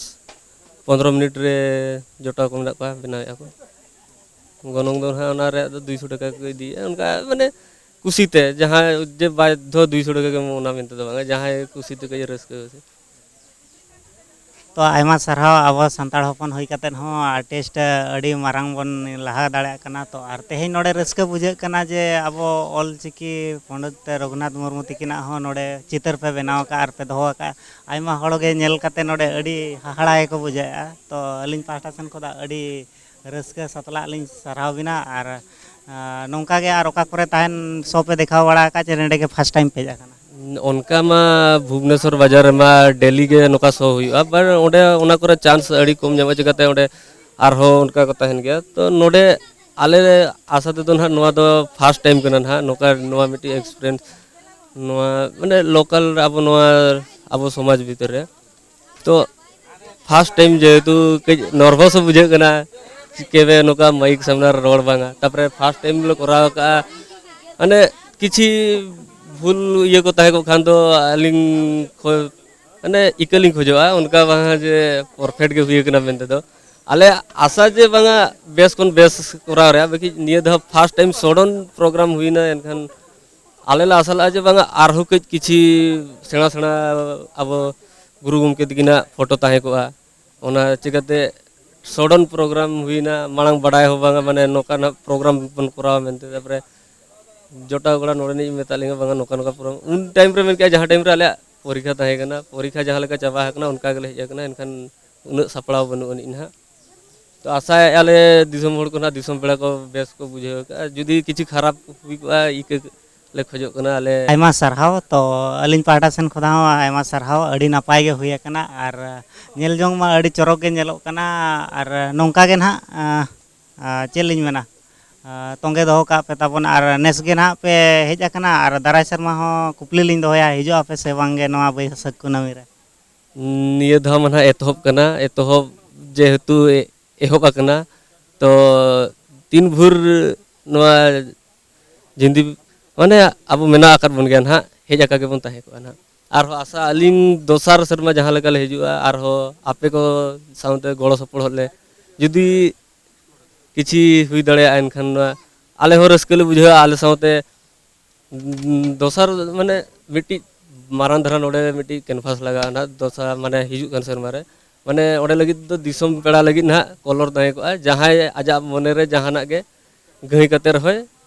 ᱯᱚᱱᱫᱽᱨᱚ ᱢᱤᱱᱤᱴ ᱨᱮ ᱡᱚᱴᱟᱣ ᱠᱚ ᱢᱮᱱᱟᱜ ᱠᱚᱣᱟ, ᱵᱮᱱᱟᱣᱮᱫᱼᱟ ᱠᱚ᱾ ᱜᱚᱱᱚᱝ ᱫᱚ ᱱᱟᱦᱟᱜ ᱚᱱᱟ ᱨᱮᱭᱟᱜ ᱫᱚ ᱫᱩᱭᱥᱚ ᱴᱟᱠᱟ ᱠᱚ ᱤᱫᱤᱭᱮᱫᱼᱟ᱾ ᱚᱱᱠᱟ ᱢᱟᱱᱮ ᱠᱩᱥᱤᱛᱮ, ᱡᱟᱦᱟᱸᱭ ᱡᱮ ᱵᱟᱫᱽᱫᱷᱚ ᱫᱩᱭᱥᱚ ᱴᱟᱠᱟ ᱜᱮ ᱮᱢᱚᱜ, ᱚᱱᱟ ᱢᱮᱱᱛᱮ ᱫᱚ ᱵᱟᱝᱟ, ᱡᱟᱦᱟᱸᱭ ᱠᱩᱥᱤ ᱛᱮ ᱠᱟᱹᱡ ᱨᱟᱹᱥᱠᱟᱹ᱾ ᱛᱚ, ᱟᱭᱢᱟ ᱥᱟᱨᱦᱟᱣ᱾ ᱟᱵᱚ ᱥᱟᱱᱛᱟᱲ ᱦᱚᱯᱚᱱ ᱦᱩᱭ ᱠᱟᱛᱮᱫ ᱦᱚᱸ ᱟᱨᱴᱤᱥᱴ ᱟᱹᱰᱤ ᱢᱟᱨᱟᱝ ᱵᱚᱱ ᱞᱟᱦᱟ ᱫᱟᱲᱮᱭᱟᱜ ᱠᱟᱱᱟ᱾ ᱛᱚ, ᱟᱨ ᱛᱮᱦᱮᱧ ᱱᱚᱰᱮ ᱨᱟᱹᱥᱠᱟᱹ ᱵᱩᱡᱷᱟᱹᱜ ᱠᱟᱱᱟ ᱡᱮ ᱟᱵᱚ ᱚᱞ ᱪᱤᱠᱤ ᱯᱚᱱᱰᱤᱛ ᱨᱚᱜᱷᱩᱱᱟᱛᱷ ᱢᱩᱨᱢᱩ ᱛᱤᱠᱤᱱᱟᱜ ᱦᱚᱸ ᱱᱚᱰᱮ ᱪᱤᱛᱟᱹᱨ ᱯᱮ ᱵᱮᱱᱟᱣ ᱟᱠᱟᱫᱼᱟ ᱟᱨ ᱯᱮ ᱫᱚᱦᱚ ᱟᱠᱟᱫᱼᱟ᱾ ᱟᱭᱢᱟ ᱦᱚᱲ ᱜᱮ ᱧᱮᱞ ᱠᱟᱛᱮ ᱱᱚᱰᱮ ᱟᱹᱰᱤ ᱦᱟᱦᱟᱲᱟ ᱜᱮᱠᱚ ᱵᱩᱡᱷᱟᱹᱣᱮᱫᱼᱟ᱾ ᱛᱚ, ᱟᱹᱞᱤᱧ ᱯᱟᱦᱴᱟ ᱥᱮᱱ ᱠᱷᱚᱱ ᱫᱚ ᱟᱹᱰᱤ ᱨᱟᱹᱥᱠᱟᱹ ᱥᱟᱛᱞᱟᱜ ᱞᱤᱧ ᱥᱟᱨᱦᱟᱣ ᱵᱤᱱᱟ᱾ ᱟᱨ, ᱟᱸ, ᱱᱚᱝᱠᱟ ᱜᱮ ᱟᱨ ᱚᱠᱟ ᱠᱚᱨᱮ ᱛᱟᱦᱮᱱ ᱥᱳ ᱯᱮ ᱫᱮᱠᱷᱟᱣ ᱵᱟᱲᱟ ᱟᱠᱟᱫ ᱪᱮ ᱱᱚᱰᱮ ᱜᱮ ᱯᱷᱟᱥᱴ ᱴᱟᱭᱤᱢ ᱯᱮ ᱦᱮᱡ ᱟᱠᱟᱱᱟ? ᱚᱱᱠᱟ ᱢᱟ ᱵᱷᱩᱵᱽᱱᱮᱥᱚᱨ ᱵᱟᱡᱟᱨ ᱨᱮᱢᱟ ᱰᱮᱞᱤ ᱜᱮ ᱱᱚᱝᱠᱟ ᱥᱳ ᱦᱩᱭᱩᱜᱼᱟ, ᱵᱟᱴ ᱚᱸᱰᱮ ᱚᱱᱟ ᱠᱚᱨᱮ ᱪᱟᱱᱥ ᱟᱹᱰᱤ ᱠᱚᱢ ᱧᱟᱢᱚᱜᱼᱟ, ᱪᱤᱠᱟᱹᱛᱮ ᱚᱸᱰᱮ ᱟᱨᱦᱚᱸ ᱚᱱᱠᱟ ᱠᱚ ᱛᱟᱦᱮᱱ ᱜᱮᱭᱟ᱾ ᱛᱚ ᱱᱚᱰᱮ ᱟᱞᱮ ᱟᱥᱟ ᱛᱮᱫᱚ ᱱᱟᱦᱟᱜ ᱱᱚᱣᱟ ᱫᱚ ᱯᱷᱟᱥᱴ ᱴᱟᱭᱤᱢ ᱠᱟᱱᱟ ᱱᱟᱦᱟᱜ, ᱱᱚᱝᱠᱟ ᱱᱚᱣᱟ ᱢᱤᱫᱴᱤᱡ ᱮᱠᱥᱯᱤᱨᱤᱭᱮᱱᱥ, ᱱᱚᱣᱟ ᱢᱟᱱᱮ ᱞᱳᱠᱟᱞ ᱟᱵᱚ ᱱᱚᱣᱟ ᱟᱵᱚ ᱥᱚᱢᱟᱡᱽ ᱵᱷᱤᱛᱤᱨ ᱨᱮ᱾ ᱛᱚ ᱯᱷᱟᱥᱴ ᱴᱟᱭᱤᱢ ᱡᱮᱦᱮᱛᱩ ᱠᱟᱹᱡ ᱱᱟᱨᱵᱷᱟᱥ ᱦᱚᱸ ᱵᱩᱡᱷᱟᱹᱜ ᱠᱟᱱᱟ, ᱪᱤᱠᱟᱹᱛᱮ ᱱᱚᱝᱠᱟ ᱢᱟᱭᱤᱠ ᱥᱟᱢᱱᱟ ᱨᱮ ᱨᱚᱲ ᱵᱟᱝᱟ, ᱛᱟᱨᱯᱚᱨᱮ ᱯᱷᱟᱥᱴ ᱴᱟᱭᱤᱢ ᱞᱮ ᱠᱚᱨᱟᱣ ᱠᱟᱜᱼᱟ᱾ ᱢᱟᱱᱮ ᱠᱤᱪᱷᱤ ᱵᱷᱩᱞ ᱤᱭᱟᱹ ᱠᱚ ᱛᱟᱦᱮᱸ ᱠᱚᱜ ᱠᱷᱟᱱ ᱫᱚ ᱟᱹᱞᱤᱧ ᱠᱷᱚᱱ ᱢᱟᱱᱮ ᱤᱠᱟᱹ ᱞᱤᱧ ᱠᱷᱚᱡᱚᱜᱼᱟ, ᱚᱱᱠᱟ ᱵᱟᱝᱟ ᱡᱮ ᱯᱟᱨᱯᱷᱮᱠᱴ ᱜᱮ ᱦᱩᱭ ᱠᱟᱱᱟ ᱢᱮᱱᱛᱮ ᱫᱚ᱾ ᱟᱞᱮ ᱟᱥᱟ ᱡᱮ ᱵᱟᱝᱟ ᱵᱮᱥ ᱠᱷᱚᱱ ᱵᱮᱥ ᱠᱚᱨᱟᱣ ᱨᱮᱭᱟᱜ, ᱵᱟᱠᱤ ᱱᱤᱭᱟᱹ ᱫᱷᱟᱣ ᱯᱷᱟᱥᱴ ᱴᱟᱭᱤᱢ ᱥᱚᱰᱚᱱ ᱯᱨᱳᱜᱨᱟᱢ ᱦᱩᱭᱱᱟ, ᱮᱱᱠᱷᱟᱱ ᱟᱞᱮ ᱞᱮ ᱟᱥᱟ ᱞᱮᱫᱼᱟ ᱡᱮ ᱵᱟᱝᱟ ᱟᱨᱦᱚᱸ ᱠᱟᱹᱡ ᱠᱤᱪᱷᱤ ᱥᱮᱬᱟ ᱥᱮᱬᱟ ᱟᱵᱚ ᱜᱩᱨᱩ ᱜᱚᱢᱠᱮ ᱛᱟᱹᱠᱤᱱᱟᱜ ᱯᱷᱳᱴᱳ ᱛᱟᱦᱮᱸ ᱠᱚᱜᱼᱟ᱾ ᱚᱱᱟ ᱪᱤᱠᱟᱹᱛᱮ ᱥᱚᱰᱚᱱ ᱯᱨᱳᱜᱨᱟᱢ ᱦᱩᱭᱱᱟ, ᱢᱟᱲᱟᱝ ᱵᱟᱰᱟᱭ ᱦᱚᱸ ᱵᱟᱝᱟ, ᱢᱟᱱᱮ ᱱᱚᱝᱠᱟᱱᱟᱜ ᱯᱨᱳᱜᱨᱟᱢ ᱵᱚᱱ ᱠᱚᱨᱟᱣᱟ ᱢᱮᱱᱛᱮ᱾ ᱛᱟᱨᱯᱚᱨᱮ ᱡᱚᱴᱟᱣ ᱠᱚᱲᱟ ᱱᱚᱰᱮᱱᱤᱡ ᱢᱮᱛᱟᱜ ᱞᱤᱧᱟ, ᱵᱟᱝᱟ ᱱᱚᱝᱠᱟ ᱱᱚᱝᱠᱟ ᱯᱨᱳᱜᱨᱟᱢ᱾ ᱩᱱ ᱴᱟᱭᱤᱢ ᱨᱮ ᱢᱮᱱ ᱠᱮᱜᱼᱟ, ᱡᱟᱦᱟᱸ ᱴᱟᱭᱤᱢ ᱨᱮ ᱟᱞᱮᱭᱟᱜ ᱯᱚᱨᱤᱠᱠᱷᱟ ᱛᱟᱦᱮᱸ ᱠᱟᱱᱟ, ᱯᱚᱨᱤᱠᱠᱷᱟ ᱡᱟᱦᱟᱸ ᱞᱮᱠᱟ ᱪᱟᱵᱟ ᱟᱠᱟᱱᱟ, ᱚᱱᱠᱟ ᱜᱮᱞᱮ ᱦᱮᱡ ᱟᱠᱟᱱᱟ᱾ ᱮᱱᱠᱷᱟᱱ ᱩᱱᱟᱹᱜ ᱥᱟᱯᱲᱟᱣ ᱵᱟᱹᱱᱩᱜ ᱟᱹᱱᱤᱡ ᱱᱟᱦᱟᱜ᱾ ᱛᱚ ᱟᱥᱟᱭᱮᱫᱼᱟ ᱞᱮ ᱫᱤᱥᱚᱢ ᱦᱚᱲ ᱠᱚ ᱱᱟᱦᱟᱜ, ᱫᱤᱥᱚᱢ ᱯᱮᱲᱟ ᱠᱚ ᱵᱮᱥ ᱠᱚ ᱵᱩᱡᱷᱟᱹᱣ ᱠᱟᱜᱼᱟ᱾ ᱡᱩᱫᱤ ᱠᱤᱪᱷᱩ ᱠᱷᱟᱨᱟᱯ ᱦᱩᱭ ᱠᱚᱜᱼᱟ, ᱤᱠᱟᱹ ᱞᱮ ᱠᱷᱚᱡᱚᱜ ᱠᱟᱱᱟ ᱟᱞᱮ᱾ ᱟᱭᱢᱟ ᱥᱟᱨᱦᱟᱣ᱾ ᱛᱚ ᱟᱹᱞᱤᱧ ᱯᱟᱦᱴᱟ ᱥᱮᱱ ᱠᱷᱚᱱᱟᱜ ᱦᱚᱸ ᱟᱭᱢᱟ ᱥᱟᱨᱦᱟᱣ, ᱟᱹᱰᱤ ᱱᱟᱯᱟᱭ ᱜᱮ ᱦᱩᱭ ᱟᱠᱟᱱᱟ᱾ ᱟᱨ ᱧᱮᱞ ᱡᱚᱝ ᱢᱟ ᱟᱹᱰᱤ ᱪᱚᱨᱚᱠ ᱜᱮ ᱧᱮᱞᱚᱜ ᱠᱟᱱᱟ᱾ ᱟᱨ ᱱᱚᱝᱠᱟ ᱜᱮ ᱱᱟᱦᱟᱜ, ᱟᱸ, ᱟᱸ, ᱪᱮᱫ ᱞᱤᱧ ᱢᱮᱱᱟ, ᱟᱸ, ᱛᱚᱸᱜᱮ ᱫᱚᱦᱚ ᱠᱟᱜ ᱯᱮ ᱛᱟᱵᱚᱱ᱾ ᱟᱨ ᱱᱮᱥ ᱜᱮ ᱱᱟᱦᱟᱜ ᱯᱮ ᱦᱮᱡ ᱟᱠᱟᱱᱟ, ᱟᱨ ᱫᱟᱨᱟᱭ ᱥᱮᱨᱢᱟ ᱦᱚᱸ ᱠᱩᱠᱞᱤ ᱞᱤᱧ ᱫᱚᱦᱚᱭᱟ, ᱦᱤᱡᱩᱜ ᱟᱯᱮ ᱥᱮ ᱵᱟᱝ ᱜᱮ ᱱᱚᱣᱟ ᱵᱟᱹᱭᱥᱟᱹᱠᱷ ᱠᱩᱱᱟᱹᱢᱤ ᱨᱮ? ᱱᱤᱭᱟᱹ ᱫᱷᱟᱣ ᱢᱟ ᱱᱟᱦᱟᱜ ᱮᱛᱚᱦᱚᱵ ᱠᱟᱱᱟ, ᱮᱛᱚᱦᱚᱵ ᱡᱮᱦᱮᱛᱩ ᱮ-, ᱮᱦᱚᱵ ᱟᱠᱟᱱᱟ, ᱛᱚ ᱛᱤᱱ ᱵᱷᱳᱨ ᱱᱚᱣᱟ ᱡᱤᱱᱫᱤ ᱢᱟᱱᱮ ᱟᱵᱚ ᱢᱮᱱᱟᱜ ᱟᱠᱟᱫ ᱵᱚᱱ ᱜᱮᱭᱟ ᱱᱟᱦᱟᱜ, ᱦᱮᱡ ᱟᱠᱟ ᱜᱮᱵᱚᱱ ᱛᱟᱦᱮᱸ ᱠᱚᱜᱼᱟ ᱱᱟᱦᱟᱜ᱾ ᱟᱨᱦᱚᱸ ᱟᱥᱟ ᱟᱹᱞᱤᱧ ᱫᱚᱥᱟᱨ ᱥᱮᱨᱢᱟ ᱡᱟᱦᱟᱸ ᱞᱮᱠᱟ ᱞᱮ ᱦᱤᱡᱩᱜᱼᱟ, ᱟᱨᱦᱚᱸ ᱟᱯᱮ ᱠᱚ ᱥᱟᱶᱛᱮ ᱜᱚᱲᱚ ᱥᱚᱯᱚᱦᱚᱫ ᱞᱮ ᱡᱩᱫᱤ ᱠᱤᱪᱷᱤ ᱦᱩᱭ ᱫᱟᱲᱮᱭᱟᱜᱼᱟ, ᱮᱱᱠᱷᱟᱱ ᱱᱚᱣᱟ ᱟᱞᱮ ᱦᱚᱸ ᱨᱟᱹᱥᱠᱟᱹ ᱞᱮ ᱵᱩᱡᱷᱟᱹᱣᱟ᱾ ᱟᱞᱮ ᱥᱟᱶᱛᱮ, ᱩᱸ, ᱫᱚᱥᱟᱨ ᱢᱟᱱᱮ ᱢᱤᱫᱴᱤᱡ ᱢᱟᱨᱟᱝ ᱫᱷᱟᱨᱟ ᱱᱚᱰᱮ ᱢᱤᱫᱴᱤᱡ ᱠᱮᱱᱵᱷᱟᱥ ᱞᱟᱜᱟᱜᱼᱟ ᱱᱟᱦᱟᱜ, ᱫᱚᱥᱟᱨ ᱢᱟᱱᱮ ᱦᱤᱡᱩᱜ ᱠᱟᱱ ᱥᱮᱨᱢᱟ ᱨᱮ᱾ ᱢᱟᱱᱮ ᱚᱸᱰᱮ ᱞᱟᱹᱜᱤᱫ ᱫᱚ ᱫᱤᱥᱚᱢ ᱯᱮᱲᱟ ᱞᱟᱹᱜᱤᱫ ᱱᱟᱦᱟᱜ ᱠᱚᱞᱚᱨ ᱛᱟᱦᱮᱸ ᱠᱚᱜᱼᱟ, ᱡᱟᱦᱟᱸᱭ ᱟᱡᱟᱜ ᱢᱚᱱᱮ ᱨᱮ ᱡᱟᱦᱟᱱᱟᱜ ᱜᱮ ᱜᱟᱹᱭ ᱠᱟᱛᱮ ᱨᱮᱦᱚᱸᱭ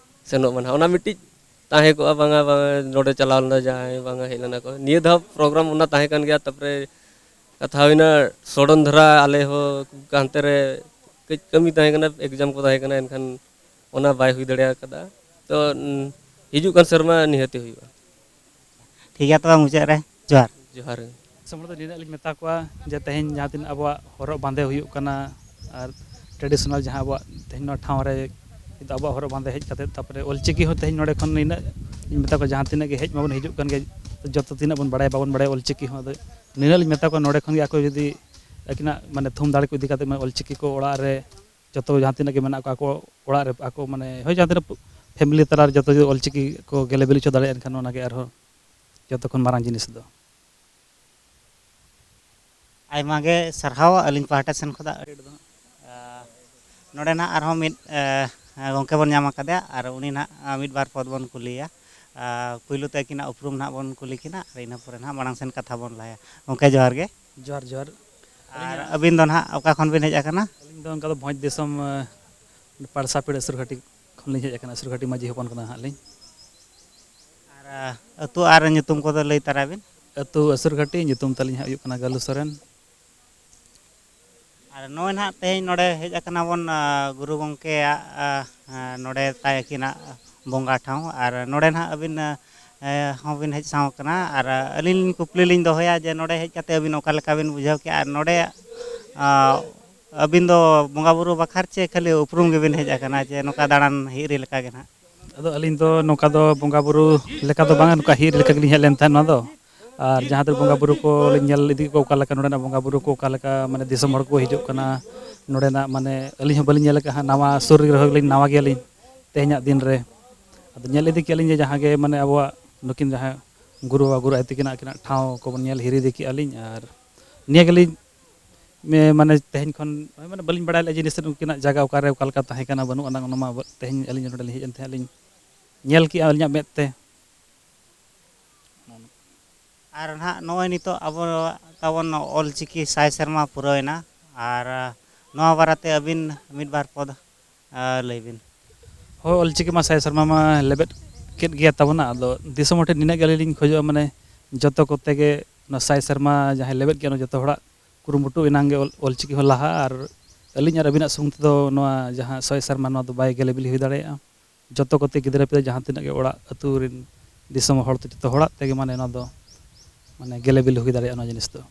ᱥᱮᱱᱚᱜ ᱢᱟ ᱱᱟᱦᱟᱜ, ᱚᱱᱟ ᱢᱤᱫᱴᱤᱡ ᱛᱟᱦᱮᱸ ᱠᱚᱜᱼᱟ, ᱵᱟᱝᱟ ᱵᱟᱝᱟ ᱱᱚᱰᱮ ᱪᱟᱞᱟᱣ ᱞᱮᱱᱟ ᱡᱟᱦᱟᱸᱭ, ᱵᱟᱝᱟ ᱦᱮᱡ ᱞᱮᱱᱟ ᱠᱚ᱾ ᱱᱤᱭᱟᱹ ᱫᱷᱟᱣ ᱯᱨᱳᱜᱨᱟᱢ ᱚᱱᱟ ᱛᱟᱦᱮᱸ ᱠᱟᱱ ᱜᱮᱭᱟ, ᱛᱟᱨᱯᱚᱨᱮ ᱠᱟᱛᱷᱟ ᱦᱩᱭᱱᱟ ᱥᱚᱰᱚᱱ ᱫᱷᱟᱨᱟ, ᱟᱞᱮ ᱦᱚᱸ ᱦᱟᱱᱛᱮ ᱨᱮ ᱠᱟᱹᱡ ᱠᱟᱹᱢᱤ ᱛᱟᱦᱮᱸ ᱠᱟᱱᱟ, ᱮᱠᱡᱟᱢ ᱠᱚ ᱛᱟᱦᱮᱸ ᱠᱟᱱᱟ, ᱮᱱᱠᱷᱟᱱ ᱚᱱᱟ ᱵᱟᱭ ᱦᱩᱭ ᱫᱟᱲᱮ ᱟᱠᱟᱫᱟ᱾ ᱛᱚ ᱦᱤᱡᱩᱜ ᱠᱟᱱ ᱥᱮᱨᱢᱟ ᱱᱤᱦᱟᱹᱛᱤ ᱦᱩᱭᱩᱜᱼᱟ᱾ ᱴᱷᱤᱠ ᱜᱮᱭᱟ, ᱛᱚᱵᱮ ᱢᱩᱪᱟᱹᱫ ᱨᱮ ᱡᱚᱦᱟᱨ᱾ ᱡᱚᱦᱟᱨ ᱜᱮ᱾ ᱥᱚᱢᱚᱭ ᱫᱚ ᱱᱤᱱᱟᱹᱜ ᱞᱤᱧ ᱢᱮᱛᱟ ᱠᱚᱣᱟ ᱡᱮ ᱛᱮᱦᱮᱧ ᱡᱟᱦᱟᱸ ᱛᱤᱱᱟᱹᱜ ᱟᱵᱚᱣᱟᱜ ᱦᱚᱨᱚᱜ ᱵᱟᱸᱫᱮ ᱦᱩᱭᱩᱜ ᱠᱟᱱᱟ ᱟᱨ ᱴᱨᱮᱰᱤᱥᱚᱱᱟᱞ ᱡᱟᱦᱟᱸ ᱟᱵᱚᱣᱟᱜ ᱛᱮᱦᱮᱧ ᱱᱚᱣᱟ ᱴᱷᱟᱶ ᱨᱮ ᱱᱤᱛᱚᱜ ᱟᱵᱚᱣᱟᱜ ᱦᱚᱨᱚᱜ ᱵᱟᱸᱫᱮ ᱦᱮᱡ ᱠᱟᱛᱮᱫ, ᱛᱟᱨᱯᱚᱨᱮ ᱚᱞᱪᱤᱠᱤ ᱦᱚᱸ ᱛᱮᱦᱮᱧ ᱱᱚᱰᱮ ᱠᱷᱚᱱ ᱱᱤᱱᱟᱹᱜ ᱤᱧ ᱢᱮᱛᱟ ᱠᱚᱣᱟ, ᱡᱟᱦᱟᱸ ᱛᱤᱱᱟᱹᱜ ᱜᱮ ᱦᱮᱡ ᱢᱟᱵᱚᱱ ᱦᱤᱡᱩᱜ ᱠᱟᱱ ᱜᱮ, ᱡᱚᱛᱚ ᱛᱤᱱᱟᱹᱜ ᱵᱚᱱ ᱵᱟᱲᱟᱭᱟ ᱵᱟᱵᱚᱱ ᱵᱟᱲᱟᱭᱟ ᱚᱞᱪᱤᱠᱤ ᱦᱚᱸ᱾ ᱟᱫᱚ ᱱᱤᱱᱟᱹᱜ ᱞᱤᱧ ᱢᱮᱛᱟ ᱠᱚᱣᱟ, ᱱᱚᱰᱮ ᱠᱷᱚᱱ ᱜᱮ ᱟᱠᱚ ᱡᱩᱫᱤ ᱟᱹᱠᱤᱱᱟᱜ ᱢᱟᱱᱮ ᱛᱷᱩᱢ ᱫᱟᱲᱮ ᱠᱚ ᱤᱫᱤ ᱠᱟᱛᱮᱫ ᱢᱟᱱᱮ ᱚᱞᱪᱤᱠᱤ ᱠᱚ ᱚᱲᱟᱜ ᱨᱮ ᱡᱚᱛᱚ ᱡᱟᱦᱟᱸ ᱛᱤᱱᱟᱹᱜ ᱜᱮ ᱢᱮᱱᱟᱜ ᱠᱚᱣᱟ ᱟᱠᱚ ᱚᱲᱟᱜ ᱨᱮ ᱟᱠᱚ ᱢᱟᱱᱮ ᱦᱳᱭ ᱡᱟᱦᱟᱸ ᱛᱤᱱᱟᱹᱜ ᱯᱷᱮᱢᱮᱞᱤ ᱛᱟᱞᱟ ᱨᱮ ᱡᱚᱛᱚ ᱡᱩᱫᱤ ᱚᱞᱪᱤᱠᱤ ᱠᱚ ᱜᱮᱞᱮ ᱵᱤᱞᱤ ᱦᱚᱪᱚ ᱫᱟᱲᱮᱭᱟᱜᱼᱟ, ᱮᱱᱠᱷᱟᱱ ᱚᱱᱟᱜᱮ ᱟᱨᱦᱚᱸ ᱡᱚᱛᱚ ᱠᱷᱚᱱ ᱢᱟᱨᱟᱝ ᱡᱤᱱᱤᱥ ᱫᱚ᱾ ᱟᱭᱢᱟ ᱜᱮ ᱥᱟᱨᱦᱟᱣ ᱟᱹᱞᱤᱧ ᱯᱟᱦᱴᱟ ᱥᱮᱱ ᱠᱷᱚᱱᱟᱜ᱾ ᱟᱨ ᱱᱚᱰᱮ ᱱᱟᱦᱟᱜ ᱟᱨᱦᱚᱸ ᱢᱤᱫ ᱮ, ᱜᱚᱢᱠᱮ ᱵᱚᱱ ᱧᱟᱢ ᱟᱠᱟᱫᱮᱭᱟ, ᱟᱨ ᱩᱱᱤ ᱱᱟᱦᱟᱜ ᱢᱤᱫ ᱵᱟᱨ ᱯᱚᱫ ᱵᱚᱱ ᱠᱩᱞᱤᱭᱟ᱾ ᱟᱨ ᱯᱩᱭᱞᱩ ᱛᱮ ᱟᱹᱠᱤᱱᱟᱜ ᱩᱯᱨᱩᱢ ᱱᱟᱦᱟᱜ ᱵᱚᱱ ᱠᱩᱞᱤ ᱠᱤᱱᱟ, ᱟᱨ ᱤᱱᱟᱹ ᱯᱚᱨᱮ ᱱᱟᱦᱟᱜ ᱢᱟᱲᱟᱝ ᱥᱮᱱ ᱠᱟᱛᱷᱟ ᱵᱚᱱ ᱞᱟᱦᱟᱭᱟ᱾ ᱜᱚᱢᱠᱮ ᱡᱚᱦᱟᱨ ᱜᱮ᱾ ᱡᱚᱦᱟᱨ ᱡᱚᱦᱟᱨ᱾ ᱟᱨ ᱟᱹᱵᱤᱱ ᱫᱚ ᱱᱟᱦᱟᱜ ᱚᱠᱟ ᱠᱷᱚᱱ ᱵᱤᱱ ᱦᱮᱡ ᱟᱠᱟᱱᱟ? ᱟᱹᱞᱤᱧ ᱫᱚ ᱚᱱᱠᱟ ᱫᱚ ᱵᱷᱚᱸᱡᱽ ᱫᱤᱥᱚᱢ ᱮ, ᱯᱟᱲᱥᱟ ᱯᱤᱲ ᱟᱹᱥᱩᱨᱜᱷᱟᱹᱴᱤ ᱠᱷᱚᱱᱞᱤᱧ ᱦᱮᱡ ᱟᱠᱟᱱᱟ, ᱟᱹᱥᱩᱨᱜᱷᱟᱹᱴᱤ ᱢᱟᱹᱡᱷᱤ ᱦᱚᱯᱚᱱ ᱠᱟᱱᱟ ᱦᱟᱸᱜ ᱞᱤᱧ᱾ ᱟᱨ ᱟᱹᱛᱩ ᱟᱨ ᱧᱩᱛᱩᱢ ᱠᱚᱫᱚ ᱞᱟᱹᱭ ᱛᱟᱨᱟᱭ ᱵᱤᱱ᱾ ᱟᱹᱛᱩ ᱟᱹᱥᱩᱨᱜᱷᱟᱹᱴᱤ, ᱧᱩᱛᱩᱢ ᱛᱟᱹᱞᱤᱧ ᱦᱟᱸᱜ ᱦᱩᱭᱩᱜ ᱠᱟᱱᱟ ᱜᱟᱹᱞᱩ ᱥᱚᱨᱮᱱ᱾ ᱟᱨ ᱱᱚᱜᱼᱚᱭ ᱱᱟᱦᱟᱜ ᱛᱮᱦᱮᱧ ᱱᱚᱰᱮ ᱦᱮᱡ ᱟᱠᱟᱱᱟ ᱵᱚᱱ ᱟ, ᱜᱩᱨᱩ ᱜᱚᱢᱠᱮᱭᱟᱜ ᱟ, ᱟ, ᱱᱚᱰᱮ ᱛᱟᱭ ᱟᱹᱠᱤᱱᱟᱜ ᱵᱚᱸᱜᱟ ᱴᱷᱟᱶ᱾ ᱟᱨ ᱱᱚᱰᱮ ᱱᱟᱦᱟᱜ ᱟᱹᱵᱤᱱ ᱟ, ᱮ, ᱦᱚᱸᱵᱤᱱ ᱦᱮᱡ ᱥᱟᱶ ᱟᱠᱟᱱᱟ᱾ ᱟᱨ ᱟᱹᱞᱤᱧ ᱠᱩᱠᱞᱤ ᱞᱤᱧ ᱫᱚᱦᱚᱭᱟ ᱡᱮ ᱱᱚᱰᱮ ᱦᱮᱡ ᱠᱟᱛᱮ ᱟᱹᱵᱤᱱ ᱚᱠᱟ ᱞᱮᱠᱟ ᱵᱤᱱ ᱵᱩᱡᱷᱟᱹᱣ ᱠᱮᱜᱼᱟ? ᱟᱨ ᱱᱚᱰᱮ ᱟ, ᱟᱹᱵᱤᱱ ᱫᱚ ᱵᱚᱸᱜᱟ ᱵᱩᱨᱩ ᱵᱟᱠᱷᱨᱟ ᱪᱮ ᱠᱷᱟᱹᱞᱤ ᱩᱯᱨᱩᱢ ᱜᱮᱵᱤᱱ ᱦᱮᱡ ᱟᱠᱟᱱᱟ ᱪᱮ ᱱᱚᱝᱠᱟ ᱫᱟᱬᱟᱱ ᱦᱤᱨᱤ ᱞᱮᱠᱟ ᱜᱮ ᱱᱟᱦᱟᱜ? ᱟᱫᱚ ᱟᱹᱞᱤᱧ ᱫᱚ ᱱᱚᱝᱠᱟ ᱫᱚ ᱵᱚᱸᱜᱟ ᱵᱩᱨᱩ ᱞᱮᱠᱟ ᱫᱚ ᱵᱟᱝ, ᱱᱚᱝᱠᱟ ᱦᱤᱨᱤ ᱞᱮᱠᱟ ᱜᱮᱞᱤᱧ ᱦᱮᱡ ᱞᱮᱱ ᱛᱟᱦᱮᱸᱫ ᱱᱚᱣᱟ ᱫᱚ᱾ ᱟᱨ ᱡᱟᱦᱟᱸ ᱛᱤᱱ ᱵᱚᱸᱜᱟ ᱵᱩᱨᱩ ᱠᱚ ᱞᱤᱧ ᱧᱮᱞ ᱤᱫᱤ ᱠᱮᱫ ᱠᱚᱣᱟ, ᱚᱠᱟ ᱞᱮᱠᱟ ᱱᱚᱰᱮᱱᱟᱜ ᱵᱚᱸᱜᱟ ᱵᱩᱨᱩ ᱠᱚ ᱚᱠᱟ ᱞᱮᱠᱟ, ᱢᱟᱱᱮ ᱫᱤᱥᱚᱢ ᱦᱚᱲ ᱠᱚ ᱦᱤᱡᱩᱜ ᱠᱟᱱᱟ ᱱᱚᱰᱮᱱᱟᱜ, ᱢᱟᱱᱮ ᱟᱹᱞᱤᱧ ᱦᱚᱸ ᱵᱟᱹᱞᱤᱧ ᱧᱮᱞ ᱟᱠᱟᱫᱼᱟ ᱦᱟᱸᱜ, ᱱᱟᱣᱟ ᱥᱩᱨ ᱨᱮ ᱨᱮᱦᱚᱸ ᱞᱤᱧ ᱱᱟᱣᱟ ᱜᱮᱭᱟᱞᱤᱧ ᱛᱮᱦᱮᱧᱟᱜ ᱫᱤᱱ ᱨᱮ᱾ ᱟᱫᱚ ᱧᱮᱞ ᱤᱫᱤ ᱠᱮᱫᱼᱟ ᱞᱤᱧ ᱡᱮ ᱡᱟᱦᱟᱸ ᱜᱮ ᱢᱟᱱᱮ ᱟᱵᱚᱣᱟᱜ ᱱᱩᱠᱤᱱ ᱡᱟᱦᱟᱸ ᱜᱩᱨᱩ ᱵᱟᱵᱟ ᱜᱩᱨᱩ ᱟᱭᱳ ᱛᱟᱹᱠᱤᱱᱟᱜ ᱟᱹᱠᱤᱱᱟᱜ ᱴᱷᱟᱶ ᱠᱚᱵᱚᱱ ᱧᱮᱞ ᱦᱤᱨᱤ ᱤᱫᱤ ᱠᱮᱫᱼᱟ ᱞᱤᱧ᱾ ᱟᱨ ᱱᱤᱭᱟᱹ ᱜᱮᱞᱤᱧ ᱢᱮ-, ᱢᱟᱱᱮ ᱛᱮᱦᱮᱧ ᱠᱷᱚᱱ ᱢᱟᱱᱮ ᱵᱟᱹᱞᱤᱧ ᱵᱟᱲᱟᱭ ᱞᱮᱫᱼᱟ ᱡᱤᱱᱤᱥ ᱩᱱᱠᱤᱱᱟᱜ ᱡᱟᱭᱜᱟ ᱚᱠᱟᱨᱮ ᱚᱠᱟ ᱞᱮᱠᱟ ᱛᱟᱦᱮᱸ ᱠᱟᱱᱟ ᱵᱟᱹᱱᱩᱜ ᱟᱱᱟᱝ, ᱚᱱᱟ ᱢᱟ ᱛᱮᱦᱮᱧ ᱟᱹᱞᱤᱧ ᱱᱚᱰᱮ ᱞᱤᱧ ᱦᱮᱡ ᱮᱱ ᱛᱟᱦᱮᱸᱫ ᱞᱤᱧ ᱧᱮᱞ ᱠᱮᱜᱼᱟ ᱟᱹᱞᱤᱧᱟᱜ ᱢᱮᱫ ᱛᱮ᱾ ᱟᱨ ᱱᱟᱦᱟᱜ ᱱᱚᱜᱼᱚᱭ ᱱᱤᱛᱚᱜ ᱟᱵᱚ ᱛᱟᱵᱚᱱ ᱚᱞᱪᱤᱠᱤ ᱥᱟᱭ ᱥᱮᱨᱢᱟ ᱯᱩᱨᱟᱹᱣᱮᱱᱟ, ᱟᱨ ᱱᱚᱣᱟ ᱵᱟᱨᱮᱛᱮ ᱟᱹᱵᱤᱱ ᱢᱤᱫ ᱵᱟᱨ ᱯᱚᱫ ᱞᱟᱹᱭ ᱵᱤᱱ᱾ ᱦᱳᱭ, ᱚᱞᱪᱤᱠᱤ ᱢᱟ ᱥᱟᱭ ᱥᱮᱨᱢᱟ ᱢᱟ ᱞᱮᱵᱮᱫ ᱠᱮᱫ ᱜᱮᱭᱟ ᱛᱟᱵᱚᱱᱟ᱾ ᱟᱫᱚ ᱫᱤᱥᱚᱢ ᱦᱚᱲ ᱴᱷᱮᱱ ᱱᱤᱱᱟᱹᱜ ᱜᱮ ᱟᱹᱞᱤᱧ ᱞᱤᱧ ᱠᱷᱚᱡᱚᱜᱼᱟ, ᱢᱟᱱᱮ ᱡᱚᱛᱚ ᱠᱚᱛᱮ ᱜᱮ ᱚᱱᱟ ᱥᱟᱭ ᱥᱮᱨᱢᱟ ᱡᱟᱦᱟᱸᱭ ᱞᱮᱵᱮᱫ ᱠᱮᱫ, ᱚᱱᱟ ᱡᱚᱛᱚ ᱦᱚᱲᱟᱜ ᱠᱩᱨᱩᱢᱩᱴᱩ ᱮᱱᱟᱝ ᱜᱮ ᱚᱞ- ᱚᱞᱪᱤᱠᱤ ᱦᱚᱸ ᱞᱟᱦᱟᱜᱼᱟ᱾ ᱟᱨ ᱟᱹᱞᱤᱧ ᱟᱨ ᱟᱹᱵᱤᱱᱟᱜ ᱥᱩᱢᱩᱝ ᱛᱮᱫᱚ ᱱᱚᱣᱟ ᱡᱟᱦᱟᱸ ᱥᱟᱭ ᱥᱮᱨᱢᱟ, ᱱᱚᱣᱟ ᱫᱚ ᱵᱟᱭ ᱜᱮᱞᱮᱵᱤᱞ ᱦᱩᱭ ᱫᱟᱲᱮᱭᱟᱜᱼᱟ᱾ ᱡᱚᱛᱚ ᱠᱚᱛᱮ, ᱜᱤᱫᱽᱨᱟᱹ ᱯᱤᱫᱽᱨᱟᱹ ᱡᱟᱦᱟᱸ ᱛᱤᱱᱟᱹᱜ ᱜᱮ ᱚᱲᱟᱜ ᱟᱹᱛᱩ ᱨᱮᱱ ᱫᱤᱥᱚᱢ ᱦᱚᱲ ᱛᱮ, ᱡᱚᱛᱚ ᱦᱚᱲᱟᱜ ᱛᱮᱜᱮ ᱢᱟᱱᱮ ᱱᱚᱣᱟ ᱫᱚ ᱢᱟᱱᱮ ᱜᱮᱞᱮᱵᱤᱞ ᱦᱩᱭ ᱫᱟᱲᱮᱭᱟᱜᱼᱟ ᱱᱚᱣᱟ ᱡᱤᱱᱤᱥ ᱫᱚ᱾